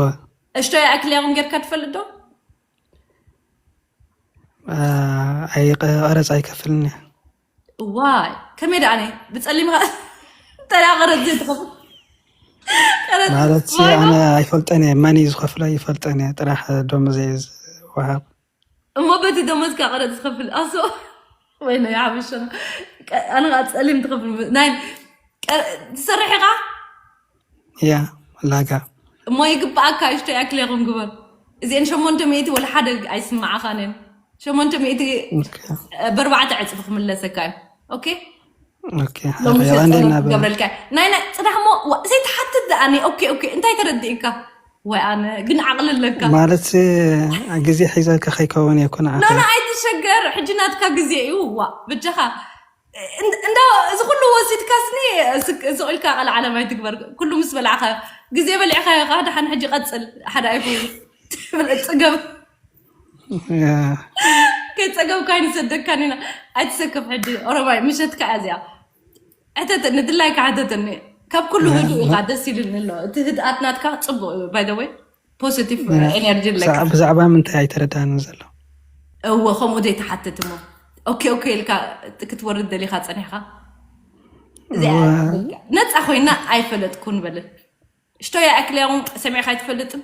እሽቶ ይኣክል ያኹም ጌርካ ትፈልጥ ዶ ቀረፅ ኣይከፍልን እዋይ ከመይ ደኣነ ብፀሊም ተዳ ቀረፅ ዘይትኸፍል ማለት ኣነ ኣይፈልጠን እየ መን እዩ ዝኸፍሎ ይፈልጠን እየ ጥራሕ ደሞዘ እዩ ዝወሃብ እሞ በቲ ደሞዝካ ቀረፅ ዝኸፍል ኣሶ ወይ ናይ ሓበሻ ኣነ ከዓ ፀሊም ትኸፍል ናይ ትሰርሕ ኢኻ እያ ላጋ እሞ ይግባኣካ እሽቶ ያክል ኢኹም ግበር እዚአን ሸሞንተ ሚእቲ ወላ ሓደ ኣይስማዓኻን እየን ሸሞንተ ሚእቲ በርባዕተ ዕፅፊ ክምለሰካ እዩ ኦኬ ሎሚ ሸፀሎ ክገብረልካ ናይ ናይ ፅናሕ ሞ ዘይትሓትት ደኣኒ ኦኬ ኦኬ እንታይ ተረዲእካ ወይ ኣነ ግን ዓቕሊ ኣለካ ማለት ግዜ ሒዘልካ ከይከውን እየ ኩን ኖ ኖ ኣይትሸገር ሕጂ ናትካ ግዜ እዩ ዋ ብጃኻ እንዳ እዚ ኩሉ ወሲድካስኒ ስቕ ኢልካ ቃል ዓለም ኣይትግበር ኩሉ ምስ በላዕካ ግዜ በሊዕካ ኢኻ ድሓን ሕጂ ቀፅል ሓደ ኣይኮኑ ትብል ፅገብ ከይፀገብካ ኣይንሰደካን ኢና ኣይትሰከፍ ሕጂ ኦሮማይ ምሸትካ እያ እዚኣ ሕተተኒ ድላይካ ሕተተኒ ካብ ኩሉ ህዱእ ኢኻ ደስ ኢልኒ ኣሎ እቲ ህድኣት ናትካ ፅቡቅ እዩ ባይደወይ ፖዚቲቭ ኤነርጂ ኣለካ ብዛዕባ ምንታይ ኣይተረዳንን ዘሎ እወ ከምኡ ዘይተሓትት እሞ ኦኬ ኦኬ ኢልካ ክትወርድ ደሊኻ ፀኒሕካ እዚኣ ነፃ ኮይና ኣይፈለጥኩን በለ ሽቶ ይኣክል ያውን ሰሚዕካ ኣይትፈልጥን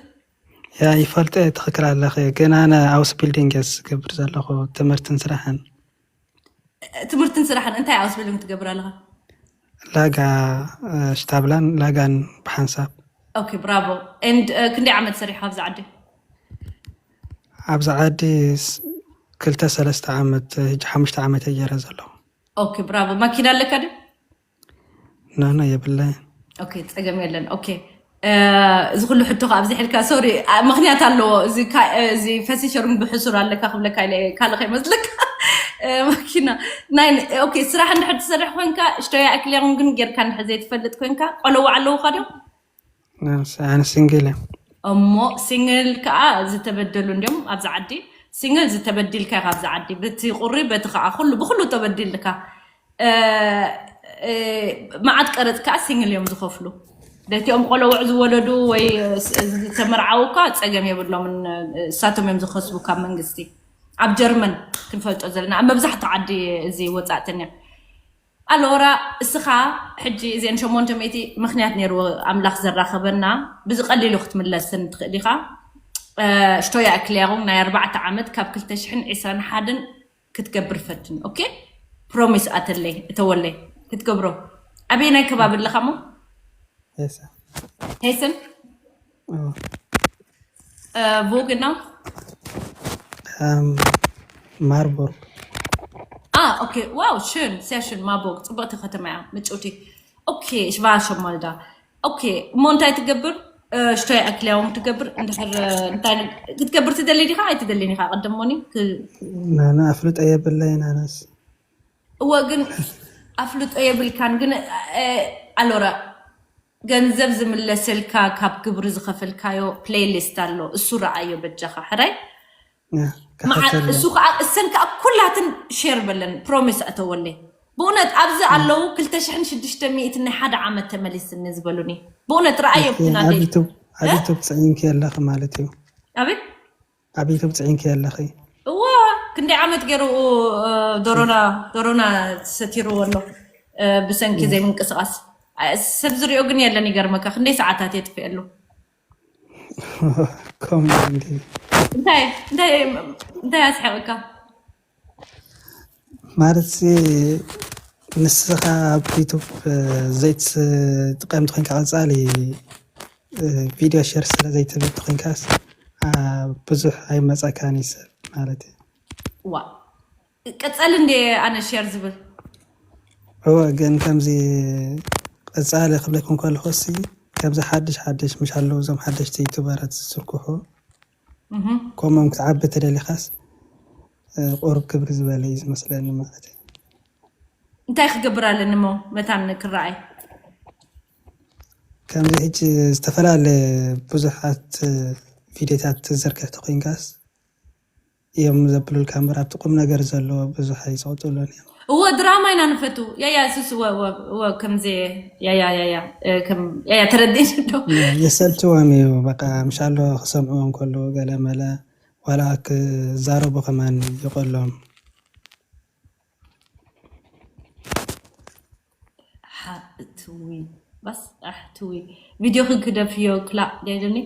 ያ ይፈልጠ ትኽክል ኣለኸ ግን ኣነ ኣውስ ቢልዲንግ እየ ዝገብር ዘለኹ ትምህርትን ስራሕን ትምህርትን ስራሕን እንታይ ኣውስ ቢልዲንግ ትገብር ኣለኻ ላጋ ሽታብላን ላጋን ብሓንሳብ ኦኬ ብራቮ ኤንድ ክንደይ ዓመት ሰሪሕካ ኣብዚ ዓዲ ኣብዚ ዓዲ ክልተ ሰለስተ ዓመት ሕጂ ሓሙሽተ ዓመት እየረ ዘለኹ ኦኬ ብራቮ ማኪና ኣለካ ድዩ ኖ ኖ የብለይን ኦኬ ፀገም የለን ኦኬ እዚ ኩሉ ሕቶ ካብ ዝሕልካ ሶሪ ምክንያት ኣለዎ እዚ ፈሲሸሩን ብሕሱር ኣለካ ክብለካ ኢለ ካልእ ከይመስለካ ማኪና ናይ ኦኬ ስራሕ እንድሕር ትሰርሕ ኮንካ ሽቶያ ኣክልያኹም ግን ጌርካ እንድሕር ዘይትፈልጥ ኮንካ ቆለዋ ኣለውካ ድዮም ኣነ ሲንግል እየ እሞ ሲንግል ከዓ ዝተበደሉ እንዲዮም ኣብዚ ዓዲ ሲንግል ዝተበዲልካ ኢካ ኣብዚ ዓዲ በቲ ቁሪ በቲ ከዓ ኩሉ ብኩሉ ተበዲልካ መዓት ቀረፅ ከዓ ሲንግል እዮም ዝኸፍሉ ደቲኦም ቆለውዕ ዝወለዱ ወይ ዝተመርዓው እኳ ፀገም የብሎምን እሳቶም እዮም ዝኸስቡ ካብ መንግስቲ ኣብ ጀርመን ክንፈልጦ ዘለና ኣብ መብዛሕትኡ ዓዲ እዚ ወፃእተኛ ኣሎራ እስኻ ሕጂ እዚአን ሸሞንተ ሚእቲ ምክንያት ነይርዎ ኣምላኽ ዘራኸበና ብዝቀሊሉ ክትምለስን ትኽእል ኢኻ ሽቶ ይኣክል ያኹም ናይ ኣርባዕተ ዓመት ካብ ክልተ ሽሕን ዕስራን ሓደን ክትገብር ፈትን ኦኬ ፕሮሚስ ኣተለይ እተወለይ ክትገብሮ ኣበየናይ ከባቢ ኣለኻ ሞ ሄሰን ቮግና ማርቦርግ ኦኬ ዋው ሽን ሲያ ሽን ማርቦርግ ፅብቅቲ ከተማ እያ ምጭውቲ ኦኬ ሽባ ሸማልዳ ኦኬ እሞ እንታይ ትገብር ሽቶይ ኣክልያዎም ትገብር እንድሕር እንታይ ክትገብር ትደሊ ዲኻ ኣይትደልን ኢኻ ቅድሞኒ ናና ኣፍልጦ የብለይን ኣነስ እወ ግን ኣፍልጦ የብልካን ግን ኣሎራ ገንዘብ ዝምለሰልካ ካብ ግብሪ ዝኸፈልካዮ ፕሌይሊስት ኣሎ እሱ ረኣዮ በጃኻ ሕራይ እሱ ከዓ እሰን ከዓ ኩላትን ሼር በለን ፕሮሚስ ኣተወለይ። ብእውነት ኣብዚ ኣለዉ ክልተ ሽሕን ሽዱሽተ ሚእትን ናይ ሓደ ዓመት ተመሊስኒ ዝበሉኒ። ብእውነት ረኣዮም ናተይ ኣብ ዩቱብ ፅዒንኪ ኣለኺ ማለት እዩ። ኣቤት ኣብ ዩቱብ ፅዒንኪ ኣለኺ። እዋ ክንደይ ዓመት ገይሩ ዶሮና ዶሮና ሰቲርዎ ኣሎ ብሰንኪ ዘይምንቅስቃስ። ሰብ ዝሪኦ ግን የለን። ይገርመካ ክንደይ ሰዓታት የጥፍኤሉ። ከምኡ እንዲ እንታይ እንታይ እንታይ ኣስሐቅካ? ማለት ንስኻ ኣብ ዩቱብ ዘይትጥቀም ትኮንካ ቀፃሊ ቪድዮ ሸር ስለ ዘይትብል ትኮንካስ ብዙሕ ኣይመፀካን ይስብ ማለት እዩ። ዋ ቀፃሊ እንደ ኣነ ሸር ዝብል እወ ግን ከምዚ ቀፃሊ ክብለኩም ከለኩ ሲ ከምዚ ሓድሽ ሓድሽ ምሽ ኣለዉ እዞም ሓደሽቲ ዩቱበራት ዝስርኩሑ ከምኦም ክትዓቢ ተደሊኻስ ቁሩብ ክብሪ ዝበለ እዩ ዝመስለኒ ማለት እዩ። እንታይ ክገብር ኣለኒ እሞ መታን ክረኣይ ከምዚ ሕጂ ዝተፈላለየ ብዙሓት ቪዲዮታት ትዝርግሕ ተኮይንካስ እዮም ዘብሉልካ እምበር ኣብቲ ቁም ነገር ዘለዎ ብዙሕ ኣይፀውጥሉን እዮም። እወ ድራማ ኢና ንፈቱ ያያ ሱስ ወ ወ ወ ከምዚ ያያ ያያ እ፣ ከም ያያ ተረዲእኒ ዶ የሰልችዎም እዩ በቃ ምሻሎ ክሰምዕዎ እንከሉ ገለ መለ ዋላ ክዛረቡ ከማን ይቆሎም። ሓትዊ ባስ ኣሕትዊ ቪድዮ ክግደፍዮ ክላእ ደልኒ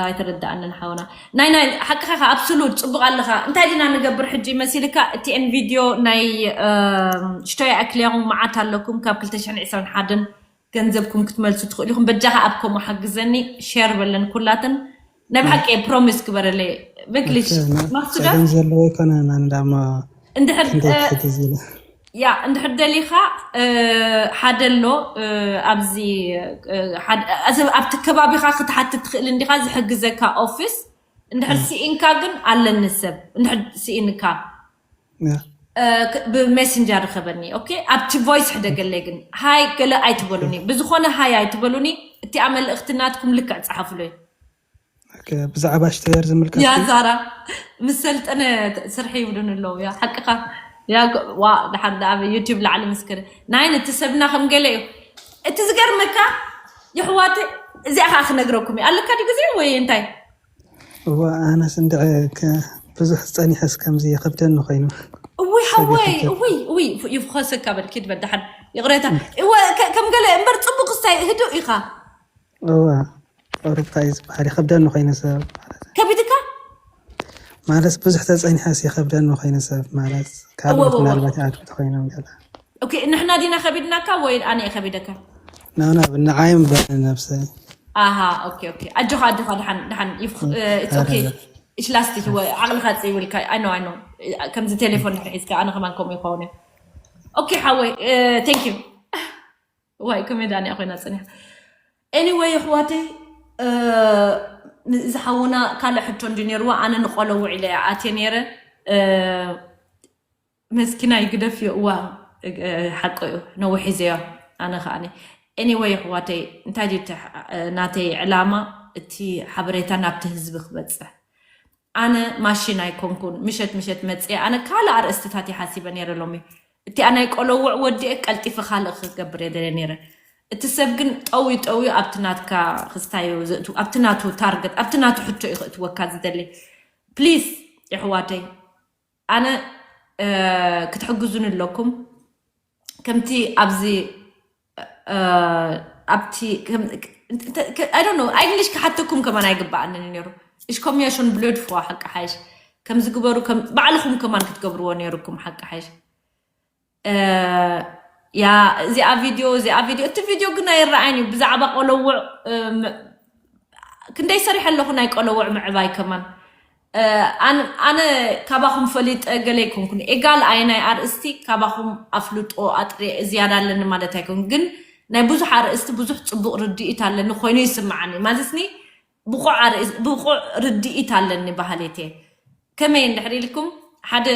ኣይተረዳኣንን ሓውና ናይ ናይ ሓቅኻ ከ ኣብስሉት ፅቡቅ ኣለኻ እንታይ ዲና ንገብር ሕጂ መሲልካ እቲኤን ቪድዮ ናይ ሽቶይ ኣክልያኹም መዓት ኣለኩም ካብ ክልተ ሽሕን ዕስራን ሓደን ገንዘብኩም ክትመልሱ ትኽእሉ ኢኹም በጃኻ ኣብ ከምኡ ሓግዘኒ ሼር በለን ኩላትን ናይ ብሓቂ ፕሮሚስ ግበረለይ በክሊሽ ማክሱዳ ጸገም ዘለዎ ኣይኮነን ኣንዳማ እንድሕር ክንደይ ትሕት ዝለ ያ እንድሕር ደሊኻ ሓደ ኣሎ ኣብዚ ኣብቲ ከባቢኻ ክትሓትት ትኽእል እንዲኻ ዝሕግዘካ ኦፊስ እንድሕር ስኢንካ ግን ኣለኒ ሰብ እንድሕር ስኢንካ ብሜሴንጀር ርኸበኒ ኦኬ ኣብቲ ቮይስ ሕደገለይ ግን ሃይ ገለ ኣይትበሉኒ ብዝኾነ ሃይ ኣይትበሉኒ እቲኣ መልእኽቲ ናትኩም ልክዕ ፀሓፍሉይ ብዛዕባ ሽተየር ዝምልከት ያ ዛራ ምስ ሰልጠነ ስርሒ ይብሉን ኣለዉ ያ ሓቅኻ ያ ዋ ድሓር ኣብ ዩቲብ ላዕሊ ምስክር ናይ ነቲ ሰብና ከም ገለ እዩ እቲ ዝገርመካ የሕዋት እዚኣ ከዓ ክነግረኩም እዩ ኣለካ ዲ ግዜ ወይ እንታይ እዋ ኣነስ እንድዐ ብዙሕ ጸኒሐስ ከምዚ ይኸብደኒ ኮይኑ እውይ ሓወይ እውይ እውይ ይፍኸሰካ በል ኪድ በል ደሓን ይቕሬታ እወ ከም ገለ እምበር ጽቡቅ ስታይ ህዱእ ኢኻ እዋ ሩታ እዩ ዝበሃል ይኸብደኒ ኮይኑ ሰብ ማለት ከቢድካ ማለት ብዙሕ ተጸኒሐስ ይኸብደኒ ኮይኑ ሰብ ማለት ካልኦት ምናልባት ይኣትዉ ተኮይኖም ገለ ኦኬ ንሕና ዲና ከቢድናካ ወይ ኣነ እየ ከቢደካ ናና ንዓይም በነ ነብሰይ ኣሃ ኦኬ ኦኬ ኣጆኻ ኣጆኻ ድሓን ድሓን ይፍኽ it's okay it's lastic ወይ ዓቕልኻ ጽይብልካ I know I know ከምዚ ቴሌፎን ድሕር ሒዝካ ኣነ ከማን ከምኡ ይኸውን እየ ኦኬ ሓወይ thank you ዋይ ኮሜዳ እያ ኮይና ጽኒሓ anyway ኣሕዋተይ እዚ ሓውና ካልእ ሕቶ እንዲ ነርዋ ኣነ ንቆለውዕ ኢለ ኣትየ ነይረ መስኪናይ ግደፍዮ እዋ ሓቂ እዩ ነዊሕ ሒዘዮ ኣነ ከዓኒ anyway ኣሕዋተይ እንታይ ድዩ ናተይ ዕላማ እቲ ሓበሬታ ናብቲ ህዝቢ ክበፅሕ ኣነ ማሽን ኣይኮንኩን ምሸት ምሸት መፅየ ኣነ ካልእ ኣርእስትታት ይሓሲበ ነይረ ሎሚ እቲኣ ናይ ቆለውዕ ወዲአ ቀልጢፈ ካልእ ክገብር የደለ ነይረ እቲ ሰብ ግን ጠውዩ ጠውዩ ኣብቲ ናትካ ክስታዮ ዘእቱ ኣብቲ ናቱ ታርገት ኣብቲ ናቱ ሕቶ እዩ ክእትወካ ዝደሊ ፕሊስ የሕዋተይ ኣነ ክትሕግዙን ኣለኩም ከምቲ ኣብዚ ኣብቲ ኣይዶኖ ኣይግሊሽ ክሓተኩም ከማን ኣይግባኣንን ነይሩ እሽኮምያ ሾን ብሎድ ፍዋ ሓቂ ሓይሽ ከምዚ ግበሩ ባዕልኹም ከማን ክትገብርዎ ነይሩኩም ሓቂ ሓይሽ ያ እዚኣ ቪድዮ እዚኣ ቪድዮ እቲ ቪድዮ ግን ኣይረኣይን እዩ ብዛዕባ ቆለውዕ ክንደይ ሰሪሐ ኣለኹ ናይ ቆለውዕ ምዕባይ ከማን ኣነ ካባኹም ፈሊጠ ገለ ይኮንኩን ኤጋል ኣየናይ ኣርእስቲ ካባኹም ኣፍልጦ ኣጥሪየ ዝያዳ ኣለኒ ማለት ኣይኮን ግን ናይ ብዙሕ ኣርእስቲ ብዙሕ ፅቡቅ ርድኢት ኣለኒ ኮይኑ ይስምዓኒ ማለትኒ ብቑዕ ርድኢት ኣለኒ ባህሌት እየ ከመይ እንድሕር ኢልኩም ሓደ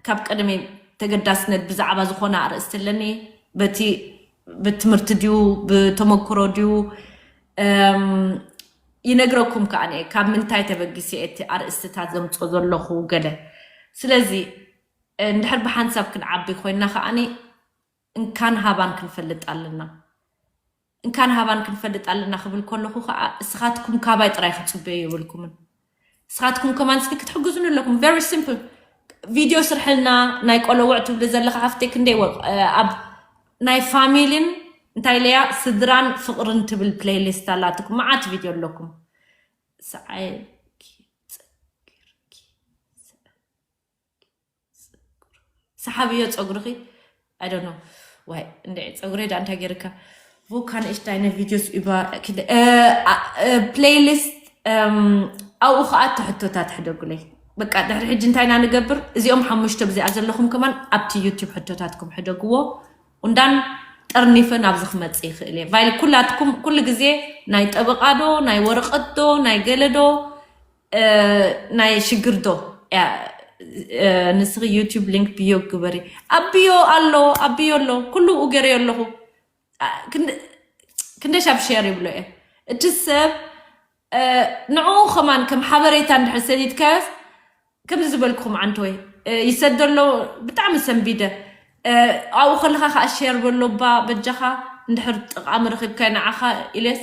ካብ ቀደመይ ተገዳስነት ብዛዕባ ዝኾነ ኣርእስቲ ኣለኒ በቲ ብትምህርቲ ድዩ ብተመክሮ ድዩ ይነግረኩም ከኣኒ ካብ ምንታይ ተበጊሰ እቲ ኣርእስትታት ዘምፅኦ ዘለኹ ገለ። ስለዚ እንድሕር ብሓንሳብ ክንዓቢ ኮይና ከኣኒ እንካን ሃባን ክንፈልጥ ኣለና። እንካን ሃባን ክንፈልጥ ኣለና ክብል ከለኹ ከዓ እስኻትኩም ካባይ ጥራይ ክትፅበዩ የብልኩምን። እስኻትኩም ከማን እስኪ ክትሕግዙን ኣለኩም። Very simple። ቪድዮ ስርሕልና ናይ ቆለውዕ ትብሊ ዘለካ ሓፍተይ ክንደይ ወ- ኣብ ናይ ፋሚሊን እንታይ ለያ ስድራን ፍቕርን ትብል ፕሌይሊስት ኣላትኩም። መዓት ቪድዮ ኣለኩም። ሰዓይ ሰሓብዮ ፀጉርኺ። I don't know። ዋይ እንደ ፀጉረይ ዳ እንታይ ገይርካ? ቮካ ንእሽታይ ነ ቪዲዮስ ዩባ ፕሌይሊስት ኣብኡ ከዓ እቲ ሕቶታት ሕደጉለይ። በቃ ድሕሪ ሕጂ እንታይ ኢና ንገብር? እዚኦም ሓሙሽተ ብዚኣ ዘለኹም ከማን ኣብቲ ዩቲብ ሕቶታትኩም ሕደግዎ። እንዳን ጠርኒፈ ናብዚ ክመፅእ ይኽእል እየ ቫይል ኩላትኩም ኩሉ ግዜ ናይ ጠበቃ ዶ ናይ ወረቀት ዶ ናይ ገለ ዶ ናይ ሽግር ዶ ንስኺ ዩቲብ ሊንክ ብዮ ግበሪ። ኣብዮ ኣሎ ኣብዮ ኣሎ ኩሉ ገይረዮ ኣለኹ። ክንደሻብ ሸር ይብሎ እየ እቲ ሰብ ንዕኡ ከማን ከም ሓበሬታ እንድሕር ሰዲድካዮስ ከምዚ ዝበልኩኹም ዓንተወይ ይሰዶ ኣሎ። ብጣዕሚ ሰንቢደ ኣብኡ ከለካ ከዓ ሸር በሎባ በጃካ እንድሕር ጠቃሚ ረኪብካዮ ንዓካ ኢለስ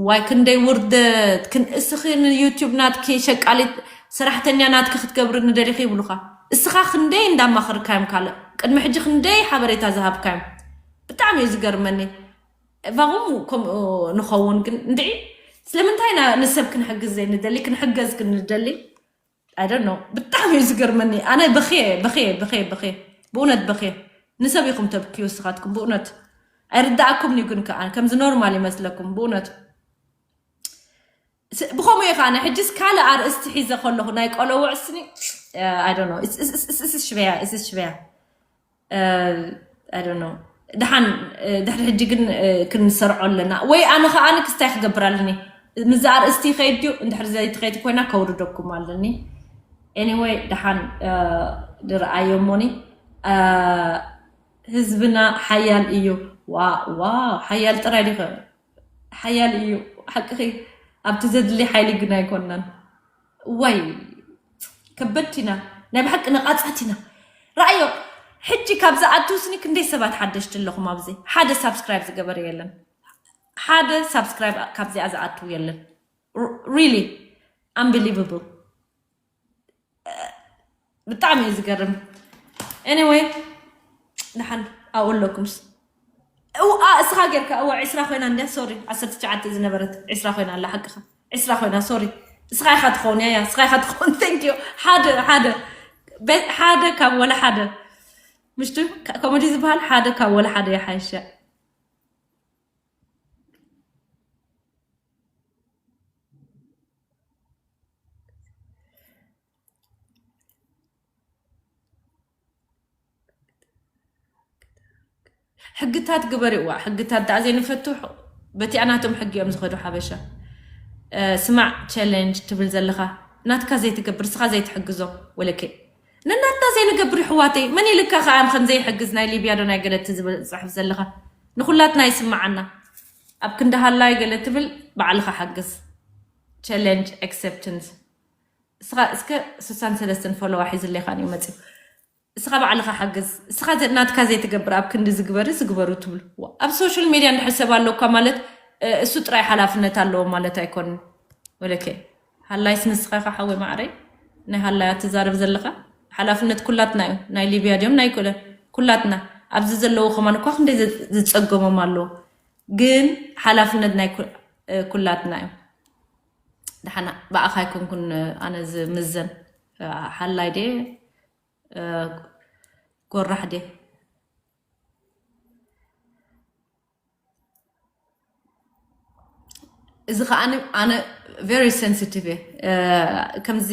ዋይ ክንደይ ውርደት ክን እስኺ ንዩቲዩብ ናትኪ ሸቃሊት ሰራሕተኛ ናትኪ ክትገብሪ ንደሊኺ ይብሉኻ። እስኻ ክንደይ እንዳማኸርካዮም ካልእ ቅድሚ ሕጂ ክንደይ ሓበሬታ ዝሃብካዮም ብጣዕሚ እዩ ዝገርመኒ። እባኹም ከምኡ ንኸውን ግን እንድዒ ስለምንታይ ኢና ንሰብ ክንሕግዝ ዘይንደሊ ክንሕገዝ ክንደሊ? I don't know ብጣዕሚ እዩ ዝገርመኒ። ኣነ በኽየ በኽየ በኽየ በኽየ ብእውነት በኽየ። ንሰብ ኢኹም ተብክዩ እስኻትኩም ብእውነት ኣይርዳኣኩም እዩ። ግን ከዓ ከምዚ ኖርማል ይመስለኩም ብእውነት ብኸምኡ እዩ ከዓ ሕጅስ ካልእ ኣርእስቲ ሒዘ ከለኹ ናይ ቆለውዕ ስኒ I don't know እስስ ሽበያ እስስ ሽበያ I don't know ደሓን ድሕሪ ሕጂ ግን ክንሰርዖ ኣለና ወይ ኣነ ከዓ ክስታይ ክገብር ኣለኒ። ምዚ ኣርእስቲ ይኸይድ ድዩ እንድሕር ዘይትኸይድ ኮይና ከውርደኩም ኣለኒ። Anyway ደሓን ድረኣዮ እሞኒ ህዝብና ሓያል እዩ። ዋ ዋ ሓያል ጥራይ ዲኸ ሓያል እዩ ሓቅኺ። ኣብቲ ዘድሊ ሓይሊ ግን ኣይኮናን። ዋይ ከበድቲ ኢና ናይ ብሓቂ ነቓጻት ኢና። ረኣዮ ሕጂ ካብ ዝኣትውስኒ ክንደይ ሰባት ሓደሽቲ ኣለኹም ኣብዚ ሓደ ሳብስክራይብ ዝገበረ የለን። ሓደ ሳብስክራይብ ካብዚኣ ዝኣትው የለን። Really unbelievable። ብጣዕሚ እዩ ዝገርም። Anyway ደሓን ኣብኡ ኣለኩምስ እዋ እስኻ ጌርካ እዋ ዒስራ ኮይና እንድያ ሶሪ ዓሰርተ ትሽዓተ ዝነበረት ዒስራ ኮይና ኣላ ሓቅኻ ዒስራ ኮይና ሶሪ እስኻ ኢኻ ትኸውን ያያ እስኻ ኢኻ ትኸውን thank you ሓደ ሓደ ሓደ ካብ ወላ ሓደ ምሽቱ ከምኡ ድዩ ዝበሃል ሓደ ካብ ወላ ሓደ ይሓይሸ ሕግታት ግበሪ እዋ ሕግታት ደኣ ዘይንፈቱ በቲኣ ናቶም ሕጊ እዮም ዝኸዱ ሓበሻ ስማዕ ቻለንጅ ትብል ዘለኻ ናትካ ዘይትገብር ስኻ ዘይትሕግዞ ወለኬ ነናትና ዘይንገብር ይሕዋተይ መን ኢልካ ከኣም ከም ዘይሕግዝ ናይ ሊብያ ዶ ናይ ገለቲ ዝብል ዝፅሕፍ ዘለኻ ንኩላትና ይስማዓና ኣብ ክንዲ ሃላይ ገለ ትብል ባዕልኻ ሓግዝ ቻለንጅ ኣክሰፕተንስ እስኻ እስከ ስሳን ሰለስተን ፎሎዋ ሒዝለይ ካን እዩ መፅዩ እስኻ ባዕልኻ ሓግዝ እስኻ ናትካ ዘይትገብር ኣብ ክንዲ ዝግበሪ ዝግበሩ ትብሉ ኣብ ሶሻል ሚድያ እንድሕር ሰብ ኣለኳ ማለት እሱ ጥራይ ሓላፍነት ኣለዎ ማለት ኣይኮንን ወለከ ሃላይስ ንስኻ ኢኻ ሓወይ ማዕረይ ናይ ሃላያ ትዛረብ ዘለኻ ሓላፍነት ኩላትና እዩ ናይ ሊብያ ድዮም ናይ ኩለ ኩላትና ኣብዚ ዘለዉ ከማን እኳ ክንደይ ዝፀገሞም ኣለዉ ግን ሓላፍነት ናይ ኩላትና እዩ ደሓና ብኣኻ ኣይኮንኩን ኣነ ዝምዘን ሓላይ ደ ጎራሕ ደ እዚ ከዓ ኣነ very sensitive እየ ከምዚ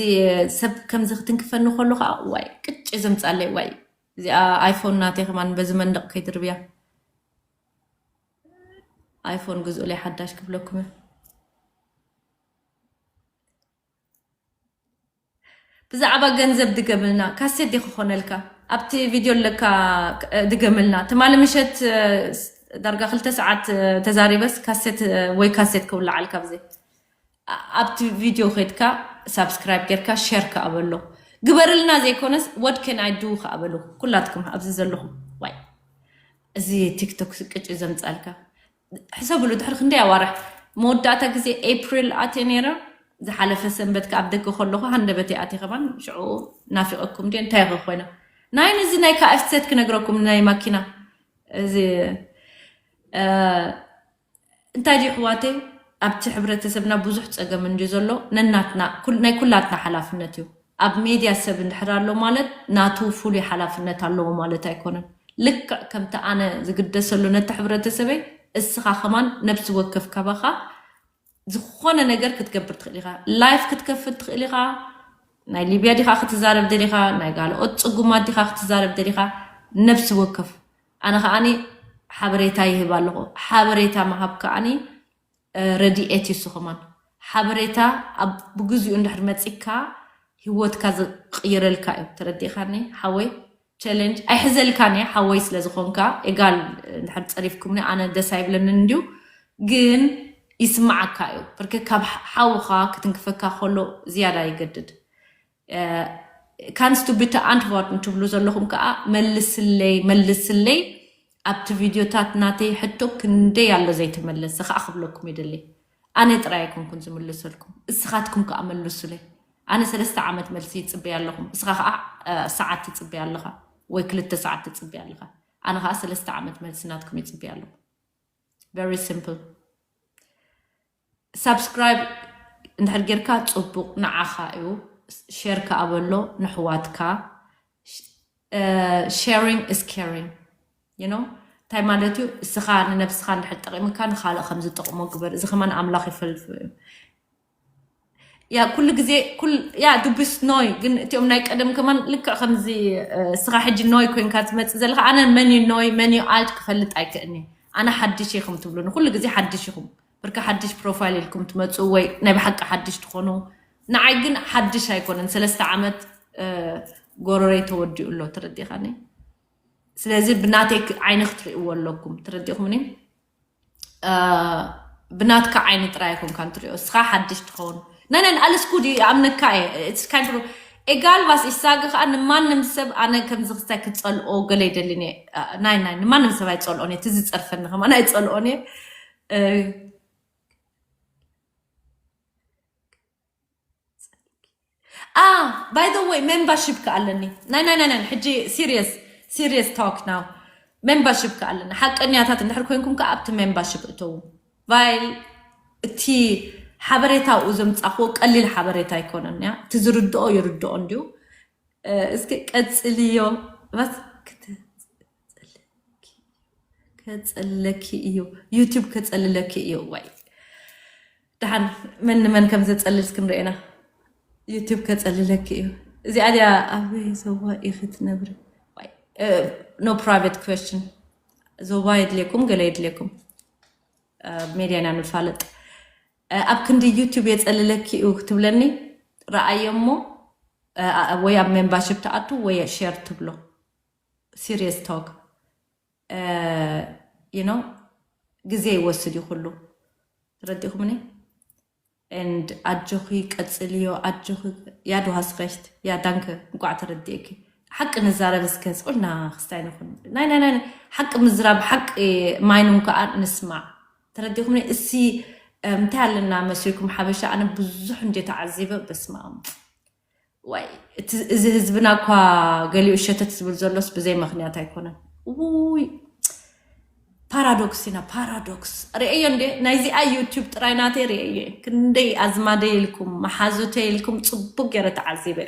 ሰብ ከምዚ ክትንክፈኒ ከሎ ከዓ ዋይ ቅጭ ዘምፃለይ ዋይ እዚኣ ኣይፎን ናተይ ከማን በዚ መንደቕ ከይትርብያ ኣይፎን ግዝኡለይ ሓዳሽ ክብለኩም እየ ብዛዕባ ገንዘብ ድገምልና ካሴት ዲ ክኾነልካ ኣብቲ ቪድዮ ኣለካ ድገምልና ትማሊ ምሸት ዳርጋ ክልተ ሰዓት ተዛሪበስ ካሴት ወይ ካሴት ክውላዓልካ ብዘይ ኣብቲ ቪድዮ ከድካ ሳብስክራይብ ጌርካ ሸር ከኣበሎ ግበርልና። ዘይኮነስ what can I do ከኣበሉ ኩላትኩም ኣብዚ ዘለኹም። ዋይ፣ እዚ ቲክቶክ ስቅጭ ዘምፃልካ ሕሰብሉ። ድሕሪ ክንደይ ኣዋርሕ፣ መወዳእታ ግዜ ኤፕሪል ኣትየ ነይረ። ዝሓለፈ ሰንበት ከኣ ኣብ ደገ ከለኹ ሃንደበት ኣትየ ከማን ሽዑ ናፊቐኩም ድየ እንታይ ኸ ኮይነ ናይ ነዚ ናይ ካኤፍሰት ክነግረኩም ናይ ማኪና እዚ እንታይ ድዩ ኣሕዋተይ፣ ኣብቲ ሕብረተሰብና ብዙሕ ፀገም እንድዩ ዘሎ። ነናትና ናይ ኩላትና ሓላፍነት እዩ። ኣብ ሜድያ ሰብ እንድሕር ኣሎ ማለት ናቱ ፍሉይ ሓላፍነት ኣለዎ ማለት ኣይኮነን። ልክዕ ከምቲ ኣነ ዝግደሰሉ ነቲ ሕብረተሰበይ፣ እስኻ ከማን ነብሲ ወከፍ ካባኻ ዝኾነ ነገር ክትገብር ትኽእል ኢኻ። ላይፍ ክትከፍት ትኽእል ኢኻ። ናይ ሊብያ ዲኻ ክትዛረብ ደሊኻ፣ ናይ ጋልኦት ፅጉማት ዲኻ ክትዛረብ ደሊኻ፣ ነብሲ ወከፍ። ኣነ ከዓኒ ሓበሬታ ይህብ ኣለኹ። ሓበሬታ ምሃብ ከዓኒ ረድኤት እዩ። ንሱ ከማን ሓበሬታ ኣብ ብግዚኡ እንድሕር መፂካ ህይወትካ ዝቕይረልካ እዩ። ተረዲእካኒ ሓወይ? ቸለንጅ ኣይሕዘልካን እየ ሓወይ ስለ ዝኾንካ። ኤጋል እንድሕር ፀሪፍኩምኒ ኣነ ደስ ኣይብለንን እንድዩ፣ ግን ይስማዓካ እዩ። ብርክ ካብ ሓውኻ ክትንክፈካ ከሎ ዝያዳ ይገድድ። ካንስቱ ብተ ኣንትዋርት እንትብሉ ዘለኹም ከዓ መልስለይ፣ መልስለይ። ኣብቲ ቪድዮታት ናተይ ሕቶ ክንደይ ኣሎ ዘይተመለሰ ከዓ ክብለኩም ይደሊ። ኣነ ጥራይ ኣይኮንኩን ዝምልሰልኩም፣ እስኻትኩም ከዓ መልሱለይ። ኣነ ሰለስተ ዓመት መልሲ ይፅበያ ኣለኹም፣ እስኻ ከዓ ሰዓት ትፅበያ ኣለኻ ወይ ክልተ ሰዓት ትፅበያ ኣለኻ። ኣነ ከዓ ሰለስተ ዓመት መልሲ ናትኩም ይፅበያ ኣለኹ። Very simple። ሳብስክራይብ እንድሕር ጌርካ ፅቡቕ ንዓኻ እዩ። ሼር ከኣ በሎ ንሕዋትካ። Sharing is caring, you know? እንታይ ማለት እዩ? እስኻ ንነብስኻ እንድሕር ጠቒምካ ንኻልእ ከም ዝጠቕሞ ግበር። እዚ ከማን ኣምላኽ ይፈልፎ እዩ። ያ ኩሉ ግዜ ያ ዱብስ ኖይ ግን እቲኦም ናይ ቀደም ከማን ልክዕ ከምዚ እስኻ ሕጂ ኖይ ኮይንካ ትመፅእ ዘለካ ኣነ መን እዩ ኖይ መን እዩ ኣልት ክፈልጥ ኣይክእልኒ። ኣነ ሓድሽ ኢኹም ትብሉኒ ኩሉ ግዜ ሓድሽ ኢኹም። ብርካ ሓድሽ ፕሮፋይል ኢልኩም ትመፁ ወይ ናይ ብሓቂ ሓድሽ ትኾኑ። ንዓይ ግን ሓድሽ ኣይኮነን ሰለስተ ዓመት ጎረረይ ተወዲኡ ኣሎ። ተረዲኻኒ? ስለዚ ብናተይ ዓይኒ ክትርእይዎ ኣለኩም። ተረዲኹምኒ? ብናትካ ዓይኒ ጥራይ ኣይኮንካን ትሪኦ እስኻ ሓድሽ ትኸውን። ናይ ናይ ኣልስኩ ድዩ ይኣምነካ እየ። It's kind of ኤጋል ባስ ኢሳግ ከዓ ንማንም ሰብ ኣነ ከምዚ ክስታይ ክፀልኦ ገለ ይደልን እየ። ናይ ናይ ንማንም ሰብ ኣይፀልኦን እየ። እቲ ዝፀርፈኒ ከማን ኣይፀልኦን እየ። አ by the way membership ከኣለኒ ናይ ናይ ናይ ናይ ሕጂ serious serious talk now membership ከኣለኒ ሓቀኛታት እንድሕር ኮይንኩም ከዓ ኣብቲ membership እተዉ ቫይል እቲ ሓበሬታ ኣብኡ ዘምፃኽዎ ቀሊል ሓበሬታ ኣይኮነን እያ እቲ ዝርድኦ ይርድኦ እንድዩ እስኪ ቀፅልዮ ስ ከፀልለኪ እዩ YouTube ከፀልለኪ እዩ ወይ ደሓን መን ንመን ከም ዘፀልል እስክንርእና YouTube ከፀልለኪ እዩ እዚኣ ድያ ኣበይ ዞባ ኢኺ ትነብሪ no private question ዞባ የድልየኩም ገለ የድልየኩም ሜድያ ኢና ንፋለጥ ኣብ ክንዲ YouTube የፀልለኪ እዩ ክትብለኒ ረኣዮ እሞ ወይ ኣብ membership ትኣቱ ወይ share ትብሎ serious talk you know ግዜ ይወስድ እዩ ኩሉ ተረዲእኩምኒ and ኣጆኺ ቀፅልዮ ኣጆኺ ያድዋ ስኸሽት ያ ዳንከ እንቋዕ ተረዲእኪ ሓቂ ንዛረብ እስከ ስቁልና ክስታይ ንኹን ናይ ናይ ናይ ሓቂ ምዝራብ ሓቂ ማይኑን ከዓ ንስማዕ ተረዲእኩምኒ እሲ እንታይ ኣለና መሲልኩም ሓበሻ ኣነ ብዙሕ እንደ ተዓዚበ በስማም ዋይ እዚ ህዝብና እኳ ገሊኡ ሸተት ዝብል ዘሎስ ብዘይ ምክንያት ኣይኮነን ውይ ፓራዶክስ ኢና ፓራዶክስ ርእዮ እንደ ናይዚኣ ዩቱብ ጥራይ ናተይ ርእዮ ክንደይ ኣዝማደ ኢልኩም መሓዙተ ኢልኩም ፅቡቅ ገይረ ተዓዚበ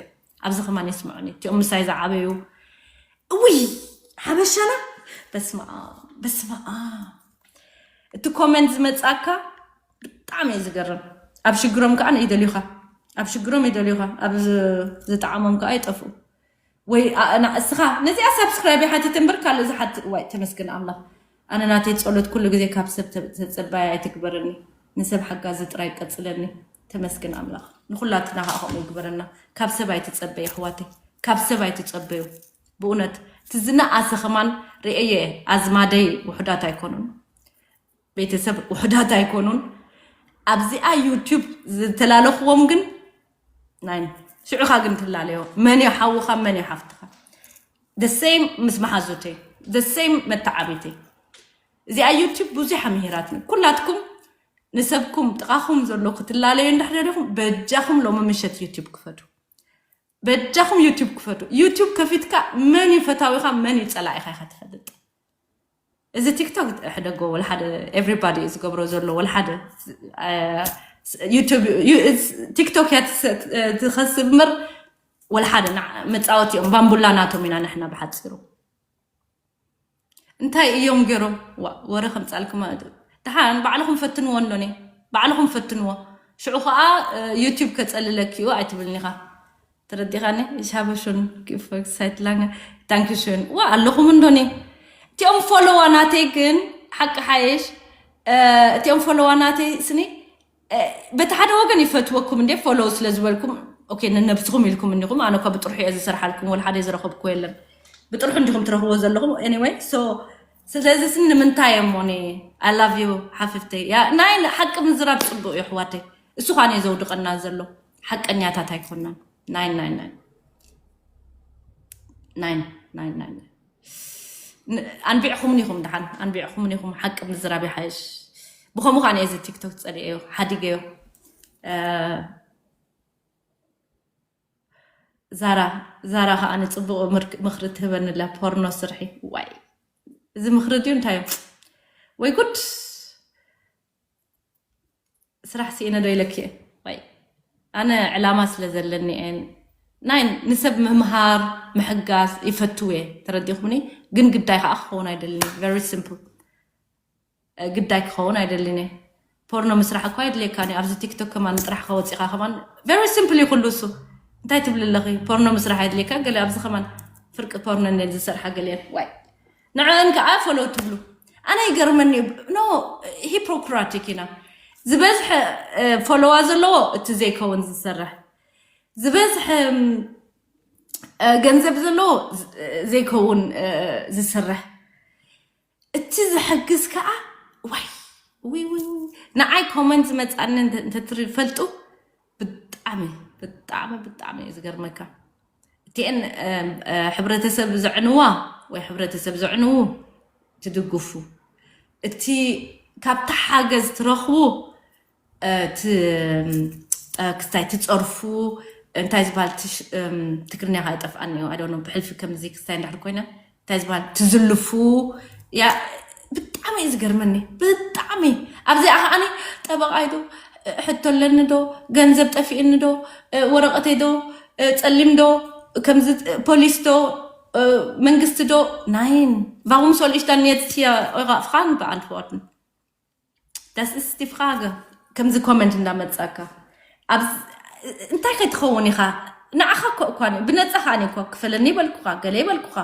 ኣብዚ ከማን ይስምዑኒ እቲኦም ምሳይ ዝዓበዩ እውይ ሓበሻና በስማ በስማ እቲ ኮመንት ዝመፃካ ብጣዕሚ እዩ ዝገርም ኣብ ሽግሮም ከዓ ይደልዩካ ኣብ ሽግሮም ይደልዩካ ኣብ ዝጠዓሞም ከዓ ይጠፍኡ ወይ እስኻ ነዚኣ ሳብስክራይብ ሓቲት እምበር ካልእ ዝሓት ዋይ ተመስገን ኣምላኽ ኣነ ናተይ ፀሎት ኩሉ ግዜ ካብ ሰብ ተፀባይ ኣይትግበረኒ ንሰብ ሓጋዚ ጥራይ ቀፅለኒ ተመስገን ኣምላኽ ንኩላትና ከዓ ከምኡ ይግበረና ካብ ሰብ ኣይትፀበይ ኣሕዋተይ ካብ ሰብ ኣይትፀበዩ ብእውነት ትዝነኣሰ ከማን ርእየ ኣዝማደይ ውሑዳት ኣይኮኑን ቤተሰብ ውሑዳት ኣይኮኑን ኣብዚኣ ዩቲዩብ ዝተላለኽዎም ግን ናይ ሽዑኻ ግን ትላለዮ። መን እዩ ሓውኻ፣ መን እዩ ሓፍትኻ? The same ምስ መሓዙተይ፣ the same መተዓቢተይ። እዚኣ ዩቲዩብ ብዙሕ ምሂራትኒ። ኩላትኩም ንሰብኩም ጥቓኹም ዘሎ ክትላለዩ እንድሕር ደሊኹም በጃኹም ሎሚ ምሸት ዩቲዩብ ክፈቱ። በጃኹም ዩቲዩብ ክፈቱ። ዩቲዩብ ከፊትካ መን እዩ ፈታዊኻ፣ መን እዩ ጸላኢኻ ኢኻ ትፈልጥ። እዚ ቲክቶክ ሕደጎ ወላ ሓደ፣ everybody እዩ ዝገብሮ ዘሎ ወላ ሓደ። ዩቲዩብ ቲክቶክ እያ ትኸስብ እምበር ወላ ሓደ መፃወቲ እዮም። ባምቡላ ናቶም ኢና ንሕና ብሓፂሩ። እንታይ እዮም ገይሮም? ወረ ከምፃልኩም። ደሓን ባዕልኹም ፈትንዎ እንዶኒ፣ ባዕልኹም ፈትንዎ። ሽዑ ከዓ ዩቲዩብ ከፀልለኪ እዩ ኣይትብልኒ ኢኻ። ተረዲኻኒ? Ich habe schon gefolgt seit lange. Dankeschön. ዋ ኣለኹም እንዶኒ። እቲኦም ፎሎዋ ናተይ ግን ሓቂ ሓየሽ። እቲኦም ፎሎዋ ናተይ ስኒ በቲ ሓደ ወገን ይፈትወኩም እንዴ፣ ፎሎው ስለ ዝበልኩም። ኦኬ፣ ንነብስኹም ኢልኩም እንዲኹም። ኣነ እኳ ብጥርሑ እየ ዝሰርሓልኩም፣ ወላ ሓደ ዝረኸብኩ የለን። ብጥርሑ እንዲኹም ትረኽብዎ ዘለኹም። Anyway, so ስለዚ ስኒ ንምንታይ እሞኒ? I love you ሓፍፍተይ። ያ ናይ ሓቂ ምዝራብ ፅቡቅ እዩ ኣሕዋተይ። እሱ ኳን እዩ ዘውድቀና ዘሎ፣ ሓቀኛታት ኣይኮናን። ናይ ናይ ናይ ናይ ናይ ናይ ናይ ኣንቢዕኹምን ኢኹም፣ ደሓን ኣንቢዕኹምን ኢኹም። ሓቂ ምዝራብ ይሓይሽ። ብኸምኡ ኳን እዚ ቲክቶክ ፀሊኤዮ ሓዲገዮ። ዛራ ዛራ ከዓ ንፅቡቅ ምክሪ ትህበኒ ኣላ። ፖርኖ ስርሒ። ዋይ እዚ ምክሪ ድዩ እንታይ እዩ? ወይ ጉድ። ስራሕ ስኢነ ዶ ኢለኪ እየ? ወይ ኣነ ዕላማ ስለ ዘለኒ እየን። ናይ ንሰብ ምምሃር ምሕጋዝ ይፈትው እየ፣ ተረዲኹምኒ? ግን ግዳይ ከዓ ክኸውን ኣይደልን። Very simple። ግዳይ ክኸውን ኣይደልን እየ። ፖርኖ ምስራሕ እኳ የድልየካ እዩ። ኣብዚ ቲክቶክ ከማን ጥራሕ ከወፂኻ ከማን very simple እዩ ኩሉ እሱ። እንታይ ትብሊ ኣለኺ? ፖርኖ ምስራሕ የድልየካ ገለ ኣብዚ ከማን ፍርቂ ፖርኖ እኔን ዝሰርሓ ገለ እየን። ዋይ ንዕን ከዓ ፎሎ ትብሉ። ኣነ ይገርመኒ እዩ። No, ሂፖክራቲክ ኢና። ዝበዝሐ ፎሎዋ ዘለዎ እቲ ዘይከውን ዝሰርሕ፣ ዝበዝሐ ገንዘብ ዘለዎ ዘይከውን ዝሰርሕ፣ እቲ ዝሕግዝ ከዓ ዋይ ውይ ውይ ንዓይ ኮመንት ዝመፃኒ እንተትፈልጡ ብጣዕሚ ብጣዕሚ ብጣዕሚ እዩ ዝገርመካ። እቲአን ሕብረተሰብ ዘዕንዋ ወይ ሕብረተሰብ ዘዕንዉ ትድግፉ፣ እቲ ካብቲ ሓገዝ ትረኽቡ ክስታይ ትፀርፉ እንታይ ዝበሃል ትግርኛ ከዓ ይጠፍኣኒ እዩ። ኣዶኖ ብሕልፊ ከምዚ ክስታይ እንዳሕር ኮይነ እንታይ ዝበሃል ትዝልፉ ያ ብጣዕሚ እዩ ዝገርመኒ ብጣዕሚ። ኣብዚኣ ከዓኒ ጠበቃይ ዶ ሕቶ ኣለኒ ዶ ገንዘብ ጠፊእኒ ዶ ወረቀተይ ዶ ፀሊም ዶ ከምዚ ፖሊስ ዶ መንግስቲ ዶ ናይን። Warum soll ich dann jetzt hier eure Fragen beantworten? Das ist die Frage. ከምዚ ኮመንት እንዳመጻካ እንታይ ከይትኸውን ኢኻ? ንዓኻ እኮ እኳ ብነጻ ከዓኒ እኮ ክፈለኒ ይበልኩኻ ገለ ይበልኩኻ።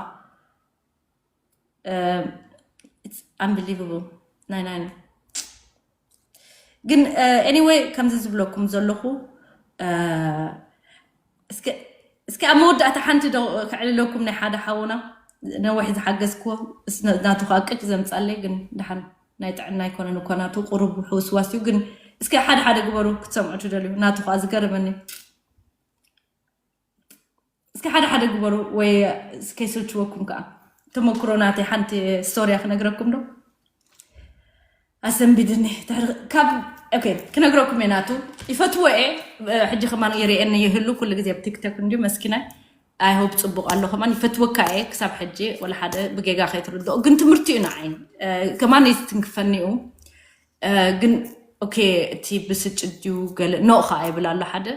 Unbelievable ናይ ናይ ግን anyway ከምዚ ዝብለኩም ዘለኹ እስከ ኣብ መወዳእታ ሓንቲ ዶ ክዕልለኩም ናይ ሓደ ሓውና ነዊሕ ዝሓገዝክዎ ናቱ ከዓ ቅጭ ዘምፃለይ ግን ደሓን ናይ ጥዕና ኣይኮነን እኮ ናቱ ቁሩብ ሕውስዋስ እዩ ግን እስከ ሓደ ሓደ ግበሩ ክትሰምዑ ትደልዩ ናቱ ከዓ ዝገርመኒ እስከ ሓደ ሓደ ግበሩ ወይ እስከ ይስልችወኩም ከዓ ተመክሮ ናተይ ሓንቲ ስቶሪያ ክነግረኩም ዶ ኣሰንቢድኒ ካብ ክነግረኩም እየ ናቱ ይፈትዎ እየ ሕጂ ከማን ይርእየኒ ይህሉ ኩሉ ግዜ ኣብ ቲክቶክ እንዲሁ መስኪናይ ኣይሆብ ፅቡቅ ኣሎ ከማን ይፈትወካ እየ ክሳብ ሕጂ ወላ ሓደ ብጌጋ ከይትርድኦ ግን ትምህርቲ እዩ ንዓይ ከማን ይስትንክፈኒ እዩ ግን ኦኬ እቲ ብስጭት ድዩ ገለ ኖ ከዓ ይብል ኣሎ ሓደ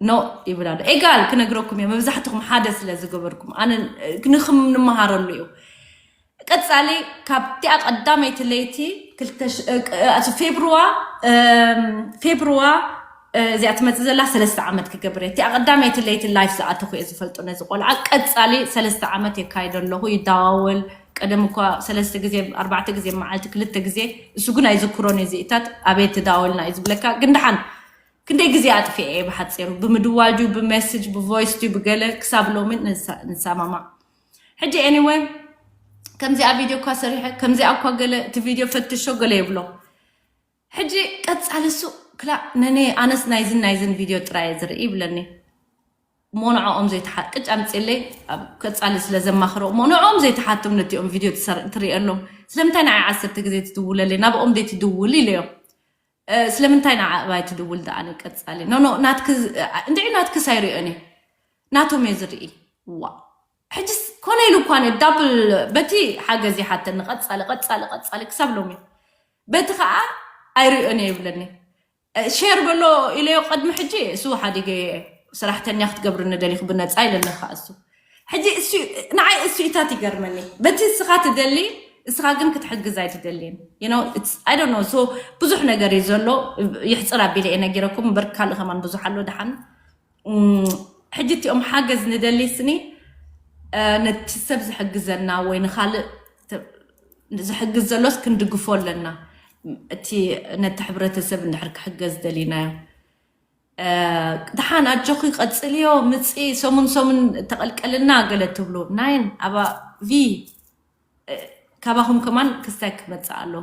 ኖ ይብል ኣሎ ኤጋል ክነግረኩም እየ መብዛሕትኹም ሓደ ስለ ዝገበርኩም ኣነ ንኽም ንመሃረሉ እዩ ቀፃሊ ካብቲኣ ቀዳመይቲ ለይቲ ፌብርዋ ፌብርዋ እዚኣ ትመፅእ ዘላ ሰለስተ ዓመት ክገብር እየ እቲኣ ቀዳመይቲ ለይቲ ላይፍ ዝኣተኹ እየ ዝፈልጡ ነዚ ቆልዓ ቀፃሊ ሰለስተ ዓመት የካይደ ኣለኹ ይደዋወል ቀደም እኳ ሰለስተ ግዜ ኣርባዕተ ግዜ መዓልቲ ክልተ ግዜ እሱ ግን ኣይዝክሮን እዩ ዝኢታት ኣበይ ትዳወልና እዩ ዝብለካ ግን ደሓን ክንደይ ግዜ ኣጥፊኤ እየ ብሓፂሩ ብምድዋል ድዩ ብሜስጅ ብቮይስ ድዩ ብገለ ክሳብ ሎሚ ንሰማማዕ ሕጂ anyway ከምዚኣ ቪድዮ እኳ ሰሪሐ ከምዚኣ እኳ ገለ እቲ ቪድዮ ፈትሾ ገለ ይብሎ ሕጂ ቀጻሊ እሱ ክላ ነኔ ኣነስ ናይዝን ናይዝን ቪድዮ ጥራይ እየ ዝርኢ ይብለኒ። እሞ ንዕኦም ዘይተሓ ቅጭ ኣምፅለይ ኣብ ቀጻሊ ስለ ዘማኽሮ እሞ ንዕኦም ዘይተሓቶም ነቲኦም ቪድዮ ትሰር- ትሪእሎም ስለምንታይ ንዓይ ዓሰርተ ግዜ ትድውለለይ ናብኦም ደይ ትድውል ኢለዮም። እ፣ ስለምንታይ ንዓ እባይ ትድውል ደኣ ቀጻሊ ኖ ኖ ናትክ እንድዒ ናትክስ ኣይርእዮን እየ ናቶም እየ ዝርኢ። ዋ ሕጅስ ኮነ ኢሉ እኳ ዳብል በቲ ሓገዝ ይሓተኒ ቀጻሊ ቀጻሊ ቀጻሊ ክሳብ ሎሚ በቲ ከዓ ኣይርእዮን እየ ይብለኒ። እ፣ ሼር በሎ ኢለዮ ቀድሚ ሕጂ እሱ ሓዲገ እየ። ስራሕተኛ ክትገብርኒ ደሊኹ ብነፃ ኢለኒ ከዓ እሱ ሕጂ እሱ ንዓይ እሱ ኢታት ይገርመኒ። በቲ እስኻ ትደሊ እስኻ ግን ክትሕግዝ ኣይትደልይን። You know, it's, I don't know. So ብዙሕ ነገር እዩ ዘሎ። ይሕፅር ኣቢለ እየ ነጊረኩም እምበር ካልእ ከማን ብዙሕ ኣሎ። ደሓን እም፣ ሕጂ እቲኦም ሓገዝ ንደሊ ስኒ እ፣ ነቲ ሰብ ዝሕግዘና ወይ ንኻልእ ተ- ዝሕግዝ ዘሎስ ክንድግፎ ኣለና። እቲ ነቲ ሕብረተሰብ እንድሕር ክሕገዝ ደሊናዮ እ፣ ደሓን ኣጆኺ ቀጽልዮ ምጺ ሰሙን ሰሙን ተቐልቀልና ገለ ትብሉ ናይን ኣባ ቪ እ፣ ካባኹም ከማን ክስታይ ክመጽእ ኣሎ።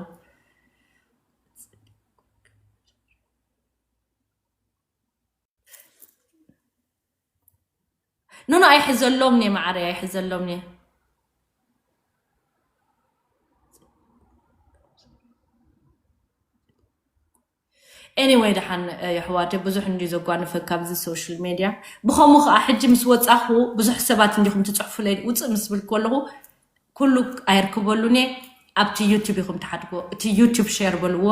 ኖኖ ኣይሕዘሎም ኔ ማዕረይ ኣይሕዘሎም ኔ። Anyway ደሓን እ፣ የሕዋተይ ብዙሕ እንዲ ዘጓንፈ ካብዚ ሶሻል ሜድያ። ብኸምኡ ከዓ ሕጂ ምስ ወፃኹ ብዙሕ ሰባት እንዲኹም ትፅሕፉለይ ውፅእ ምስ ብል ከለኹ ኩሉ ኣይርክበሉን እየ። ኣብቲ ዩቱብ ኢኹም ትሓድጎ እቲ ዩቱብ ሼር በልዎ።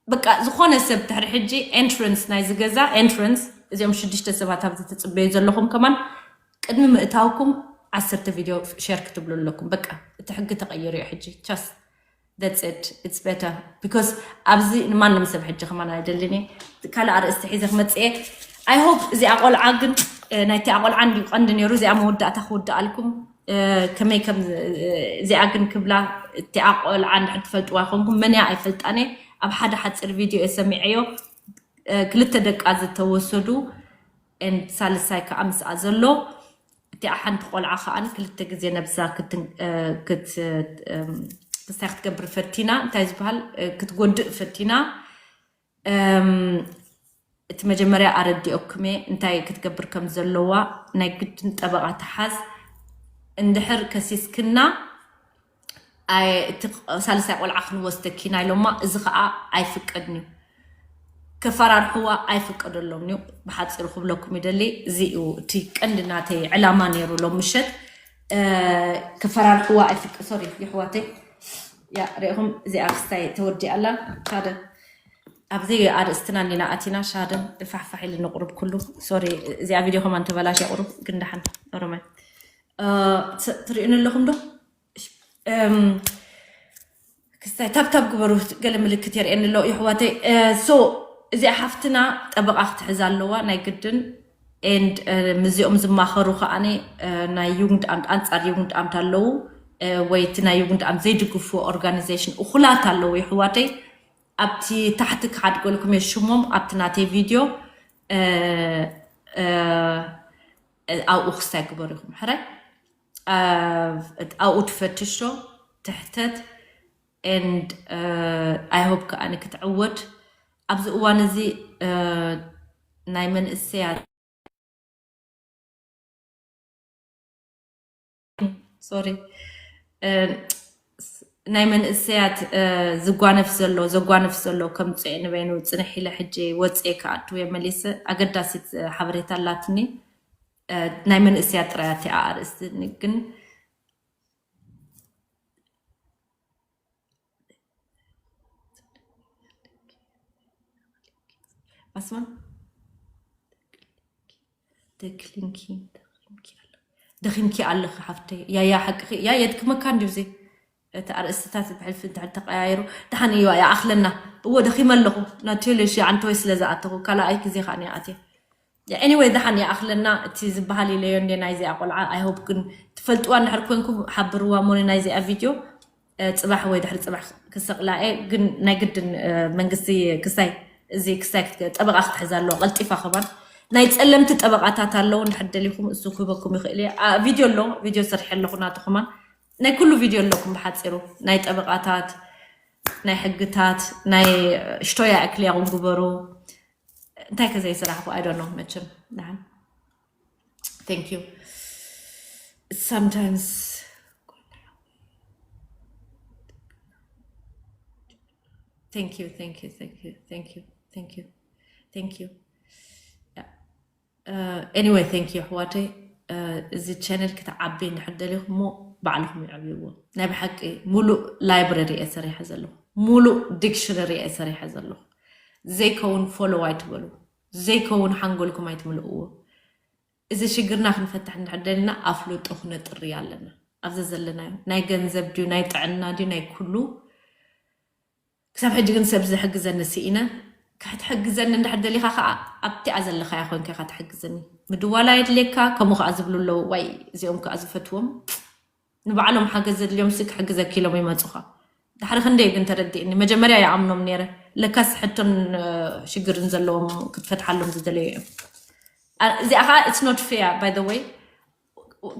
በቃ ዝኾነ ሰብ ድሕሪ ሕጂ ኤንትረንስ ናይዚ ገዛ ኤንትረንስ እዚኦም ሽዱሽተ ሰባት ኣብዚ ትፅበዩ ዘለኹም ከማን ቅድሚ ምእታውኩም ዓሰርተ ቪድዮ ሼር ክትብሉ ኣለኩም። በቃ እቲ ሕጊ ተቐይሩ እዩ ሕጂ ቻስ that's it, it's better because ኣብዚ ንማንም ሰብ ሕጂ ከማን ኣይደልን እየ። ካልእ ኣርእስቲ ሒዘ ክመፅእ እየ። I hope እዚኣ ቆልዓ ግን እ፣ ናይቲ ኣቆልዓ እንዲ ቀንዲ ነይሩ እዚኣ መወዳእታ ክውዳኣልኩም እ፣ ከመይ ከም እ፣ እዚኣ ግን ክብላ እቲ ኣቆልዓ እንድሕር ትፈልጥዋ ይኮንኩም መን እያ ኣይፈልጣን እየ። ኣብ ሓደ ሓፂር ቪድዮ እየ ሰሚዐዮ እ፣ ክልተ ደቃ ዝተወሰዱ and ሳልሳይ ከዓ ምስኣ ዘሎ እቲኣ ሓንቲ ቆልዓ ከዓ ክልተ ግዜ ነብሳ ክትን- እ፣ ክት- እም፣ ክስታይ ክትገብር ፈቲና እንታይ ዝበሃል እ፣ ክትጎድእ ፈቲና እም፣ እቲ መጀመርያ ኣረዲኦኩሜ እንታይ ክትገብር ከም ዘለዋ ናይ ግድን ጠበቓ ትሓዝ። እንድሕር ከሲስክና ኣይ- እቲ ቕ- ሳልሳይ ቆልዓ ክንወስደኪ ናይ ሎማ እዚ ከዓ ኣይፍቀድን እዩ። ከፈራርሕዋ ኣይፍቀደሎም እዩ። ብሓፂሩ ክብለኩም ይደሊ እዚ እዩ እቲ ቀንዲ ናተይ ዕላማ ነይሩ ሎም ምሸት እ፣ ክፈራርሕዋ ኣይፍቀ ሶሪ ይሕዋተይ ያ ሪኢኹም እዚኣ ክስታይ ተወዲኣ ኣላ ሻደ ኣብዚ ኣርእስትና እንዲና ኣቲና ሻደን ፋሕፋሕ ኢሉ ንቁሩብ ኩሉ ሶሪ እዚኣ ቪድዮ ከማን ተበላሽ ቁሩብ ግን ደሓን ኦሮማይ እ፣ ት- ትርእዩኒ ኣለኹም ዶ እም፣ ክስታይ ታብታብ ግበሩ ገለ ምልክት የርእየኒ ኣሎ ይሕዋተይ እ፣ ሶ እዚኣ ሓፍትና ጠበቃ ክትሕዝ ኣለዋ ናይ ግድን and ምስዚኦም ዝማኸሩ ከዓኒ ናይ ዩግንድ ኣምት ኣንፃር ዩግንድ ኣምት ኣለዉ ወይ እቲ ናይ ዩግንድ ኣምት ዘይድግፍዎ ኦርጋኒዜሽን እኹላት ኣለዉ ይሕዋተይ ኣብቲ ታሕቲ ክሓድገልኩም እየ ሽሞም ኣብቲ ናተይ ቪድዮ ኣብኡ ክስታይ ግበሩ ኢኹም ሕራይ ኣብኡ ትፈትሾ ትሕተት and I hope ከዓኒ ክትዕወት ኣብዚ እዋን እዚ ናይ መንእሰያት sorry ናይ መንእሰያት ዝጓነፍ ዘሎ ዘጓንፍ ዘሎ ከምፅኦ ንበይኑ ፅንሕ ኢለ ሕጂ ወፅኤ ክኣቱ እየ መሊሰ ኣገዳሲት ሓበሬታ ኣላትኒ ናይ መንእሰያት ጥራያት እያ ኣርእስቲ ግን ኣስማ ደክሊንኪ ደኺምኪ ኣለኺ ሓፍተይ ያያ ሓቅኺ እያ የድክመካ እንዲዩ ዜ እቲ ኣርእስትታት ብሕልፊ እንድሕር ተቀያይሩ ደሓን እዩ ይኣኽለና እዎ ደኺመ ኣለኹ ናቴሎ ሺ ዓንተወይ ስለ ዝኣተኹ ካልኣይ ግዜ ከዓ እየ ኣትየ Anyway ደሓን ይኣኽለና እቲ ዝበሃል ኢለዮ እንዴ ናይዚኣ ቆልዓ I hope ግን ትፈልጥዋ እንድሕር ኮንኩም ሓብርዋ ሞኒ ናይዚኣ ቪድዮ ፅባሕ ወይ ድሕሪ ፅባሕ ክሰቕላ እየ ግን ናይ ግድን መንግስቲ ክስታይ እዚ ክስታይ ጠበቃ ክትሕዝ ኣለዋ ቀልጢፋ ከማን ናይ ፀለምቲ ጠበቃታት ኣለዉ እንድሕር ደሊኹም እሱ ክህበኩም ይኽእል እየ ቪድዮ ኣሎ ቪድዮ ሰርሐ ኣለኹ ናቱ ከማን ናይ ኩሉ ቪድዮ ኣለኩም ብሓፂሩ ናይ ጠበቃታት ናይ ሕግታት ናይ ሽቶያ እክልያኹም ግበሩ። እንታይ ከዘይስራሕኩ I don't know መቸም ደሓን thank you sometimes thank you thank you thank you thank you thank you thank you anyway thank you ኣሕዋተይ። እዚ ቻነል ክትዓቢ እንድሕር ደሊኹም እሞ ባዕልኹም ይዕብይዎ። ናይ ብሓቂ ሙሉእ ላይብረሪ እየ ሰሪሐ ዘለኹ፣ ሙሉእ ዲክሽነሪ እየ ሰሪሐ ዘለኹ። ዘይከውን ፎሎው ኣይትበሉ፣ ዘይከውን ሓንጎልኩም ኣይትምልእዎ። እዚ ሽግርና ክንፈትሕ እንድሕር ደሊና ኣፍልጦ ክነጥሪ ኣለና። ኣብዚ ዘለናዮ ናይ ገንዘብ ድዩ ናይ ጥዕና ድዩ ናይ ኩሉ ክሳብ ሕጂ ግን ሰብ ዝሕግዘኒ ስኢነ። ክትሕግዘኒ እንድሕር ደሊኻ ከዓ ኣብቲኣ ዘለኻያ ኮንካ ኢኻ ትሕግዘኒ። ምድዋል ኣየድልየካ። ከምኡ ከዓ ዝብሉ ኣለዉ። ዋይ እዚኦም ከዓ ዝፈትዎም ንባዕሎም ሓገዝ ዘድልዮም ሲ ክሕግዘኪ ኢሎም ይመፁኻ። ድሕሪ ክንደይ ግን ተረዲእኒ። መጀመርያ ይኣምኖም ነይረ። ለካስ ሕቶን ሽግርን ዘለዎም ክትፈትሓሎም ዝደለዩ እዮም። እዚኣ ከዓ it's not fair by the way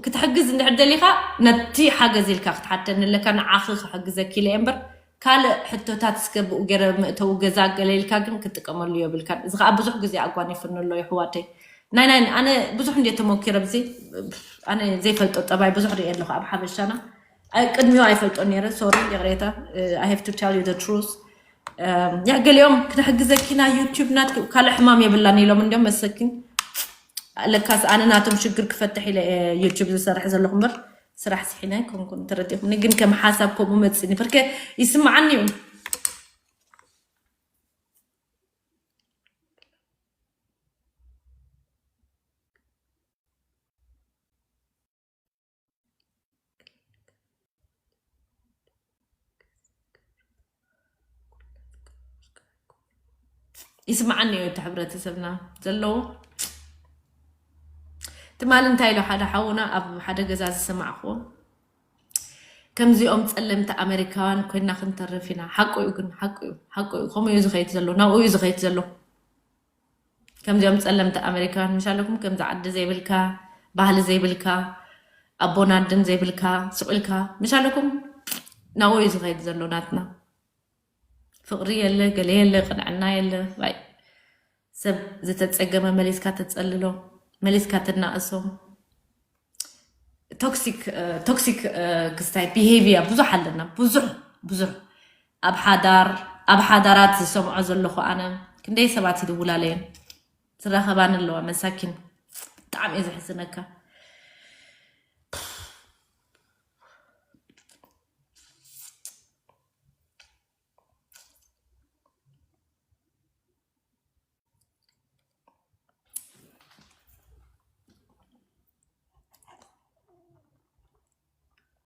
ክትሕግዝ እንድሕር ደሊኻ ነቲ ሓገዝ ኢልካ ክትሓተኒ ኣለካ። ንዓኺ ክሕግዘኪ ኢለ እየ እምበር ካልእ ሕቶታት እስከ ብኡ ገይረ መእተዊ ገዛ ገለ ኢልካ ግን ክጥቀመሉ የብልካን። እዚ ከዓ ብዙሕ ግዜ ኣጓኒፍኒ ኣሎ ይሕዋተይ። ናይ ናይ ኣነ ብዙሕ እንደ ተሞኪረ ብዚ ኣነ ዘይፈልጦ ጠባይ ብዙሕ ርየ ኣለኹ ኣብ ሓበሻና ቅድሚኡ ኣይፈልጦ ነይረ ሶሪ ይቕሬታ I have to tell you the truth ያ ገሊኦም ክትሕግዘኪ ና ዩቲዩብ ናት ካልእ ሕማም የብላን ኢሎም እንዲም መሰኪን ለካስ ኣነ ናቶም ሽግር ክፈትሕ ኢለ ዩቲዩብ ዝሰርሕ ዘለኹ እምበር ስራሕ ስሒና ኣይኮንኩን ተረዲኹኒ ግን ከም ሓሳብ ከምኡ መፅኒ ብርከ ይስምዓኒ እዩ ይስምዓኒ እዩ እቲ ሕብረተሰብና ዘለዎ ትማሊ እንታይ ኢሉ ሓደ ሓውና ኣብ ሓደ ገዛ ዝሰማዕክዎ ከምዚኦም ፀለምቲ ኣሜሪካውያን ኮይና ክንተርፍ ኢና ሓቁ እዩ ግን ሓቁ እዩ ሓቁ እዩ ከምኡ እዩ ዝኸይድ ዘሎ ናብኡ እዩ ዝኸይድ ዘሎ ከምዚኦም ፀለምቲ ኣሜሪካውያን ምሻለኩም ከምዚ ዓዲ ዘይብልካ ባህሊ ዘይብልካ ኣቦን ኣድን ዘይብልካ ስቕ ኢልካ ምሻለኩም ናብኡ እዩ ዝኸይድ ዘሎ ናትና ፍቕሪ የለ ገለ የለ ቅንዕና የለ ይ ሰብ ዝተፀገመ መሊስካ ተፀልሎ መሊስካ ትናእሶ ቶክሲክ ክስታይ ቢሄቪያ ብዙሕ ኣለና ብዙሕ ብዙሕ ኣብ ሓዳር ኣብ ሓዳራት ዝሰምዖ ዘለኹ ኣነ ክንደይ ሰባት ይድውላለየን ዝራኸባን ኣለዋ መሳኪን ብጣዕሚ እዩ ዘሕዝነካ